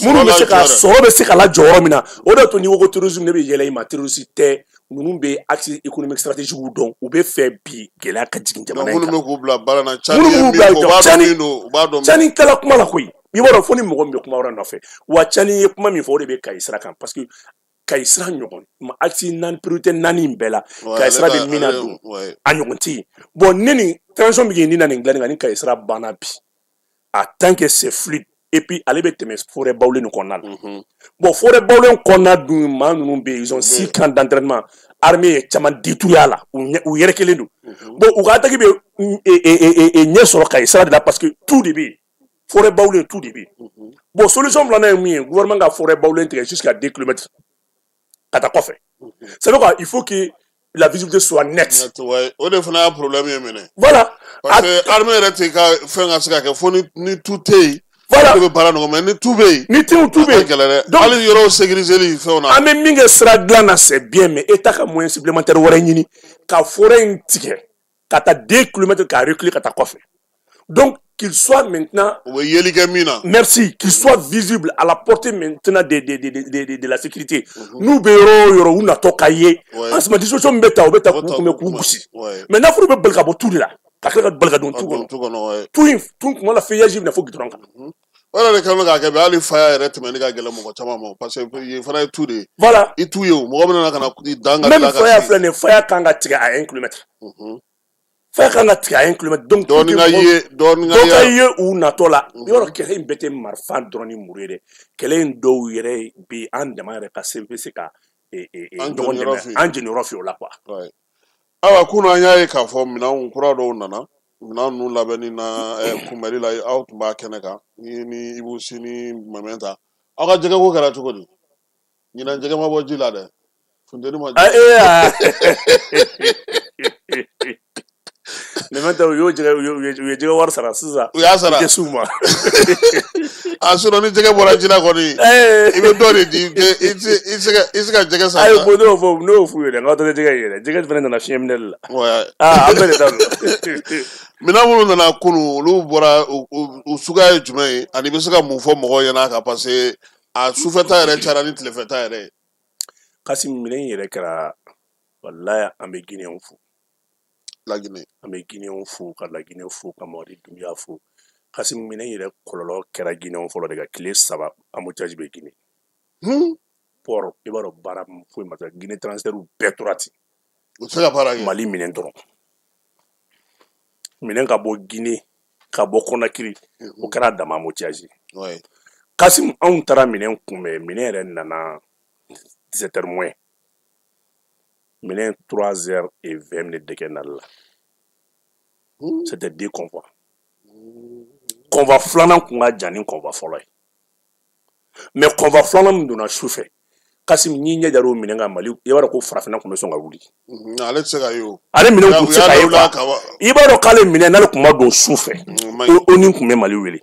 minnu bɛ se ka sɔrɔ bɛ se ka lajɔ yɔrɔ min na. O de y'a to n'i ko terrorisme, ne bɛ yɛlɛ i ma, terroriste tɛ. Ninnu bɛ axe économique stratégique dɔn, u bɛ fɛ bi gɛlɛya ka jigin jamana in kan. Minnu bɛ k'u bila baara la, minnu b'u bila u b'a dɔn min don, u b'a dɔn. Tiani kɛla kuma la koyi, i b'a dɔn fo ni mɔgɔ min bɛ kuma wɛrɛ nɔfɛ. Wa Tiani ye kuma min fɔ, o de bɛ Kayi sira kan, parce que Kayi sira ɲɔgɔn axe naani, priorité naani in bɛɛ la, Kayi sira bɛ min na don, a ɲɔgɔn tɛ yen. Bon, ne ni transition bɛ k'i ni na nin dilanni kan, ni Kayi sira banna bi, en tant que c'est fluide, et puis ale bɛ tɛmɛ forêt bawulen nin kɔnɔna la. Bon, forêt bawulen kɔnɔna dun, maa ninnu bɛ yen, ils ont 6 camps d'entraînement, armée ye caman détruit a la, u yɛrɛkɛlen don. Bon, u ka attaque bɛ ɲɛ sɔrɔ Kayi sira de la, parce que tout de bɛ yen, forêt bawulen tout de bɛ yen. Bon, solution filanan ye mun ye? Gouvernement ka forêt bawulen tigɛ jusqu'à 2 kilomètres ka taa kɔfɛ. C'est pourquoi il faut que la visibilité soit nette. Ouais, o de fana y'a problème ye minɛ. Voilà. Parce que armée yɛrɛ tɛ ka fɛn ka se ka kɛ fo ni tout tɛ yen. Voilà. O de bɛ baara nɔgɔ, mais ni tout bɛ yen. Ni tout bɛ yen. A ka gɛlɛn dɛ. Hali yɔrɔw sécuriser fɛnw na. An bɛ min kɛ sira dilan na, c'est bien, mais État ka moyen supplémentaire wɛrɛ ɲini ka forêt in tigɛ ka taa 2 kilomètres, ka reculer ka taa kɔfɛ. Donc qu'il soit maintenant. U bɛ yeli kɛ min na. Merci, qu'il soit visible à la portée maintenant de la sécurité. N'u bɛ yɔrɔ o yɔrɔ, u natɔ ka ye. En ce moment, disposition min bɛ ta, u bɛ ta k'u kunbɛn, k'u gosi. Mais n'a fɔra u bɛ bali ka bɔ tu de la, ka tila ka bali ka don tu kɔnɔ. Tu in tu kuma la, feuillage bɛ na fo goudron kan. O yɛrɛ de kɛlen bɛ k'a kɛ bi, hali faya yɛrɛ tɛmɛni ka gɛlɛn mɔgɔ caman ma, parce que yen fana ye tu de ye. Voilà. I tu ye o, mɔgɔ bɛna ka na i dan ka Même tila ka faya filɛ nin ye, faya kan ka tigɛ à 1 kilomètre. Faya kan ka tigɛ à 1 kilomètre. Donc dɔɔnin ka ye, dɔɔnin ka dɔ ka ye. Ye u natɔ la. Yɔrɔ kɛlɛ in bɛɛ tɛ marifa dɔrɔn ni muru ye dɛ. Kɛlɛ in dɔw yɛrɛ bɛ an dama yɛrɛ ka se bɛ se ka An ɲɔgɔn jeniyɔrɔ dɛmɛ fin. An jeniyɔrɔ fin o la quoi. Ayiwa, kunun an y'a ye k'a fɔ minɛnw kura dɔw nana, minɛn ninnu labɛnni na kunbɛli la, aw tun b'a kɛnɛ kan ni Ibou Sy ni Mamɛnta. Aw ka jɛgɛko kɛra cogo di? Ɲinan jɛgɛ ma bɔ ji la dɛ, funteni ma. Ah, eh, ah. Mamɛnta, u y'o jɛgɛ, u ye jɛgɛ wari sara sisan. U y'a sara. U tɛ s'u ma. A sinon ni jɛgɛ bɔra ji la kɔni, i bɛ dɔ de di, i tɛ se ka jɛgɛ san. Ayi, bon, ne y'o f'u ye dɛ, n k'aw tɛ jɛgɛ ye dɛ, jɛgɛ fana nana fiɲɛ minɛ de la. Ah, an bɛɛ de ta don. Minɛn minnu nana kunun, olu bɔra u suguya ye jumɛn ye, ani i bɛ se ka mun fɔ mɔgɔw ɲɛna a kan, parce que a sufɛta yɛrɛ cayara ni tilefɛta yɛrɛ ye? Kassim, minɛn in yɛrɛ kɛra, walayi, an bɛ Guinéenw fo. Laginɛ. An bɛ Guinéenw fo, ka Laginɛ fo, ka Mamadi Doumbouya fo. Kassim, minɛn yɛrɛ kɔlɔlɔ kɛra Guinéenw fɔlɔ de kan. Tile 3, embouteillage bɛ Guinée. Port, i b'a dɔn baara foyi ma kɛ Guinée, transitaires bɛɛ tora ten. U tɛ se ka baara kɛ. Mali minɛn dɔrɔn, minɛn ka bɔ Guinée. Ka bɔ Conakry, o kɛra dama embouteillage. Kasim, anw taara minɛn kunbɛn, minɛn yɛrɛ nana 17 heures moins, minɛn 3 heures et 20 minutes de kɛ nali la. C'était deux convois. Convoi filanan kun ka jan ni convoi fɔlɔ ye, mais convoi filanan min donna su fɛ, Kasim, n'i ɲɛ dar'o minɛn kan Mali, i b'a dɔn ko farafinna kun bɛ sɔn ka wuli. Ale tɛ se ka ye o. Ale minɛn kun tɛ se ka ye quoi. I b'a dɔn k'ale minɛn, n'ale kun ma don su fɛ, ONU kun bɛ Mali wele,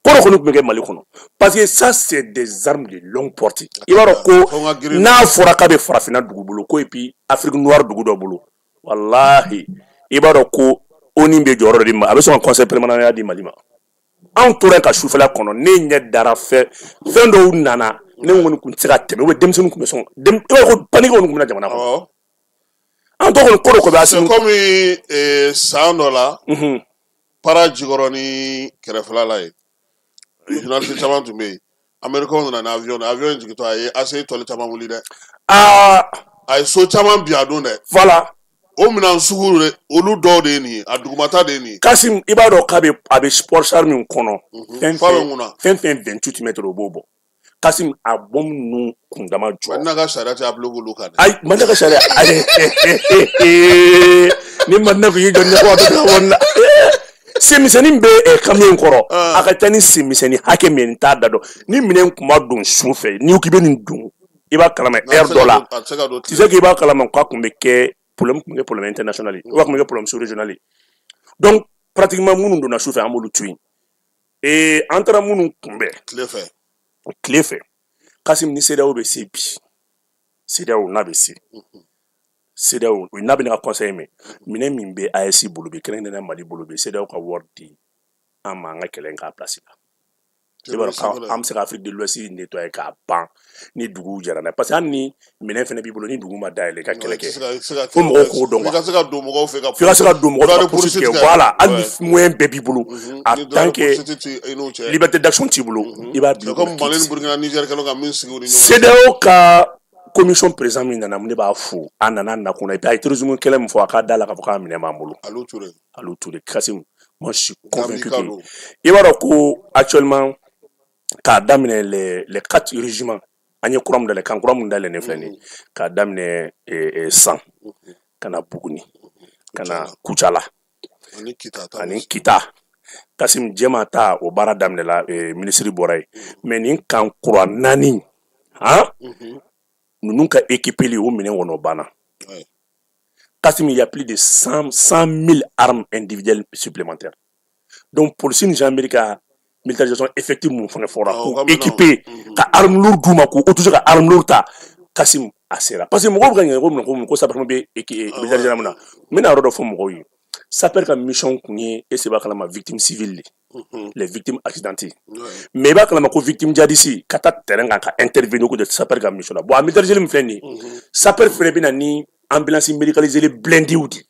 ko dɔ kɔni tun bɛ kɛ Mali kɔnɔ, parce que ça, c'est des armes de longue portée. I b'a dɔn ko n'a fɔra k'a bɛ farafinna dugu bolo ko, et puis Afrique noire dugu dɔ bolo, walahi, i b'a dɔn ko ONU bɛ jɔyɔrɔ dɔ di ma, a bɛ sɔn ka conseil permanent di Mali ma. Anw tora yen ka sufɛla kɔnɔ, ne ɲɛ dara fɛn fɛn dɔw nana, ne kɔni tun tɛ se ka tɛmɛ, ou denmisɛnninw tun bɛ sɔn, i b'a dɔn ko panique kɔni tun bɛ na jamana kɔnɔ. An tɔ kɔni ko dɔ ko bɛ Asimi. C'est comme san dɔ la, Para Jikɔrɔni kɛrɛfɛla la yen, journaliste caman tun bɛ yen. Américain nana ni avion ye, avion in jigintɔ, a ye ACI tɔli caman wuli dɛ. Aa. A ye so caman bin a don dɛ. Voilà. O minɛn sugu de, olu dɔw de ye nin ye, a dugumata de ye nin ye. Kasim, i b'a dɔn k'a bɛ, a bɛ sport char min kɔnɔ, fɛn Fa bɛ mun na? Fɛn fɛn 28 mètres, o b'o bɔ. Kasim, a bombe ninnu kundama jɔ. Madina ka sariya tɛ appliquer olu kan dɛ. Ayi, Madina ka sariya, ayi, ni Madina kun y'i jɔ ɲɛfɔ, a bɛ taa wari la. Senmisɛnnin bɛ camion in kɔrɔ, a ka ca ni senmisɛnnin hakɛ min ye, n t'a da dɔn. Ni minɛn kun ma don su fɛ, n'i ko k'i bɛ nin don, i b'a kalama heure dɔ la. Tu sais k'i b'a kalama k'a kun bɛ kɛ problème, kun bɛ kɛ problème international ye, ou kun bɛ kɛ problème sous-régional ye. Donc pratiquement minnu donna su fɛ, an b'olu to yen. Ee, an taara minnu kunbɛn tile fɛ. Tile fɛ, Kasim, ni CEDEAO bɛ se bi, CEDEAO n'a bɛ se, CEDEAO n'a bɛ ne ka conseil mɛn, minɛn min bɛ AES bolo bi, kɛrɛnkɛrɛnnenya Mali bolo bi, CEDEAO ka wari di an ma, an ka kɛlɛ in k'a place la. I b'a dɔn an bɛ se ka Afrique de l'Ouest nettoyer k'a ban ni duguw jɛra n'a ye, parce que hali ni minɛn fɛnɛ b'i bolo, ni dugu ma dayɛlɛ i ka kɛlɛ kɛ, fo mɔgɔw k'o dɔn quoi. F'i ka se ka don mɔgɔw fɛ ka f'i ka se ka don mɔgɔw fɛ ka poursuite kɛ, voilà. Hali ni moyen bɛɛ b'i bolo, en tant que liberté d'action t'i bolo, i b'a bila. Comme Mali ni Burkina, Niger kɛlen ka min sigi u ni ɲɔgɔn cɛ. CEDEAO ka commission président min nana, ne b'a fo, a nana nakun na, et puis a ye terrorisme kɛlɛ min fɔ, a k'a da la k'a fɔ k'a minɛ b'an bolo. Aliou Touré. Aliou Touré, Kassim, moi je suis convaincu que i b'a dɔn ko actuellement, k'a daminɛ les quatre régiments, an ye kura mun dayɛlɛ, kan kura mun dayɛlɛ nin filɛ nin ye, k'a daminɛ San ka na Buguni, ka na Kucala ani Kita, Kasim, Jɛma ta, o baara daminɛla, minisiri bɔra yen. Mais nin kan kura naani han ninnu ka équipeli, o minɛn kɔnɔ, o banna. Kasim, il y a plus de 100 000 armes individuelles supplémentaires. Donc polisi ni gendarmerie ka militarisation effective mun fana fɔra, k'u équiper, ka arme lourde d'u ma, k'u autoriser ka arme lourde ta, Kasim, a sera. Parce que mɔgɔw bɛ ka ɲininka ko mun ko mun ko sapeur bɛ militarisation mun na. N bɛna yɔrɔ dɔ fɔ mɔgɔw ye. Sapeur ka mission kun ye, e se b'a kalama, victime civile de, les victimes accidentées. Mais i b'a kalama ko victime djihadiste ka taa terrain kan ka intervenir, ko de sapeur ka mission la. Bon, a militarisé min filɛ nin ye, sapeur fɛnɛ bɛ na ni ambulance médicalisée blindée de.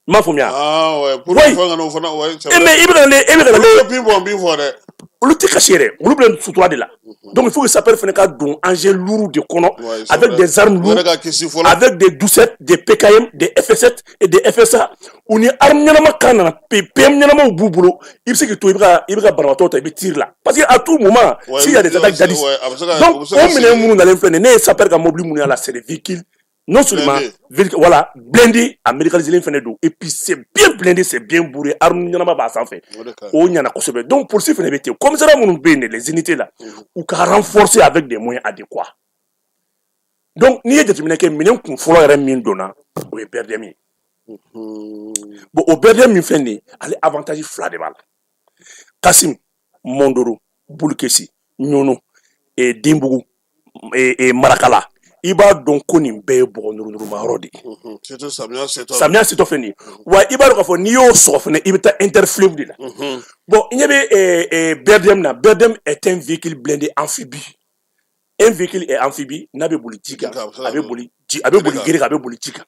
I m'a faamuya? Ah ouais, pour Oui. fɛn kana o fana, ouais, c'est Eh, vrai. mais i bɛ ka ne, e bɛ ka Olu ne tɛ bin bɔ bin fɔ dɛ. Olu tɛ kasi yɛrɛ, olu bɛ sutura de la. Donc il faut que sapeur fɛnɛ ka don engin lourd de kɔnɔ, Ouais, c'est avec vrai. des armes U yɛrɛ lourdes, ka kisi fɔlɔ. Avec des 17, des PKM, des FS7 et des FSA, u ni arme ɲɛnama kan nana, PM ɲɛnamaw b'u bolo, i bɛ se k'i to, i bɛ ka banabaatɔ ta, i bɛ tir la, parce que à tout moment, s'il y a des attaques djihadistes. Ouais, a bɛ se ka Donc u bɛ se ka o minɛn segin. minnu nalen filɛ nin ye, ne ye sapeur ka mobili minnu y'a la, c'est des véhicules non seulement Blindé. Véhicule, voilà, blindé, a médicalisé fɛnɛ don, et puis c'est bien blindé, c'est bien bourré, arme ɲɛnama b'a sanfɛ. O de ka ɲi. O ɲɛna kosɛbɛ. Donc polisi fɛnɛ bɛ ten, commissariat minnu bɛ yen, les unités là, u ka renforcer avec des moyens adéquats. Donc n'i ye jateminɛ kɛ, minɛn kun fɔlɔ yɛrɛ min donna, o ye BRDM ye. Bon, o BRDM min filɛ nin ye, ale avantage fila de b'a la, Kasim. Mondoro, Bulukesi, Ɲɔnɔ, Denbugu, Marakala, i b'a dɔn ko nin bɛɛ ye bɔgɔ nurunuruma yɔrɔ de ye. Surtout samiya setɔ. Samiya setɔ filɛ nin ye wa, i b'a dɔn k'a fɔ n'i y'o sɔgɔ fɛnɛ, i bɛ taa interfleuve de la. Bon, i ɲɛ bɛ BRDM na, BRDM est un véhicule blindé amphibie. Un véhicule est amphibie, n'a bɛ boli ji kan, a bɛ boli ji, a bɛ boli gere kan, a bɛ boli ji kan,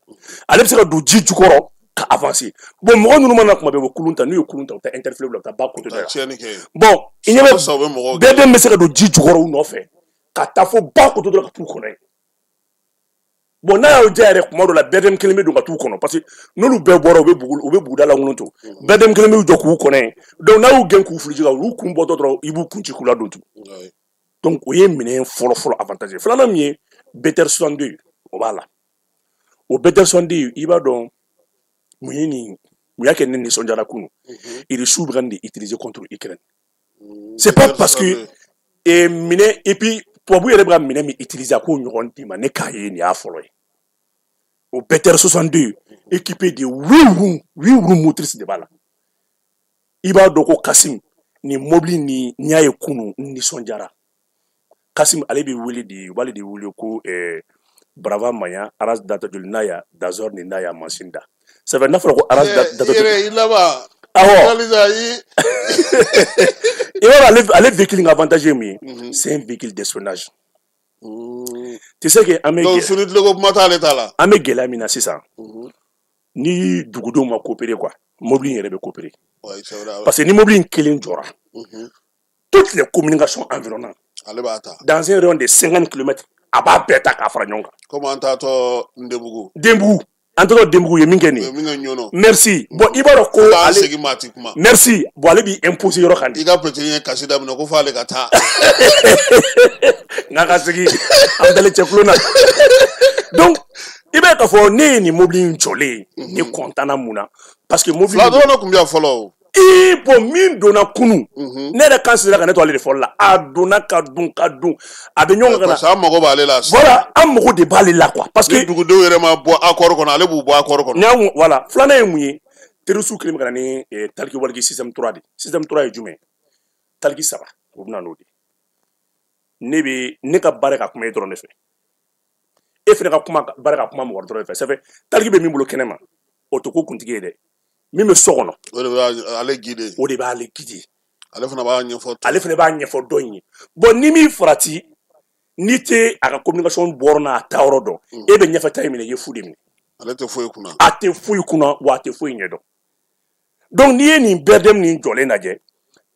ale bɛ se ka don ji jukɔrɔ ka avancer. Bon, mɔgɔ ninnu mana kuma bɛɛ, u bɛ kulun ta, n'u ye kulun ta, u bɛ taa interfleuve la, u bɛ taa ba côté dɔ la. Tiɲɛni kɛ. Bon, i ɲɛ Sa, u bɛ mɔgɔw bɛ BRDM bɛ se ka don ji jukɔrɔ u nɔfɛ ka taa fo ba côté dɔ la, ka t'u kɔnɔ yen. Bon, n'a y'aw diya yɛrɛ kuma dɔ la, BRDM kelen bɛ don ka t'u kɔnɔ, parce que n'olu bɛɛ bɔra, u bɛ buguda lankolon to, BRDM kelen bɛ jɔ k'u kɔnɔ yen. Donc n'a y'u gɛn k'u fili ji kan, olu kun bɔtɔ dɔrɔn, i b'u kun ci k'u ladon tun. Donc o ye minɛn fɔlɔ fɔlɔ avantage ye. Filanan min ye BTR 62, o b'a la. O BTR 62, i b'a dɔn mun ye nin, mun y'a kɛ ne nisɔndiyara kunun? Irisiw bɛ ka nin de utiliser contre Ukraine. C'est pas parce que minɛn, et puis tubabu yɛrɛ bɛ ka minɛn min utiliser, a k'o ɲɔgɔn d'i ma, ne k'a ye, nin y'a fɔlɔ ye. O BTR 62 équipé de 8 roues, 8 roues motrices de b'a la. I b'a dɔn ko Kasim, nin mobili nin, n'i y'a ye kunun, n nisɔndiyara. Kasim, ale bɛ wele de, u b'ale de wele ko Brava Maya Aras Datajoli Naya Dazor ni Naya Masinda. C'est vrai, n'a fɔra ko Aras Datajoli. I yɛrɛ i laban. Awɔ. I I b'a dɔn ale véhicule in avantage ye mun ye? C'est un véhicule d'espionnage. Tu sais que an bɛ Donc suni tileko kuma t'ale ta la. An bɛ gɛlɛya min na sisan, ni dugudenw ma coopérer quoi, mobili in yɛrɛ bɛ coopérer. Ouais, c'est vrai. Parce que ni mobili in kelen jɔra, toutes les communications environnantes ale b'a ta dans un rayon de 50 km, a b'a bɛɛ ta k'a fara ɲɔgɔn kan. Komi an taatɔ Ndebugu. Denbugu, an taatɔ Denbugu ye min kɛ nin ye min kɛ Ɲɔnɔ. Merci. Bon, i b'a dɔn ko ale ale segin maa ti kuma. Merci. Bon, ale b'i imposer yɔrɔ kan de. I ka petit ye kasi daminɛ ko f'ale ka taa. N'a ka sigi an dalen cɛkulon na. Donc i b'a ye k'a fɔ ne ye nin mobili in jɔlen ye, ne content na. Mun na? Parce que mobili fila dɔrɔn de tun bɛ yan fɔlɔ o. Ee, bon, min donna kunun, ne yɛrɛ kan sera ka ne to ale de fɔlɔ la. A donna ka don ka don, a bɛ ɲɔgɔn kan na. Parce que an mago b'ale la. Voilà, an mago de b'ale la quoi, parce que ni dugudenw yɛrɛ ma bɔ accord kɔnɔ, ale b'u bɔ accord kɔnɔ. Ni y'an, voilà. Filanan ye mun ye? Terroriste kelen bɛ ka na ni talkie walkie système 3 de. Système 3 ye jumɛn ye? Talkie saba, o bɛ na n'o de. Ne bɛ ne ka baara ka kuma e dɔrɔn de fɛ, e fana ka kuma baara ka kuma mɔgɔ dɔrɔn de fɛ. C'est fait, talkie bɛ min bolo kɛnɛ ma, o tɛ ko kuntigi ye dɛ. Min bɛ so kɔnɔ, o de b'ale guider. O de b'ale guider. Ale fana b'a ɲɛfɔ. Ale fana b'a ɲɛfɔ dɔ in ye. Bon, ni min farati, n'i tɛ a ka communication bɔrɔ n'a taayɔrɔ dɔn, e bɛ ɲɛfɛ ta in minɛ, i ye fu de minɛ. Ale tɛ foyi kunna. A tɛ foyi kunna, wa a tɛ foyi ɲɛdɔn. Donc n'i ye nin BRDM nin jɔlen lajɛ,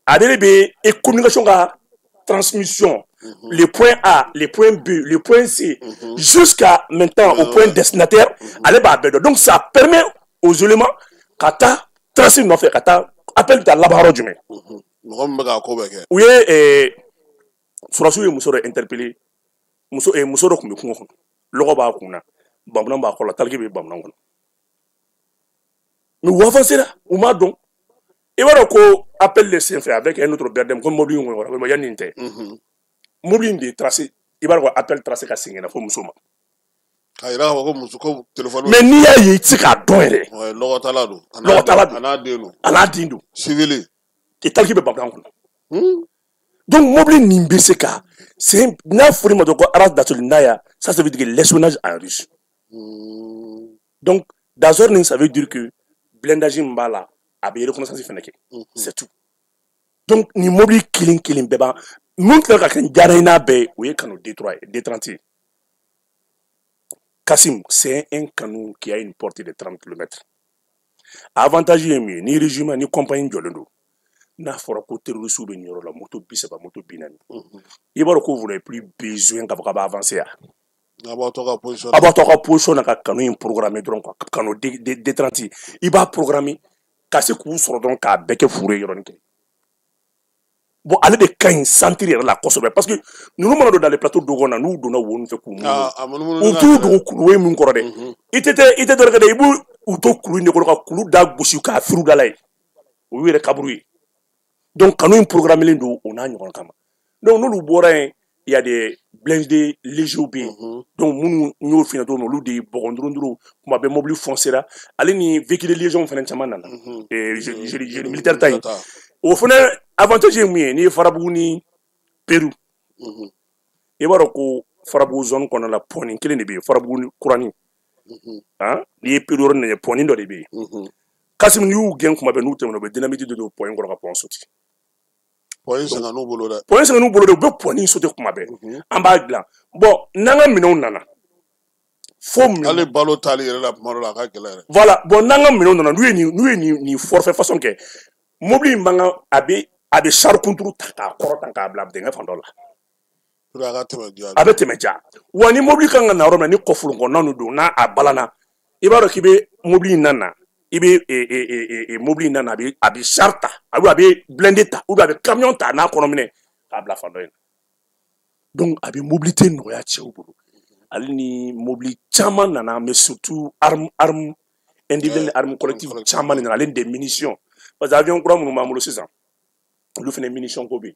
ale de bɛ e communication ka transmission, le point A, le point B, le point C, jusqu'à maintenant au point destinataire, ale b'a bɛɛ dɔn. Donc ça permet aux éléments ka taa trace nɔfɛ, ka taa appel bɛ taa laban yɔrɔ jumɛn. Mɔgɔ min bɛ k'a ko bɛɛ kɛ. U ye sɔrɔdasiw ye muso dɔ interpellé. Muso dɔ tun bɛ kungo kɔnɔ, lɔgɔ b'a kun na, bamunan b'a kɔ la, talkie bɛ bamunan kɔnɔ. Mais u avancé la, u m'a dɔn. I b'a dɔn ko appel de senfɛ avec un autre BRDM ko mobili in kɔnɔ, yanni nin tɛ, mobili in de ye tracé. I b'a dɔn ko appel tracé ka segin ka na fo muso ma. K'a yira k'a fɔ ko muso ko téléphone. Mais n'i y'a ye, i tɛ se k'a dɔn yɛrɛ. Ouais, lɔgɔtala don. Lɔgɔtala don. A n'a den don. A n'a den don. Civil. Talkie bɛ bamunan kɔnɔ. Donc mobili nin bɛ se ka, c'est n'a fɔra i ma dɔrɔn ko Aras Datolinaya, ça veut dire que l'espionnage en russe. Donc Dazor nin, ça veut dire que blindage min b'a la, a bɛ reconnaissance fɛnɛ kɛ. C'est tout. Donc nin mobili kelen kelen bɛɛ b'an mun tila ka kɛ n diyara i n'a bɛɛ ye, o ye canot D3 ye, D30 ye. Kassim, c'est un canot qui a une portée de 30 km. Avantage ye mun ye? Ni régiment ni compagnie jɔlen don, n'a fɔra ko terroriste bɛ nin yɔrɔ la, moto 30, moto 40, i b'a dɔn ko vous n'avez plus besoin k'a fɔ k'a b'a avancer yan. A b'aw to ka position. A b'aw to ka position na ka canot in programmer dɔrɔn quoi. Canot D, D, D30, i b'a programmer ka se k'u sɔrɔ dɔrɔn k'a bɛɛ kɛ furu ye yɔrɔnin kelen. Bon, ale de ka ɲi centre yɛrɛ la kosɛbɛ, parce que ninnu mana don dans les plateaux dogon na, n'u donna wo ninnu fɛ k'u munumunu, u t'u dogo kulu min kɔrɔ dɛ. I tɛ dɔwɛrɛ kɛ dɛ, i b'u u to kulu in de kɔrɔ ka kulu da gosi k'a firu da la yen, o y'u yɛrɛ kaburu ye. Donc canot in programmé don o n'a ɲɔgɔn kama. Donc n'olu bɔra yen, il y a des blindés légers bɛ yen. Donc minnu n y'o f'i ɲɛna cogo min, olu de ye bɔgɔ duuru duuru, kuma bɛɛ mobili foncera. Ale ni véhicule de liaison fana caman nana. Génie militaire ta in, o fana avantage ye mun ye? N'i ye Farabugu ni Peru, i b'a dɔn ko Farabugu zone kɔnɔna la, pont kelen de bɛ yen, Farabugu ni kurani. Han, n'i ye Peru yɔrɔ lajɛ, pont dɔ de bɛ yen. Kassim, n'i y'u gɛn kuma bɛɛ, n'u tɛmɛna, u bɛ dynamite de don pont in kɔrɔ ka pont sauter. Pont in sɛgɛn n'u bolo dɛ. Pont in sɛgɛn n'u bolo dɛ, u bɛ pont in sauter kuma bɛɛ. An b'a dilan. Bon, n'an ka minɛnw nana fo minɛnw. Hali balo taali yɛrɛ la kuma dɔ la, a ka gɛlɛn yɛrɛ. Voilà, bon, n'an ka minɛnw nana, n'u ye nin forfait façon kɛ, mobili in b'an ka a bɛ char kunturu ta k'a kɔrɔta k'a bila dingɛ fan dɔ la. A bɛ tɛmɛ ja. Wa ni mobili kan ka na yɔrɔ min na, ni kɔfulon kɔnɔna don, n'a a balana, i b'a dɔn k'i bɛ mobili in na, i bɛ mobili in na, a bɛ char ta, a bɛ blindé ta, ou bien a bɛ camion ta n'a kɔnɔ minɛ k'a bila fan dɔ in na. Donc a bɛ mobilité nɔgɔya cɛw bolo. Ale ni mobili caman nana, mais surtout arme individuelle, arme collective caman de nana, ale ni des munitions. Parce que avion kura minnu b'an bolo sisan, olu fana munition ko bɛ yen.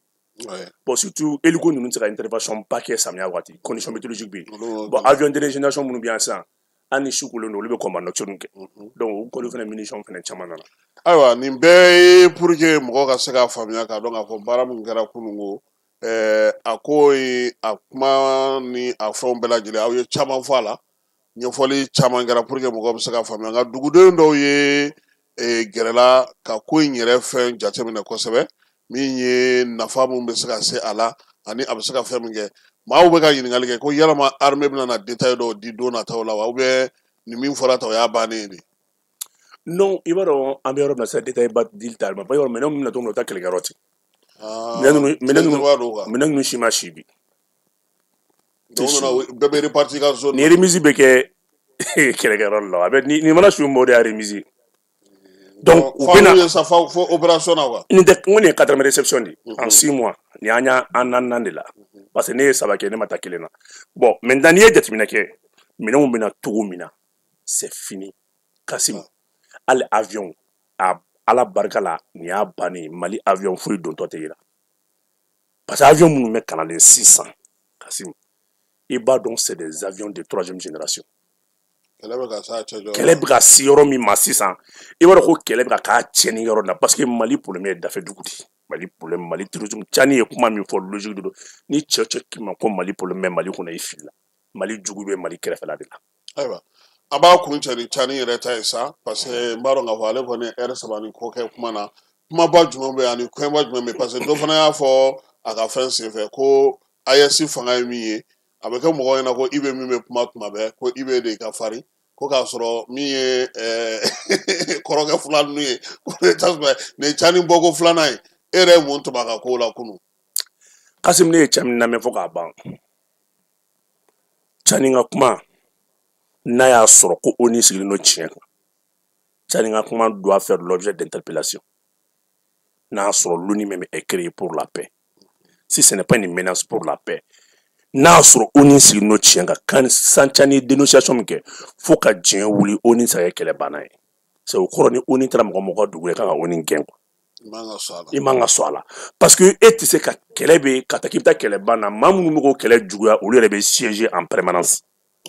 Bon, surtout hélico ninnu tɛ se ka intervention ba kɛ samiya waati, condition météorologique bɛ yen. Bon, avion dernière génération minnu bɛ yan sisan, hali ni su kolen don, olu bɛ combat nocturne kɛ. Donc o kɔni fana munition fana caman nana. Ayiwa, nin bɛɛ ye pour que mɔgɔw ka se k'a faamuya, k'a dɔn k'a fɔ baara min kɛra kununko, a ko ye a kuma ni a fɛnw bɛɛ lajɛlen, aw ye caman fɔ a la, ɲɛfɔli caman kɛra pour que mɔgɔw bɛ se k'a faamuya. Nka duguden dɔw ye gɛrɛla ka ko in yɛrɛ fɛn jateminɛ kosɛbɛ, min ye nafa mun bɛ se ka se a la ani a bɛ se ka fɛn min kɛ. Maaw bɛ ka ɲininkali kɛ ko yalama armée bɛna na détail dɔw di don nataw la wa, ou bien nin min fɔra tan, o y'a bannen ye de? Non, i b'a dɔn an bɛ yɔrɔ min na sisan, détail ba dili t'a ma. Parce que minɛn min bɛna cogo min na, o tɛ kɛlɛkɛyɔrɔ ten. Minɛn ninnu si ma si bi. Bɛɛ bɛ reparti ka zone. Nin remise bɛ kɛ kɛlɛkɛyɔrɔ la, a bɛ nin mana su mɔ de y'a remise. Donc u bɛna sa fo opération na quoi. Nin tɛ n ko nin ye quatrième réception de ye en 6 mois. Nin an y'a an naaninan de la, parce que ne ye saba kɛ, ne ma taa kelen na. Bon, maintenant n'i ye jateminɛ kɛ, minɛnw bɛna cogo min na, c'est fini Kasim. Hali avion, a Ala barika la, nin y'a bannen. Mali avion foyi dontɔ tɛ yira, parce que avion minnu bɛ kanalen sisan Kasim, i b'a dɔn, c'est des avions de troisième génération. Kɛlɛ bɛ ka s'a cɛ. Kɛlɛ bɛ ka se yɔrɔ min ma sisan, i b'a dɔn ko kɛlɛ bɛ ka k'a tiɲɛni yɔrɔ la, parce que Mali problème ye dafɛ dugu de ye. Mali problème, Mali terrorisme, Tiani ye kuma min fɔ, logique de don. Ni cɛ cɛ k'i ma ko Mali problème bɛ Mali kɔnɔ, i filila. Mali jugu bɛ Mali kɛrɛfɛla de la. Ayiwa, an b'a kun cɛ ni Tiani yɛrɛ ta ye sa, parce que n b'a dɔn k'a fɔ ale kɔni ye heure 3 ni kɔ kɛ kuma na. Kumaba jumɛn bɛ yen ani kɔɲɔba jumɛn bɛ yen? Parce que dɔ fana y'a fɔ a ka fɛn senfɛ ko AES fanga ye min ye, a bɛ kɛ mɔgɔw ɲɛna ko IB min bɛ kuma tuma bɛɛ, ko IB de ka farin, ko k'a sɔrɔ min ye kɔrɔkɛ fila ninnu ye, ko ne tasuma nin ye Tiani bɔko filanan ye. E yɛrɛ ye mun tɔmɔ a ka kow la kunun? Kasim, ne ye Tiani lamɛn fo k'a ban. Tiani ka kuma, n'a y'a sɔrɔ ko ONU sigilen don tiɲɛ kan, Tiani ka kuma doit faire l'objet d'interpellation. N'a y'a sɔrɔ l'ONU même est créée pour la paix, si ce n'est pas une menace pour la paix, n'a y'a sɔrɔ ONU sigilen don tiɲɛ kan, kan san Tiani ye dénonciation min kɛ, fo ka diɲɛ wuli, ONU tɛ se ka kɛ kɛlɛ banna ye. C'est o kɔrɔ, ni ONU taara mɔgɔ mɔgɔ ka dugu la, i kan ka ONU gɛn quoi. I man ka sɔn a la, parce que e tɛ se ka kɛlɛ bɛ ka taa k'i bɛ taa kɛlɛ ban na, maa minnu bɛ k'o kɛlɛ juguya, olu yɛrɛ bɛ siéger en permanence.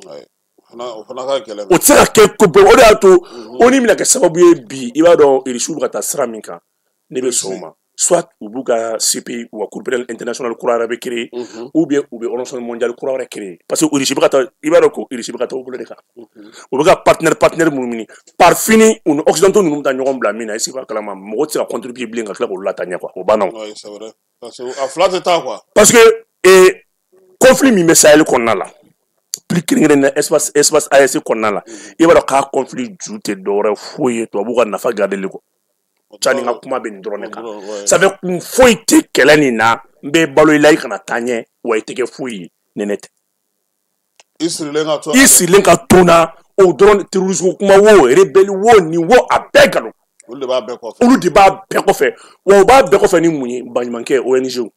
O fana ka gɛlɛn. O tɛ se ka kɛ ko bɛɛ. O de y'a to ONU bɛna kɛ sababu ye bi. I b'a dɔn, Irisiw bɛ ka taa sira min kan, ne bɛ sɔn o ma. Soit u b'u ka CPI u ka Cour pénale internationale kura wɛrɛ bɛ créer, ou bien u bɛ organisation mondiale kura wɛrɛ créer, parce que Irisi bɛ ka taa, i b'a dɔn ko Irisi bɛ ka taa o bolo de kan. U bɛ ka partenaire minnu ɲini par fini, u ni occidentaux ninnu bɛ taa ɲɔgɔn bila min na, est ce que b'a kalama, mɔgɔ tɛ se ka contribuer bilen ka tila k'olu lataa ɲɛ quoi, o banna o. Oui, c'est vrai, parce que a fila tɛ taa quoi. Parce que conflit min bɛ Sahel kɔnɔna la, plus kɛrɛnkɛrɛnnen espace AES kɔnɔna la, i b'a dɔn k'a conflit ju tɛ dɔwɛrɛ foyi ye tubabuw ka nafa gardeli kɔ. Tiani ka kuma bɛ nin dɔrɔn de kan. Ça fait kun foyi tɛ kɛlɛ nin na. N bɛ balo i la, i kana taa ɲɛ wa, i tɛ kɛ foyi ye ni ne tɛ. I sirilen ka to. I sirilen ka to na o dɔrɔn. Terrorisme kuma wo, rebelle wo, nin wo, a bɛɛ nkalon. Olu de b'a bɛɛ kɔfɛ. Olu de b'a bɛɛ kɔfɛ. Wa u b'a bɛɛ kɔfɛ ni mun ye? Baɲumankɛ ONG.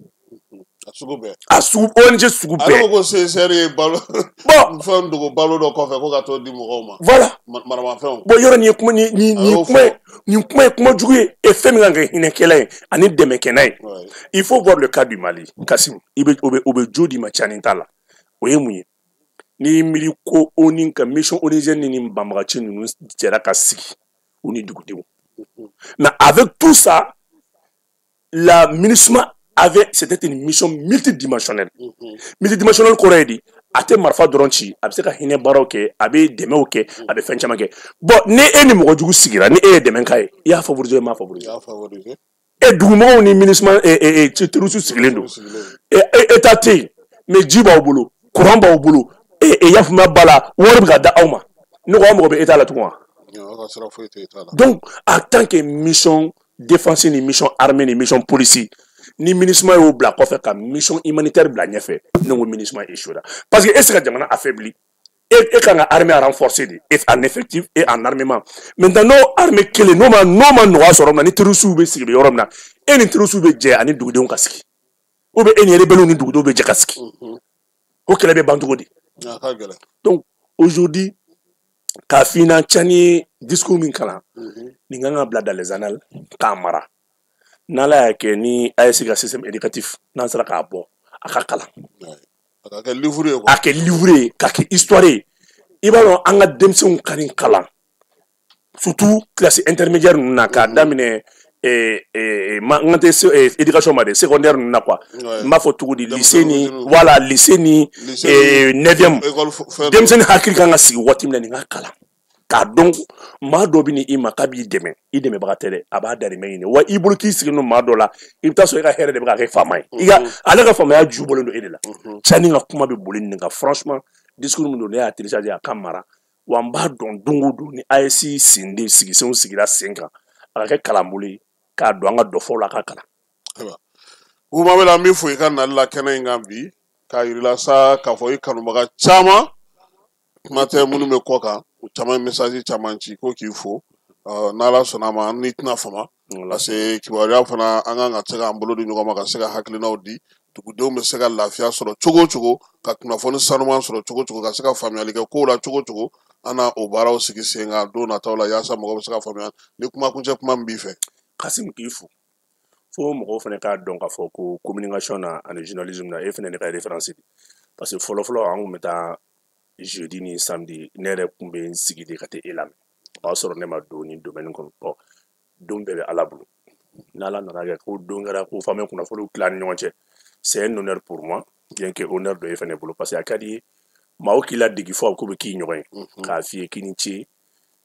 A sugu bɛɛ. A sugu, ONG sugu bɛɛ. Ale ko ko CSR ye balo. Bon. Fɛn dogo balo dɔ kɔfɛ ko ka t'o di mɔgɔw ma. Voilà. Maramafɛnw. Bon, yɔrɔ nin ye kuma nin kuma ye, nin kuma ye kuma jugu ye. E fɛn min kan ka kɛ hinɛkɛla ye ani dɛmɛkɛla ye. Il faut voir le cas du Mali. Kasim, i bɛ o bɛ jo di ma Tiani ta la. O ye mun ye? N'i miiri ko ONU ka mission onusienne ni banbagaci ninnu jɛra ka sigi u ni dugudenw. Mais avec tout ça, la MINUSMA avait, c'était une mission multidimensionnelle. Multidimensionnelle kɔrɔ ye di? A tɛ marifa dɔrɔn ci, a bɛ se ka hinɛ baaraw kɛ, a bɛ dɛmɛw kɛ, a bɛ fɛn caman kɛ. Bon, ni e ni mɔgɔ jugu sigira, ni e ye dɛmɛ k'a ye, i y'a favoriser, i m'a favoriser. E dugumɔgɔw ni MINUSMA terroriste sigilen don. État tɛ yen, mais ji b'aw bolo, courant b'aw bolo, e y'a faamuya ba la, wari bɛ ka da aw ma. Ne ko aw mago bɛ état la tugun wa? Donc, en tant que mission défense ni mission armée ni mission police, Ni MINUSMA y'o bila kɔfɛ ka mission humanitaire bila ɲɛfɛ, ne ko MINUSMA échoué. Parce que e se ka jamana affaibli, e kan ka armée renforcer de, en effectif et en armement. Maintenant, n'o armée kelen n'o ma nɔgɔya sɔrɔ min na, ni terroristes bɛ sigi yɔrɔ min na, e ni terroristes bɛ jɛ ani dugudenw ka sigi, ou bien e ni rebelles ni dugudenw bɛ jɛ ka sigi, o kɛlɛ bɛ ban cogo di? Donc aujourd'hui, k'a f'i ɲɛna, Tiani ye discours min kalan, nin kan ka bila dans les annales k'a mara. N'Ala y'a kɛ ni AES ka système éducatif n'an sera k'a bɔ, a ka kalan, a ka kɛ livre ye quoi. A kɛ livre ye, k'a kɛ histoire ye. I b'a dɔn, an ka denmisɛnw ka nin kalan, surtout classe intermédiaire ninnu na, k'a daminɛ n ka tɛ éducation ma dɛ, secondaire ninnu na quoi. N b'a fɔ cogo di, lycée ni, voilà, lycée ni 9e, denmisɛnnin hakili kan ka sigi waati min na, nin ka kalan k'a dɔn. Maa dɔ bɛ ni i ma k'a b'i dɛmɛ, i dɛmɛbaga tɛ dɛ, a b'a darimɛ ɲini. Wa i bolo k'i sigi no maa dɔ la, i bɛ taa sɔrɔ e ka hɛrɛ de bɛ ka kɛ faama ye, i ka ale ka faamaya ju bɔlen don e de la. Tiani ka kuma bɛ boli nin kan. Franchement, discours min don, ne y'a télécharger, a ka mara. Wa n b'a dɔn, don o don ni AES sinden sigisenw sigira sen kan, a ka kɛ kalanbolo ye k'a don an ka dɔfɔw la, a ka kalan. Ayiwa, Bouba, an b'i fo i ka nali la kɛnɛ in kan bi, k'a yir'i la sa k'a fɔ i kanubaga caman, kuma tɛ minnu bɛ kɔ kan, u caman ye message caman ci ko k'i fo. N'Ala sɔnna a ma, an n'i tɛna fama, parce que kibaruya fana, an kan ka se k'an bolo di ɲɔgɔn ma ka se ka hakilinaw di, dugudenw bɛ se ka lafiya sɔrɔ cogo o cogo, ka kunnafoni sanuman sɔrɔ cogo o cogo, ka se ka faamuyali kɛ kow la cogo o cogo. An na o baaraw sigi sen kan don nataw la, yaasa mɔgɔw bɛ se ka faamuya. Ni kuma kuncɛ kuma min b'i fɛ. Kasim, k'i fo fo mɔgɔw fana k'a dɔn k'a fɔ ko communication na ani journalisme na, e fana ne ka référence de, parce que fɔlɔ-fɔlɔ an kun bɛ taa jeudi ni samedi, ne yɛrɛ kun bɛ n sigi de ka taa e lamɛn. O y'a sɔrɔ ne ma don ni domaine kɔnɔ. Bon, don bɛɛ bɛ Ala bolo. N'Ala nana kɛ ko don kɛra ko f'an bɛ kunnafoniw tila ni ɲɔgɔn cɛ, c'est un honneur pour moi, bien que honneur dɔ e fana bolo, parce que a ka di maaw k'i ladege fɔ k'u bɛ k'i ɲɔgɔn ye, k'a f'i ye k'i ni ce.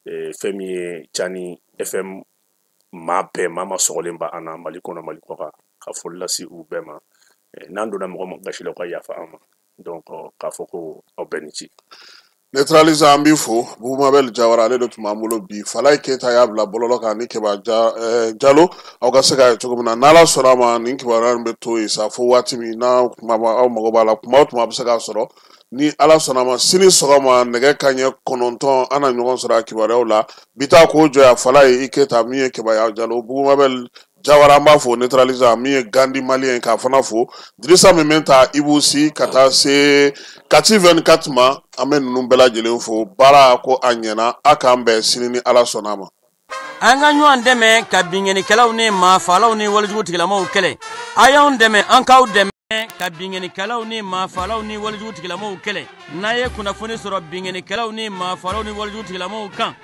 Fɛn min ye Tiani FM, maa bɛɛ, maa ma sɔgɔlen ba an na Mali kɔnɔ, Mali kɔ kan, ka foli lase u bɛɛ ma. N'an donna mɔgɔ ma gasi la, u ka yafa an ma. Donc k'a fɔ ko aw bɛɛ ni ce. Neutraliser, an b'i fo. Bouba Jawara, ale de tun b'an bolo bi. Falaye Keyita y'a bila bɔlɔlɔ kan ni Keba Jalo, aw ka se k'a ye cogo min na. N'Ala sɔnna a ma, nin kibaruya in bɛ to yen sa fo waati min n'a kuma aw mago b'a la, kuma o tuma a bɛ se k'a sɔrɔ. Ni Ala sɔnna a ma, sini sɔgɔma nɛgɛ kanɲɛ 9, an na ɲɔgɔn sɔrɔ a kibaruyaw la. Bi taa k'o jɔ yan. Falaye i Keyita, min ye Keba Jalo, Bouba Jawara, an b'a fo. Neutraliser, min ye Gandi Malien, k'a fana fo. Dirisa min ta Ibu Si ka taa se Kati 24 ma, an bɛ ninnu bɛɛ lajɛlen fo. Baara ko a ɲɛna, a k'an bɛn sini ni Ala sɔnna a ma. An ka ɲɔgɔn dɛmɛ ka binkannikɛlaw ni maafaalaw ni walejugu tigilamaw kɛlɛ. A y'anw dɛmɛ, an k'aw dɛmɛ ka binkannikɛlaw ni maafaalaw ni walejugu tigilamaw kɛlɛ. N'a ye kunnafoni sɔrɔ binkannikɛlaw ni maafaalaw ni walejugu tigilamaw kan,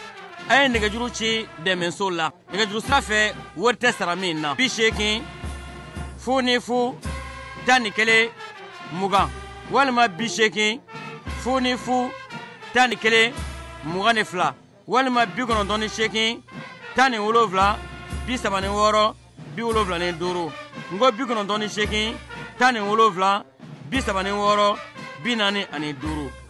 a ye nɛgɛjuru ci dɛmɛso la. Nɛgɛjuru sira fɛ, wari tɛ sara min na: 80 00 11 20, walima 80 00 11 22, walima 98 17 36 75. N ko 98 17 36 45.